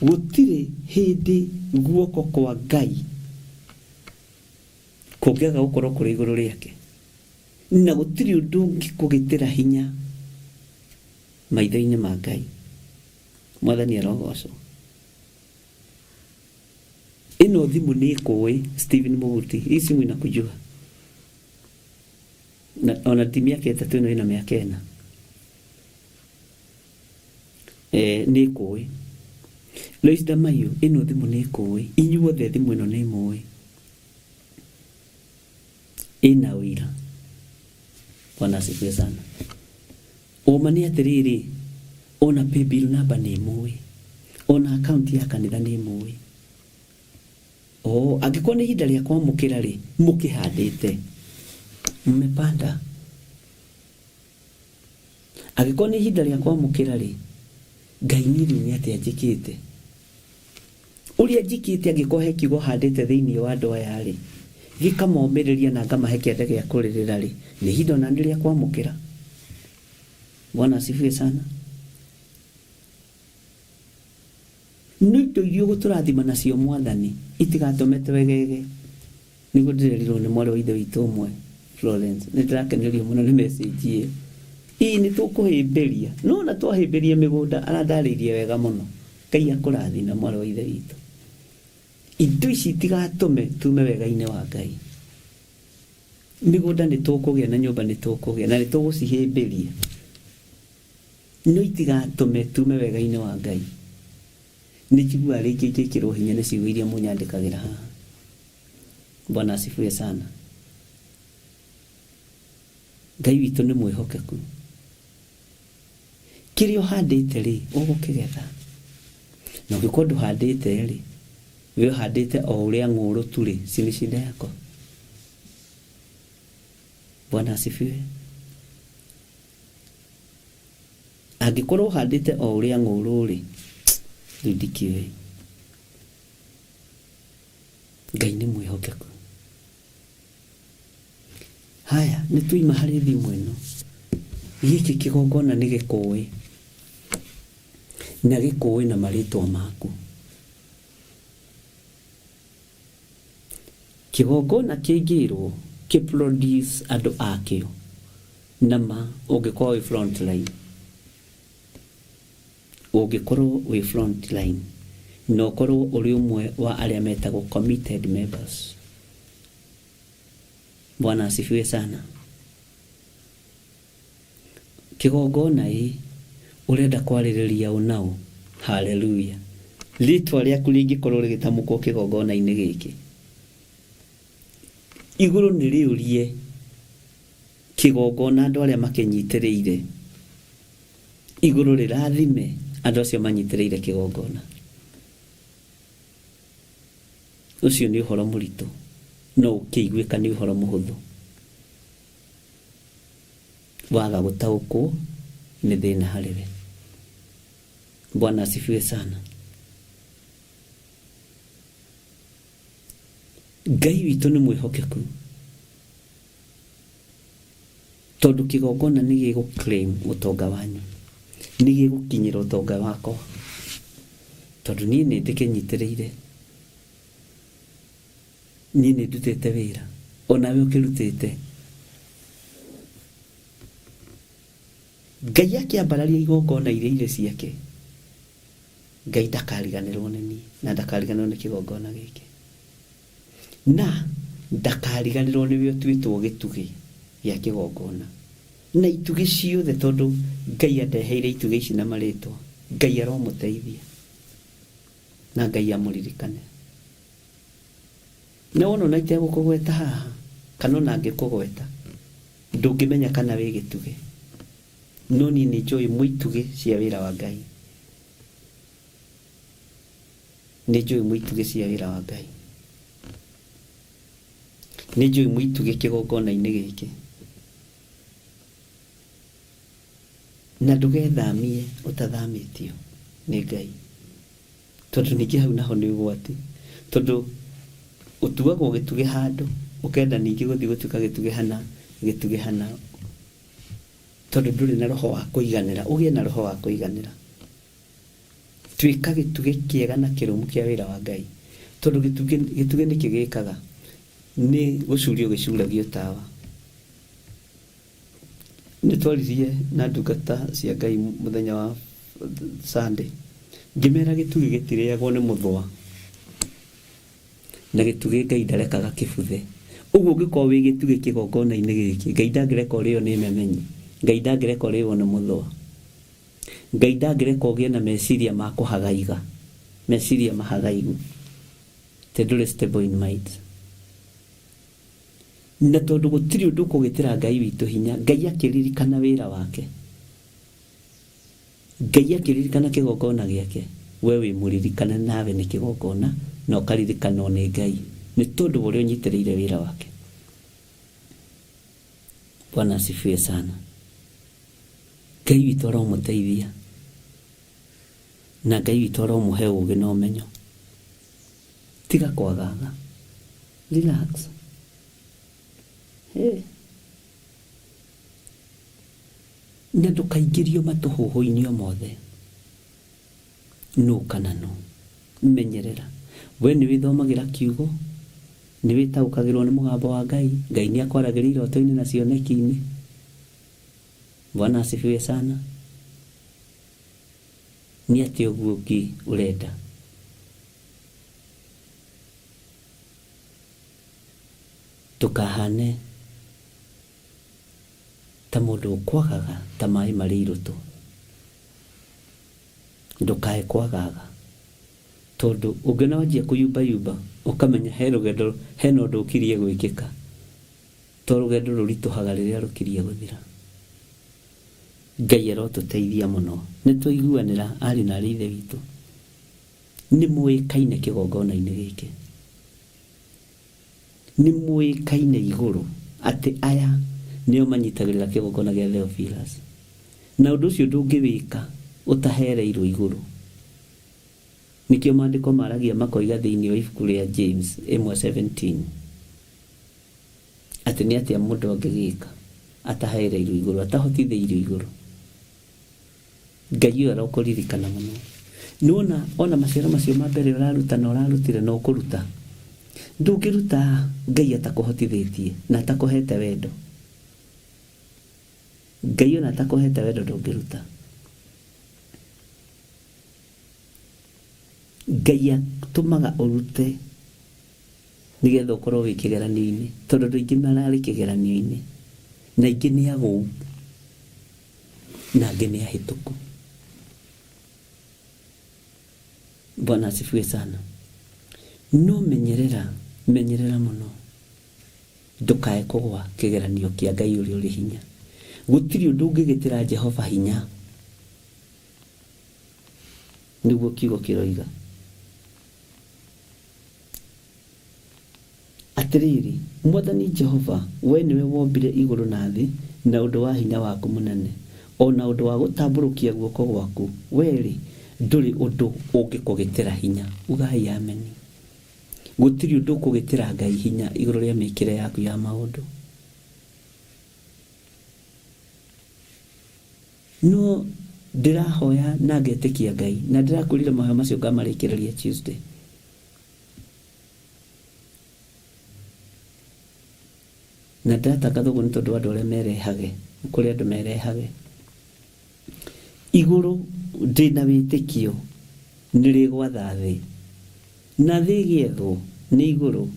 gũtirĩ hĩndĩ guoko kwa Ngai kũngĩaga gũkorwo kũrĩ igũrũ rĩake, na gũtirĩ ũndũ ũngĩkũgĩtĩra hinya maitho-inĩ ma Ngai. Mwathani arogocwo. Ĩno thimũ nĩ ĩkũĩ Stephen Mũguti, hii simu inakujua. Na ona ti mĩaka ĩtatũ ĩno ĩna mĩaka ĩna. Eh, nĩ kũĩ Lois Damayo ĩno thimũ nĩ kũĩ inyuothe thimũ ĩno nĩ mũĩ ĩna ũira Bwana asifiwe sana ũma nĩ atĩrĩrĩ ona paybill number nĩ mũĩ ona akaunti ya kanitha nĩ mũĩ Oh, angĩkorwo nĩ ihinda rĩa kwamũkĩra rĩ mũkĩhandĩte mmepanda Angĩkorwo nĩ ihinda rĩa kwamũkĩra-rĩ, Ngai niĩ rĩu nĩ atĩa njĩkĩte? Ũrĩa njĩkĩte angĩkorwo he kiugo handĩte thĩinĩ wa andũ aya-rĩ, gĩkamomĩrĩria na ngamahe kĩande gĩa kũrĩrĩra-rĩ, nĩ ihinda ona nĩ rĩa kwamũkĩra. Bwana asifiwe sana. No indo iria ũgũtũrathima nacio Mwathani, itigatũme twegege. Nĩguo ndĩrerirwo nĩ mwarĩ wa ithe witũ ũmwe Florence, nĩ ndĩrakenirio mũno nĩ message ĩyo. Ĩĩ nĩ tũkũhĩmbĩria, no ona twahĩmbĩria mĩgũnda arandarĩirie wega mũno. Ngai akũrathime mwarĩ wa ithe witũ. Indo ici itigatũme tume wega-inĩ wa Ngai. Mĩgũnda nĩ tũkũgĩa na nyũmba nĩ tũkũgĩa na nĩ tũgũcihĩmbĩria. No itigatũme tume wega-inĩ wa Ngai. Nĩ njiguaga rĩngĩ ngĩkĩrwo hinya nĩ ciugo iria mũnyandĩkagĩra haha. Bwana asifiwe sana. Ngai witũ nĩ mwĩhokeku. Kĩrĩa ũhandĩte rĩ, ũgũkĩgetha. Na ũngĩkorwo ndũhandĩte rĩ, we ũhandĩte o ũrĩa ng'ũrũ tu rĩ, si ni shida yako? Bwana asifiwe. Angĩkorwo ũhandĩte o ũrĩa ng'ũrũ-rĩ, rĩu ndikĩũĩ. Ngai nĩ mwĩhokeku. Haya, nĩ tuima harĩ thimũ ĩno. Gĩkĩ kĩgongona nĩ gĩkũĩ. Na gĩkũĩ na marĩtwa maku. Kĩgongona kĩngĩrwo kĩ produce andũ akĩo na ma ũngĩkorwo wĩ front line, ũngĩkorwo wĩ front line Na ũkorwo ũrĩ ũmwe wa arĩa metagwo committed members. Bwana asifiwe sana. Kĩgongona ĩ, ũrenda kwarĩrĩria ũ na ũ? Haleluya. Rĩtwa rĩaku rĩngĩkorwo rĩgĩtamũkwo kĩgongona-inĩ gĩkĩ, igũrũ nĩ rĩũrie kĩgongona andũ arĩa makĩnyitĩrĩire. Igũrũ rĩrathime andũ acio manyitĩrĩire kĩgongona. Ũcio nĩ ũhoro mũritũ, no ũkĩiguĩka nĩ ũhoro mũhũthũ. Waga gũtaũkwo nĩ thĩna harĩ we. Bwana asifiwe sana. Ngai witũ nĩ mwĩhokeku tondũ kĩgongona nĩ gĩgũ claim ũtonga wanyu, nĩ gĩgũkinyĩra ũtonga wakwa tondũ niĩ nĩ ndĩkĩnyitĩrĩire, niĩ nĩ ndutĩte wĩra onawe ũkĩrutĩte. Ngai akĩambararia igongona iria irĩ ciake, Ngai ndakariganĩrwo nĩ niĩ na ndakariganĩrwo nĩ kĩgongona gĩkĩ, na ndakariganĩrwo nĩwe ũtuĩtwo gĩtugĩ gĩa kĩgongona na itugĩ ciothe, tondũ Ngai andeheire itugĩ ici na marĩtwa. Ngai aromũteithia na Ngai amũririkane. Na wona ona itegũkũgweta haha kana ona ngĩkũgweta, ndũngĩmenya kana wĩ gĩtugĩ, no niĩ nĩ njũĩ mwĩ itugĩ cia wĩra wa Ngai. Nĩ njũĩ mwĩ itugĩ cia wĩra wa Ngai. Nĩ njũĩ mwĩ itugĩ kĩgongona-inĩ gĩkĩ. Na ndũgethamie ũtathamĩtio nĩ Ngai, tondũ ningĩ hau naho nĩ ũgwati, tondũ ũtuagwo gĩtugĩ handũ, ũkenda ningĩ gũthiĩ gũtuĩka gĩtugĩ hana, gĩtugĩ hana, tondũ ndũrĩ na roho wa kũiganĩra. Ũgĩe na roho wa kũiganĩra. Tuĩka gĩtugĩ kĩega na kĩrũmu kĩa wĩra wa Ngai, tondũ gĩtugĩ, gĩtugĩ nĩkĩ gĩkaga? Nĩ gũcurio gĩcuragio tawa. Nĩ twaririe na ndungata cia Ngai mũthenya wa Sunday, ngĩmera gĩtugĩ gĩtirĩagwo nĩ mũthũa, na gĩtugĩ Ngai ndarekaga kĩbuthe. Ũguo ũngĩkorwo wĩ gĩtugĩ kĩgongona-inĩ gĩkĩ, Ngai ndangĩreka ũrĩo nĩ memenyi, Ngai ndangĩreka ũrĩo nĩ mũthũa, Ngai ndangĩreka ũgĩe na meciria ma kũhagaiga, meciria mahagaigu, atĩ ndũrĩ stable in mind. Na tondũ gũtirĩ ũndũ ũkũgĩtĩra Ngai witũ hinya, Ngai akĩririkana wĩra wake, Ngai akĩririkana kĩgongona gĩake, we wĩ mũririkane nawe nĩ kĩgongona na ũkaririkanwo nĩ Ngai nĩ tondũ wa ũrĩa ũnyitĩrĩire wĩra wake. Bwana asifiwe sana. Ngai witũ aromũteithia na Ngai witũ aromũhe ũgĩ na ũmenyo. Tiga kwagaga. Relax. Hey. Na ndũkaingĩrio matũhũhũ-inĩ o mothe. Nũ kana nũ. Menyerera. We nĩ wĩthomagĩra kiugo, nĩ wĩtaũkagĩrwo nĩ mũgambo wa Ngai, Ngai nĩ akwaragĩria iroto-inĩ na cioneki-inĩ. Bwana asifiwe sana. Nĩ atĩa ũguo ũngĩ ũrenda? Ndũkahane ta mũndũ ũkwagaga ta maĩ marĩ irũtũ. Ndũkae kwagaga, tondũ ũngĩona wanjia kũyumbayumba, ũkamenya he rũgendo, hena ũndũ ũkirie gwĩkĩka. To rũgendo rũritũhaga rĩrĩa rũkirie gũthira. Ngai arotũteithia mũno. Nĩ twaiguanĩra ariũ na aarĩ a Ithe witũ. Nĩ mũĩkaine kĩgongona-inĩ gĩkĩ. Nĩ mũĩkaine igũrũ atĩ aya nĩo manyitagĩrĩra kĩgongona gĩa Theophilus. Na ũndũ ũcio ndũngĩwĩka ũtahereirwo igũrũ. Nĩkĩo maandĩko maragia makoiga thĩinĩ wa ibuku rĩa James 1:17 atĩ nĩ atĩa mũndũ angĩgĩka atahereirwo igũrũ, atahotithĩirio igũrũ. Ngai ũyũ arokũririkana mũno. Nĩwona ona maciaro macio ma mbere ũraruta na ũrarutire na ũkũruta, ndũngĩruta Ngai atakũhotithĩtie na atakũhete wendo. Ngai ona atakũhete wendo ndũngĩruta. Ngai atũmaga ũrute nĩgetha ũkorwo wĩ kĩgeranio-inĩ, tondũ andũ aingĩ mararĩ kĩgeranio-inĩ, na aingĩ nĩ agũu, na angĩ nĩ ahĩtũku. Bwana asifiwe sana. No menyerera, menyerera mũno ndũkae kũgwa kĩgeranio kĩa Ngai ũrĩa ũrĩ hinya. Gũtirĩ ũndũ ũngĩgĩtĩra Jehova hinya, nĩguo kiugo kĩroiga. Atĩrĩrĩ, Mwathani Jehova, wee nĩwe wombire igũrũ na thĩ na ũndũ wa hinya waku mũnene, o na ũndũ wa gũtambũrũkia guoko gwaku, wee-rĩ, ndũrĩ ũndũ ũngĩkũgĩtĩra hinya. Ugai ameni. Gũtirĩ ũndũ ũkũgĩtĩra Ngai hinya igũrũ rĩa mĩkĩre yaku ya maũndũ. No ndĩrahoya na ngetĩkia Ngai, na ndĩrakwĩrire mahoya macio ngamarĩkĩrĩria Tuesday. Na ndĩratangatha ũguo nĩ tondũ wa andũ arĩa merehage, kũrĩ andũ merehage. Igũrũ ndĩna wĩtĩkio nĩ rĩgwatha thĩ, na thĩ ĩgĩethwo nĩ igũrũ,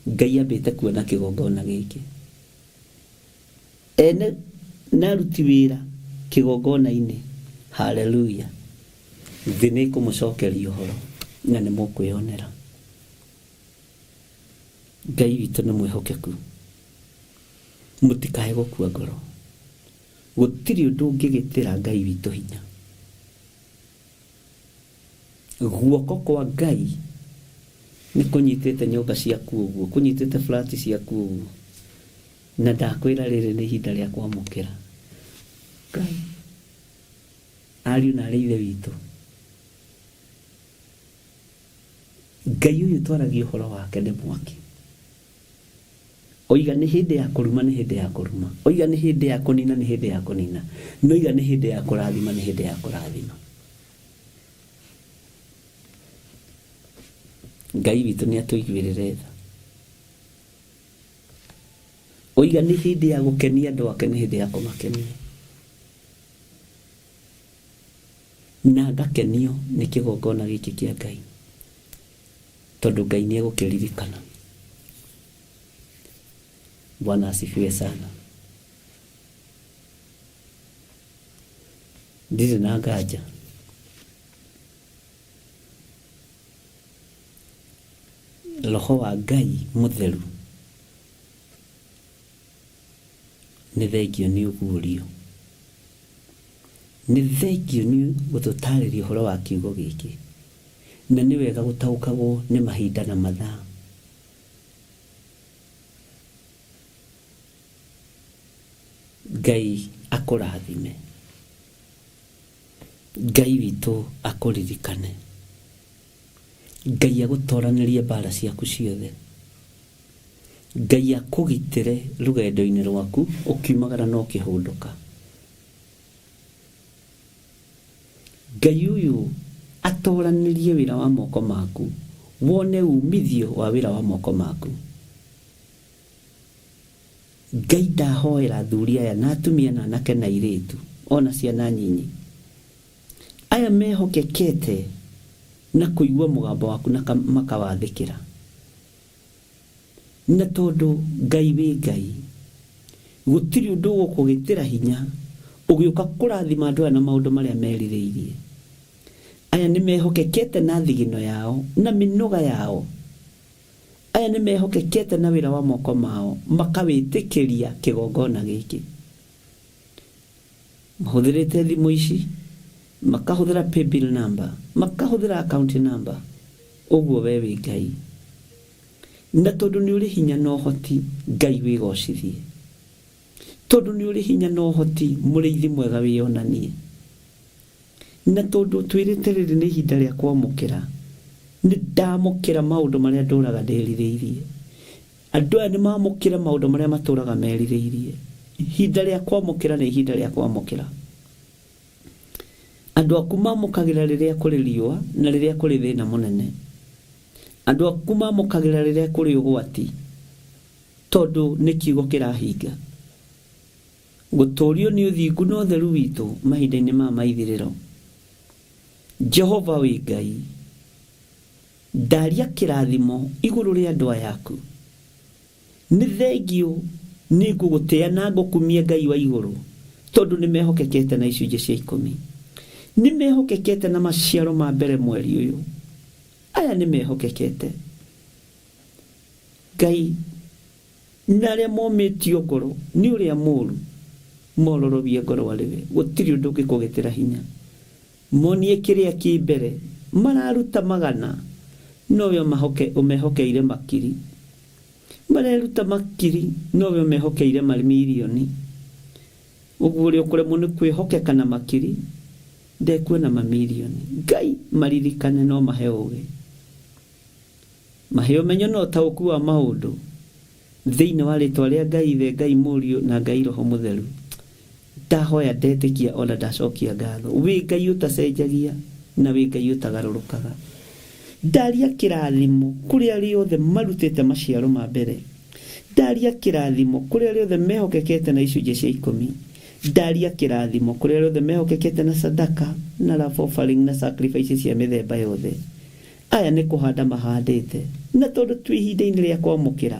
Ngai ambĩte kuona kĩgongona gĩkĩ. Ene na aruti wĩra kĩgongona-inĩ, haleluya, thĩ nĩ ĩkũmũcokeria ũhoro na nĩ mũkwĩyonera. Ngai witũ nĩ mwĩhokeku, mũtikae gũkua ngoro. Gũtirĩ ũndũ ũngĩgĩtĩra Ngai witũ hinya. Guoko kwa Ngai nĩ kũnyitĩte nyũmba ciaku ũguo, kũnyitĩte flat ciaku ũguo. Na ndakwĩra rĩrĩ nĩ ihinda rĩa kwamũkĩra Ngai. Ariũ na arĩ ithe witũ, Ngai ũyũ twaragia ũhoro wake nĩ mwaki. Oiga nĩ hĩndĩ ya kũruma nĩ hĩndĩ ya kũruma. Oiga nĩ hĩndĩ ya kũnina nĩ hĩndĩ ya kũnina. Noiga nĩ hĩndĩ ya kũrathima nĩ hĩndĩ ya kũrathima. Ngai witũ nĩ atũiguĩrĩre tha. Oiga nĩ hĩndĩ ya gũkenia andũ ake nĩ hĩndĩ ya kũmakenia. Na ngakenio nĩ kĩgongona gĩkĩ kĩa Ngai, tondũ Ngai nĩ egũkĩririkana. Bwana asifiwe sana. Ndirĩ na nganja. Roho wa Ngai mũtheru nĩ thengio nĩ ũguũrio. Nĩ thengio nĩ gũtũtarĩria ũhoro wa kiugo gĩkĩ. Na nĩ wega gũtaũkagwo nĩ mahinda na mathaa. Ngai akũrathime. Ngai witũ akũririkane. Ngai agũtoranĩrie mbara ciaku ciothe. Ngai akũgitĩre rũgendo-inĩ rwaku ũkiumagara na ũkĩhũndũka. Ngai ũyũ atoranĩrie wĩra wa moko maku, wone umithio wa wĩra wa moko maku. Ngai ndahoera athuri aya na atumia na anake na airĩtu ona ciana nyinyi. Aya mehokekete na kũigua mũgambo waku na makawathĩkĩra. Na tondũ Ngai wĩ Ngai, gũtirĩ ũndũ ũgũkũgĩtĩra hinya ũgĩũka kũrathima andũ aya na maũndũ marĩa merirĩirie. Aya nĩ mehokekete na thigino yao na mĩnoga yao. Aya nĩ mehokekete na wĩra wa moko mao makawĩtĩkĩria kĩgongona gĩkĩ. Mahũthĩrĩte thimũ ici, makahũthĩra paybill number, makahũthĩra account number, ũguo we wĩ Ngai. Na tondũ nĩ ũrĩ hinya na ũhoti, Ngai wĩgocithie. Tondũ nĩ ũrĩ hinya na ũhoti, mũrĩithi mwega wĩyonanie. Na tondũ ũtwĩrĩte rĩrĩ nĩ ihinda rĩa kwamũkĩra, nĩ ndamũkĩra maũndũ marĩa ndũraga ndĩrirĩirie. Andũ aya nĩ mamũkĩre maũndũ marĩa matũraga merirĩirie. Ihinda rĩa kwamũkĩra nĩ ihinda rĩa kwamũkĩra. Andũ aku mamũkagĩra rĩrĩa kũrĩ riũa na rĩrĩa kũrĩ thĩna mũnene. Andũ aku mamũkagĩra rĩrĩa kũrĩ ũgwati, tondũ nĩ kiugo kĩrahinga. Gũtũũrio nĩ ũthingu na ũtheru witũ mahinda-inĩ maya ma ithirĩro. Jehova wĩ Ngai. Ndaria kĩrathimo igũrũ rĩa andũ aya aku. Nĩ thengio nĩ ngũgũtĩa na ngũkumia Ngai wa igũrũ, tondũ nĩ mehokekete na icunjĩ cia 10. Nĩ mehokekete na maciaro ma mbere mweri ũyũ. Aya nĩ mehokekete. Ngai, na arĩa momĩtio ngoro nĩ ũrĩa mũũru, mororobie ngoro arĩ we. Gũtirĩ ũndũ ũngĩkũgĩtĩra hinya. Monie kĩrĩa kĩ mbere, mararuta magana, nowe ũmehokeire makiri. Mareruta makiri, nowe ũmehokeire mamirioni. Ũguo ũrĩa ũkũremwo nĩ kwĩhokeka na makiri, ndekuona mamirioni. Ngai maririkane no mahe ũũgĩ. Mahe ũmenyo na ũtaũku wa maũndũ. Thĩinĩ wa rĩtwa rĩa Ngai Ithe, Ngai Mũriũ na Ngai Roho Mũtheru. Ndahoya ndetĩkia ona ndacokia ngatho. Wĩ Ngai ũtacenjagia na wĩ Ngai ũtagarũrũkaga. Ndaria kĩrathimo kũrĩ arĩa othe marutĩte maciaro ma mbere. Ndaria kĩrathimo kũrĩ arĩa othe mehokekete na icunjĩ cia 10. Ndaria kĩrathimo kũrĩ arĩa othe mehokekete na sadaka na love offering na sacrifices cia mĩthemba yothe. Aya nĩ kũhanda mahandĩte, na tondũ twĩ ihinda-inĩ rĩa kwamũkĩra,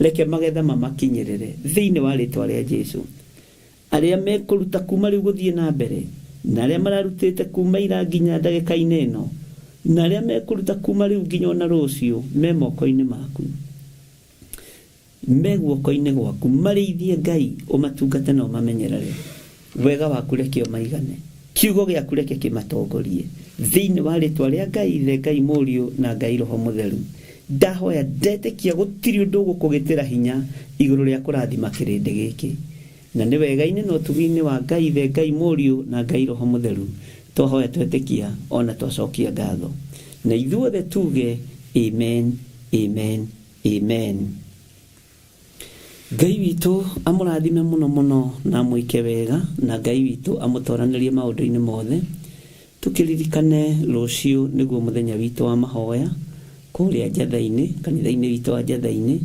reke magetha mamakinyĩrĩre thĩinĩ wa rĩtwa rĩa Jesu. Arĩa mekũruta kuma rĩu gũthiĩ na mbere, na arĩa mararutĩte kuma ira nginya ndagĩka-inĩ ĩno, na arĩa mekũruta kuma rĩu nginya ona rũciũ, me moko-inĩ maku, me guoko-inĩ gwaku, marĩithie Ngai, ũmatungate na ũmamenyerere. Wega waku reke ũmaigane, kiugo gĩaku reke kĩmatongorie thĩinĩ wa rĩtwa rĩa Ngai Ithe, Ngai Mũriũ na Ngai Roho Mũtheru. Ndahoya ndetĩkia gũtirĩ ũndũ ũgũkũgĩtĩra hinya igũrũ rĩa kũrathima kĩrĩndĩ gĩkĩ. Na nĩ wega-inĩ na ũtugi-inĩ wa Ngai Ithe, Ngai Mũriũ na Ngai Roho Mũtheru. Twahoya twetĩkia ona twacokia ngatho. Na ithuothe tuge amen, amen, amen. Ngai witũ amũrathime mũno mũno na amwĩke wega, na Ngai witũ amũtoranĩrie maũndũ-inĩ mothe. Tũkĩririkane rũciũ nĩguo mũthenya witũ wa mahoya kũrĩa Njatha-inĩ, kanitha-inĩ witũ wa Njatha-inĩ.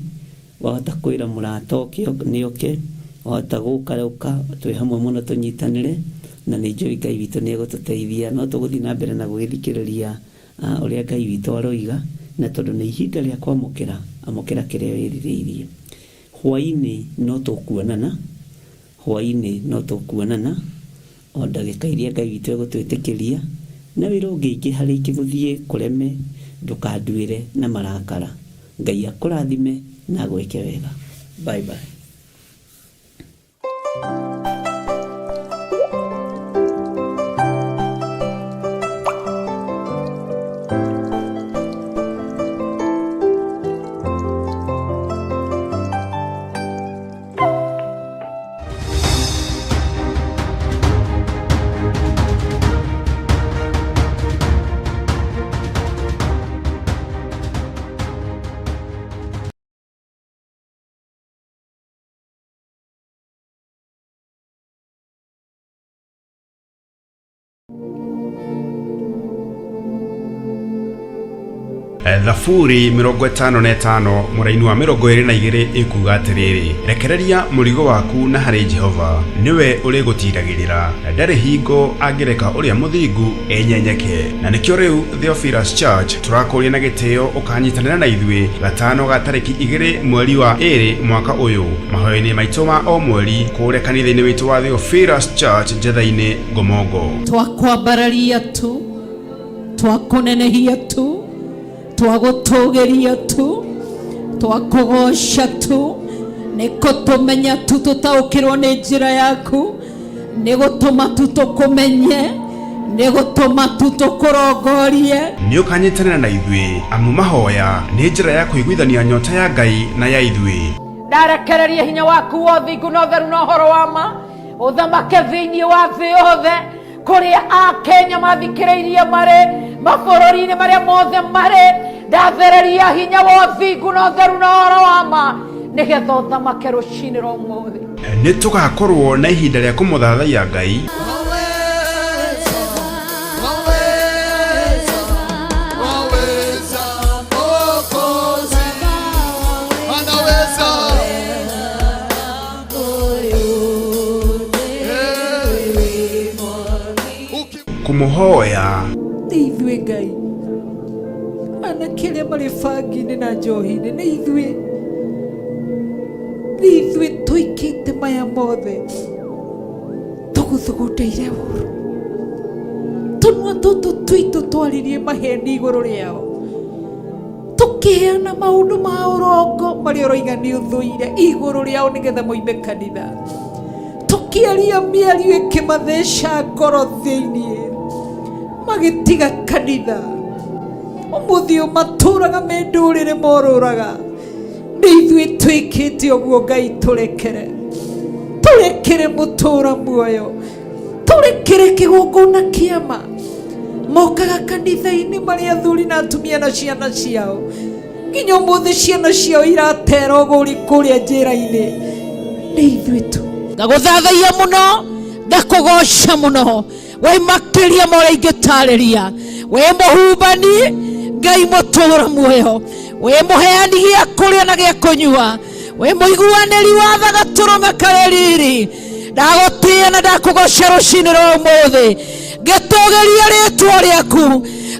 Wahota kwĩra mũrata oke nĩoke, wahota gũka ũka, twĩ hamwe mũno tũnyitanĩre, na nĩ njũĩ Ngai witũ nĩ egũtũteithia. No tũgũthiĩ na mbere na gũgĩthikĩrĩria ũrĩa Ngai witũ aroiga, na tondũ nĩ ihinda rĩa kwamũkĩra, amũkĩra kĩrĩa wĩrirĩirie. Hwaĩ-inĩ no tũkuonana, hwaĩ-inĩ no tũkuonana, o ndagĩka iria Ngai witũ egũtwĩtĩkĩria, na wĩra ũngĩingĩha rĩngĩ gũthiĩ kũreme, ndũkanduĩre na marakara. Ngai akũrathime na agwĩke wega. Bye bye. Thaburi 55 mũraini wa 22 ĩkuga atĩrĩrĩ, rekereria mũrigo waku na harĩ Jehova, nĩwe ũrĩgũtiragĩrĩra, na ndarĩ hingo angĩreka ũrĩa mũthingu enyenyeke. Na nĩkĩo rĩu Theophilus Church tũrakũria na gĩtĩo ũkanyitanĩra na ithuĩ gatano ga tarĩki 2 mweri wa 2 mwaka ũyũ mahoya-inĩ maitũ ma o mweri kũrĩa kanitha-inĩ witũ wa Theophilus Church Njatha-inĩ Ngomongo. Twakwambararia tu, twakũnenehia tu, twagũtũgĩria tu, twakũgoca tu, nĩ kũtũmenya tu tũtaũkĩrwo nĩ njĩra yaku, nĩ gũtũma tu tũkũmenye, nĩ gũtũma tu tũkũrongorie. Nĩ ũkanyitanĩra na ithuĩ, amu mahoya nĩ njĩra ya kũiguithania nyota ya Ngai na ya ithuĩ. Ndarekereria hinya waku wa ũthingu na ũtheru na ũhoro wa ma, ũthamake thĩinĩ wa thĩ yothe, kũrĩa Akenya mathikĩrĩirie marĩ, mabũrũri-inĩ marĩa mothe marĩ. Ndathereria hinya wa ũthingu na ũtheru na ũhoro wa ma, nĩgetha ũthamake rũcinĩ rwa ũmũthĩ. Nĩ tũgakorwo na ihinda rĩa kũmũthathaiya Ngai. Kũmũhoya. Nĩ ithuĩ Ngai. Anake arĩa marĩ bangi-inĩ na njohi-inĩ nĩ ithuĩ, nĩ ithuĩ tũikĩte maya mothe, tũgũthugundĩire ũru. Tũnua tũtũ twitũ twaririe maheni igũrũ rĩao, tũkĩheana maũndũ ma ũrongo marĩa ũroiga nĩ ũthũire igũrũ rĩao nĩgetha moime kanitha, tũkĩaria mĩario ĩkĩmatheca ngoro thĩiniĩ, magĩtiga kanitha. Ũmũthĩ ũyũ matũraga me ndũrĩrĩ morũraga. Nĩ ithuĩ twĩkĩte ũguo. Ngai, tũrekere, tũrekere mũtũra muoyo, tũrekere kĩgongona kĩama. Mokaga kanitha-inĩ marĩ athuri na atumia na ciana ciao, nginya ũmũthĩ ciana ciao iratera ũgũri kũrĩa njĩra-inĩ. Nĩ ithuĩ tu. Ngagũthathaiya mũno, ngakũgoca mũno, wĩ makĩria ma ũrĩa ingĩtarĩria. Wĩ mũhumbani Ngai mũtũra muoyo, wĩ mũheani gĩa kũrĩa na gĩa kũnyua, wĩ mũiguanĩri wa tha gatũrũme karĩ riri. Ndagũtĩĩa na ndakũgoca rũcinĩ rwa ũmũthĩ, ngĩtũgĩria rĩtwa rĩaku,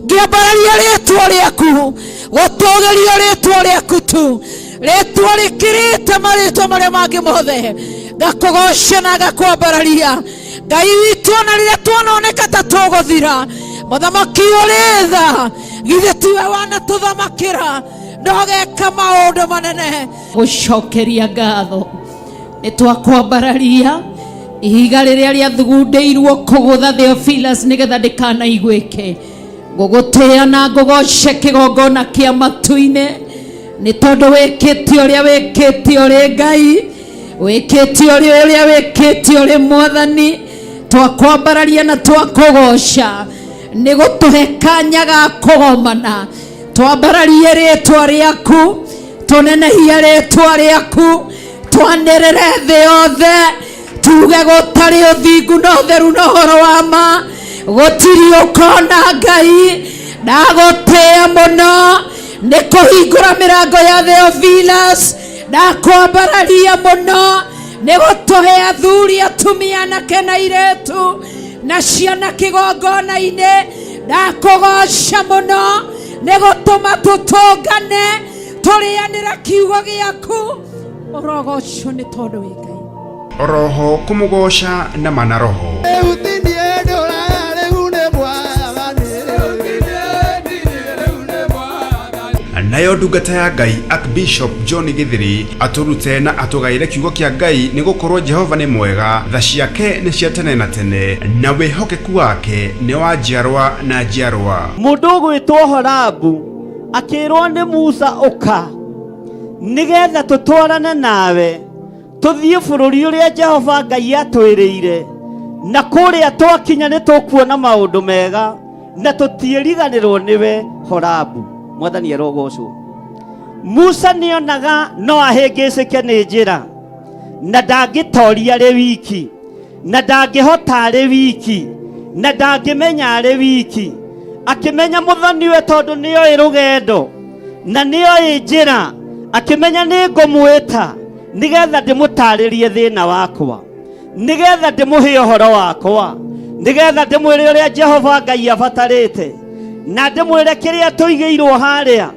ngĩambararia rĩtwa rĩaku, gũtũgĩria rĩtwa rĩaku tu, rĩtwa rĩkĩrĩte marĩtwa marĩa mangĩ mothe. Ngakũgoca na ngakwambararia, Ngai witũ, ona rĩrĩa tuononeka ta tũgũthira. Mũthamaki ũrĩ tha, githĩ tiwe wanatũthamakĩra na ũgeka maũndũ manene? Gũcokeria ngatho, nĩ twakwambararia ihiga rĩrĩa rĩathugundĩirwo kũgũtha Theophilus nĩgetha ndĩkanaiguĩke. Ngũgũtĩĩa na ngũgoce kĩgongona kĩa matu-inĩ, nĩ tondũ wĩkĩte ũrĩa wĩkĩte, ũrĩ Ngai wĩkĩte ũrĩa ũrĩa wĩkĩte, ũrĩ Mwathani. Twakwambararia na twakũgoca nĩ gũtũhe kanya ga kũgomana, twambararie rĩtwa rĩaku, tũnenehie rĩtwa rĩaku, twanĩrĩre thĩ yothe, tuge gũtarĩ ũthingu na ũtheru na ũhoro wa ma gũtirĩ ũkona Ngai. Ndagũtĩĩa mũno nĩ kũhingũra mĩrango ya Theophilus. Ndakwambararia mũno nĩ gũtũhe athuri, atumia, anake na airĩtu na ciana kĩgongona-inĩ. Ndakũgoca mũno nĩ gũtũma tũtũngane tũrĩanĩra kiugo gĩaku. Ũrogocwo nĩ tondũ wĩ Ngai. Oroho kũmũgoca na mana roho. Rĩu ti niĩ ndũraga, rĩu nĩ Mwathani. Nayo ndungata ya Ngai Archbishop John Githiri atũrute na atũgaĩre kiugo kĩa Ngai, nĩ gũkorwo Jehova nĩ mwega, tha ciake nĩ cia tene na tene, na wĩhokeku wake nĩ wa njiarwa na njiarwa. Mũndũ ũgwĩtwo Horabu akĩrwo nĩ Musa, ũka nĩgetha tũtwarane nawe tũthiĩ bũrũri ũrĩa Jehova Ngai atwĩrĩire, na kũrĩa twakinya nĩ tũkuona maũndũ mega na tũtiĩriganĩrwo nĩwe. Horabu, Mwathani arogocwo. Musa nĩonaga no ahĩngĩcĩke nĩ njĩra, na ndangĩtoria arĩ wiki, na ndangĩhota arĩ wiki, na ndangĩmenya arĩ wiki. Akĩmenya mũthoniwe, tondũ nĩoĩ rũgendo na nĩoĩ njĩra, akĩmenya nĩ ngũmwĩta nĩgetha ndĩmũtarĩrie thĩna wakwa, nĩgetha ndĩmũhe ũhoro wakwa, nĩgetha ndĩmwĩre ũrĩa Jehova Ngai abatarĩte, na ndĩmwĩre kĩrĩa tũigĩirwo harĩa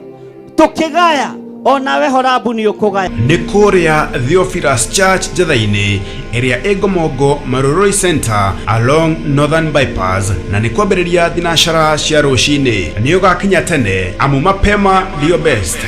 tũkĩgaya. Onawe Horabu nĩ ũkũgaya. Nĩ kũrĩa Theophilus Church Njetha-inĩ ĩrĩa ĩ Ngomongo Marurui Center along Northern Bypass, na nĩ kwambĩrĩria thinacara cia rũcinĩ. Nĩ ũgakinya tene, amu mapema ndio best.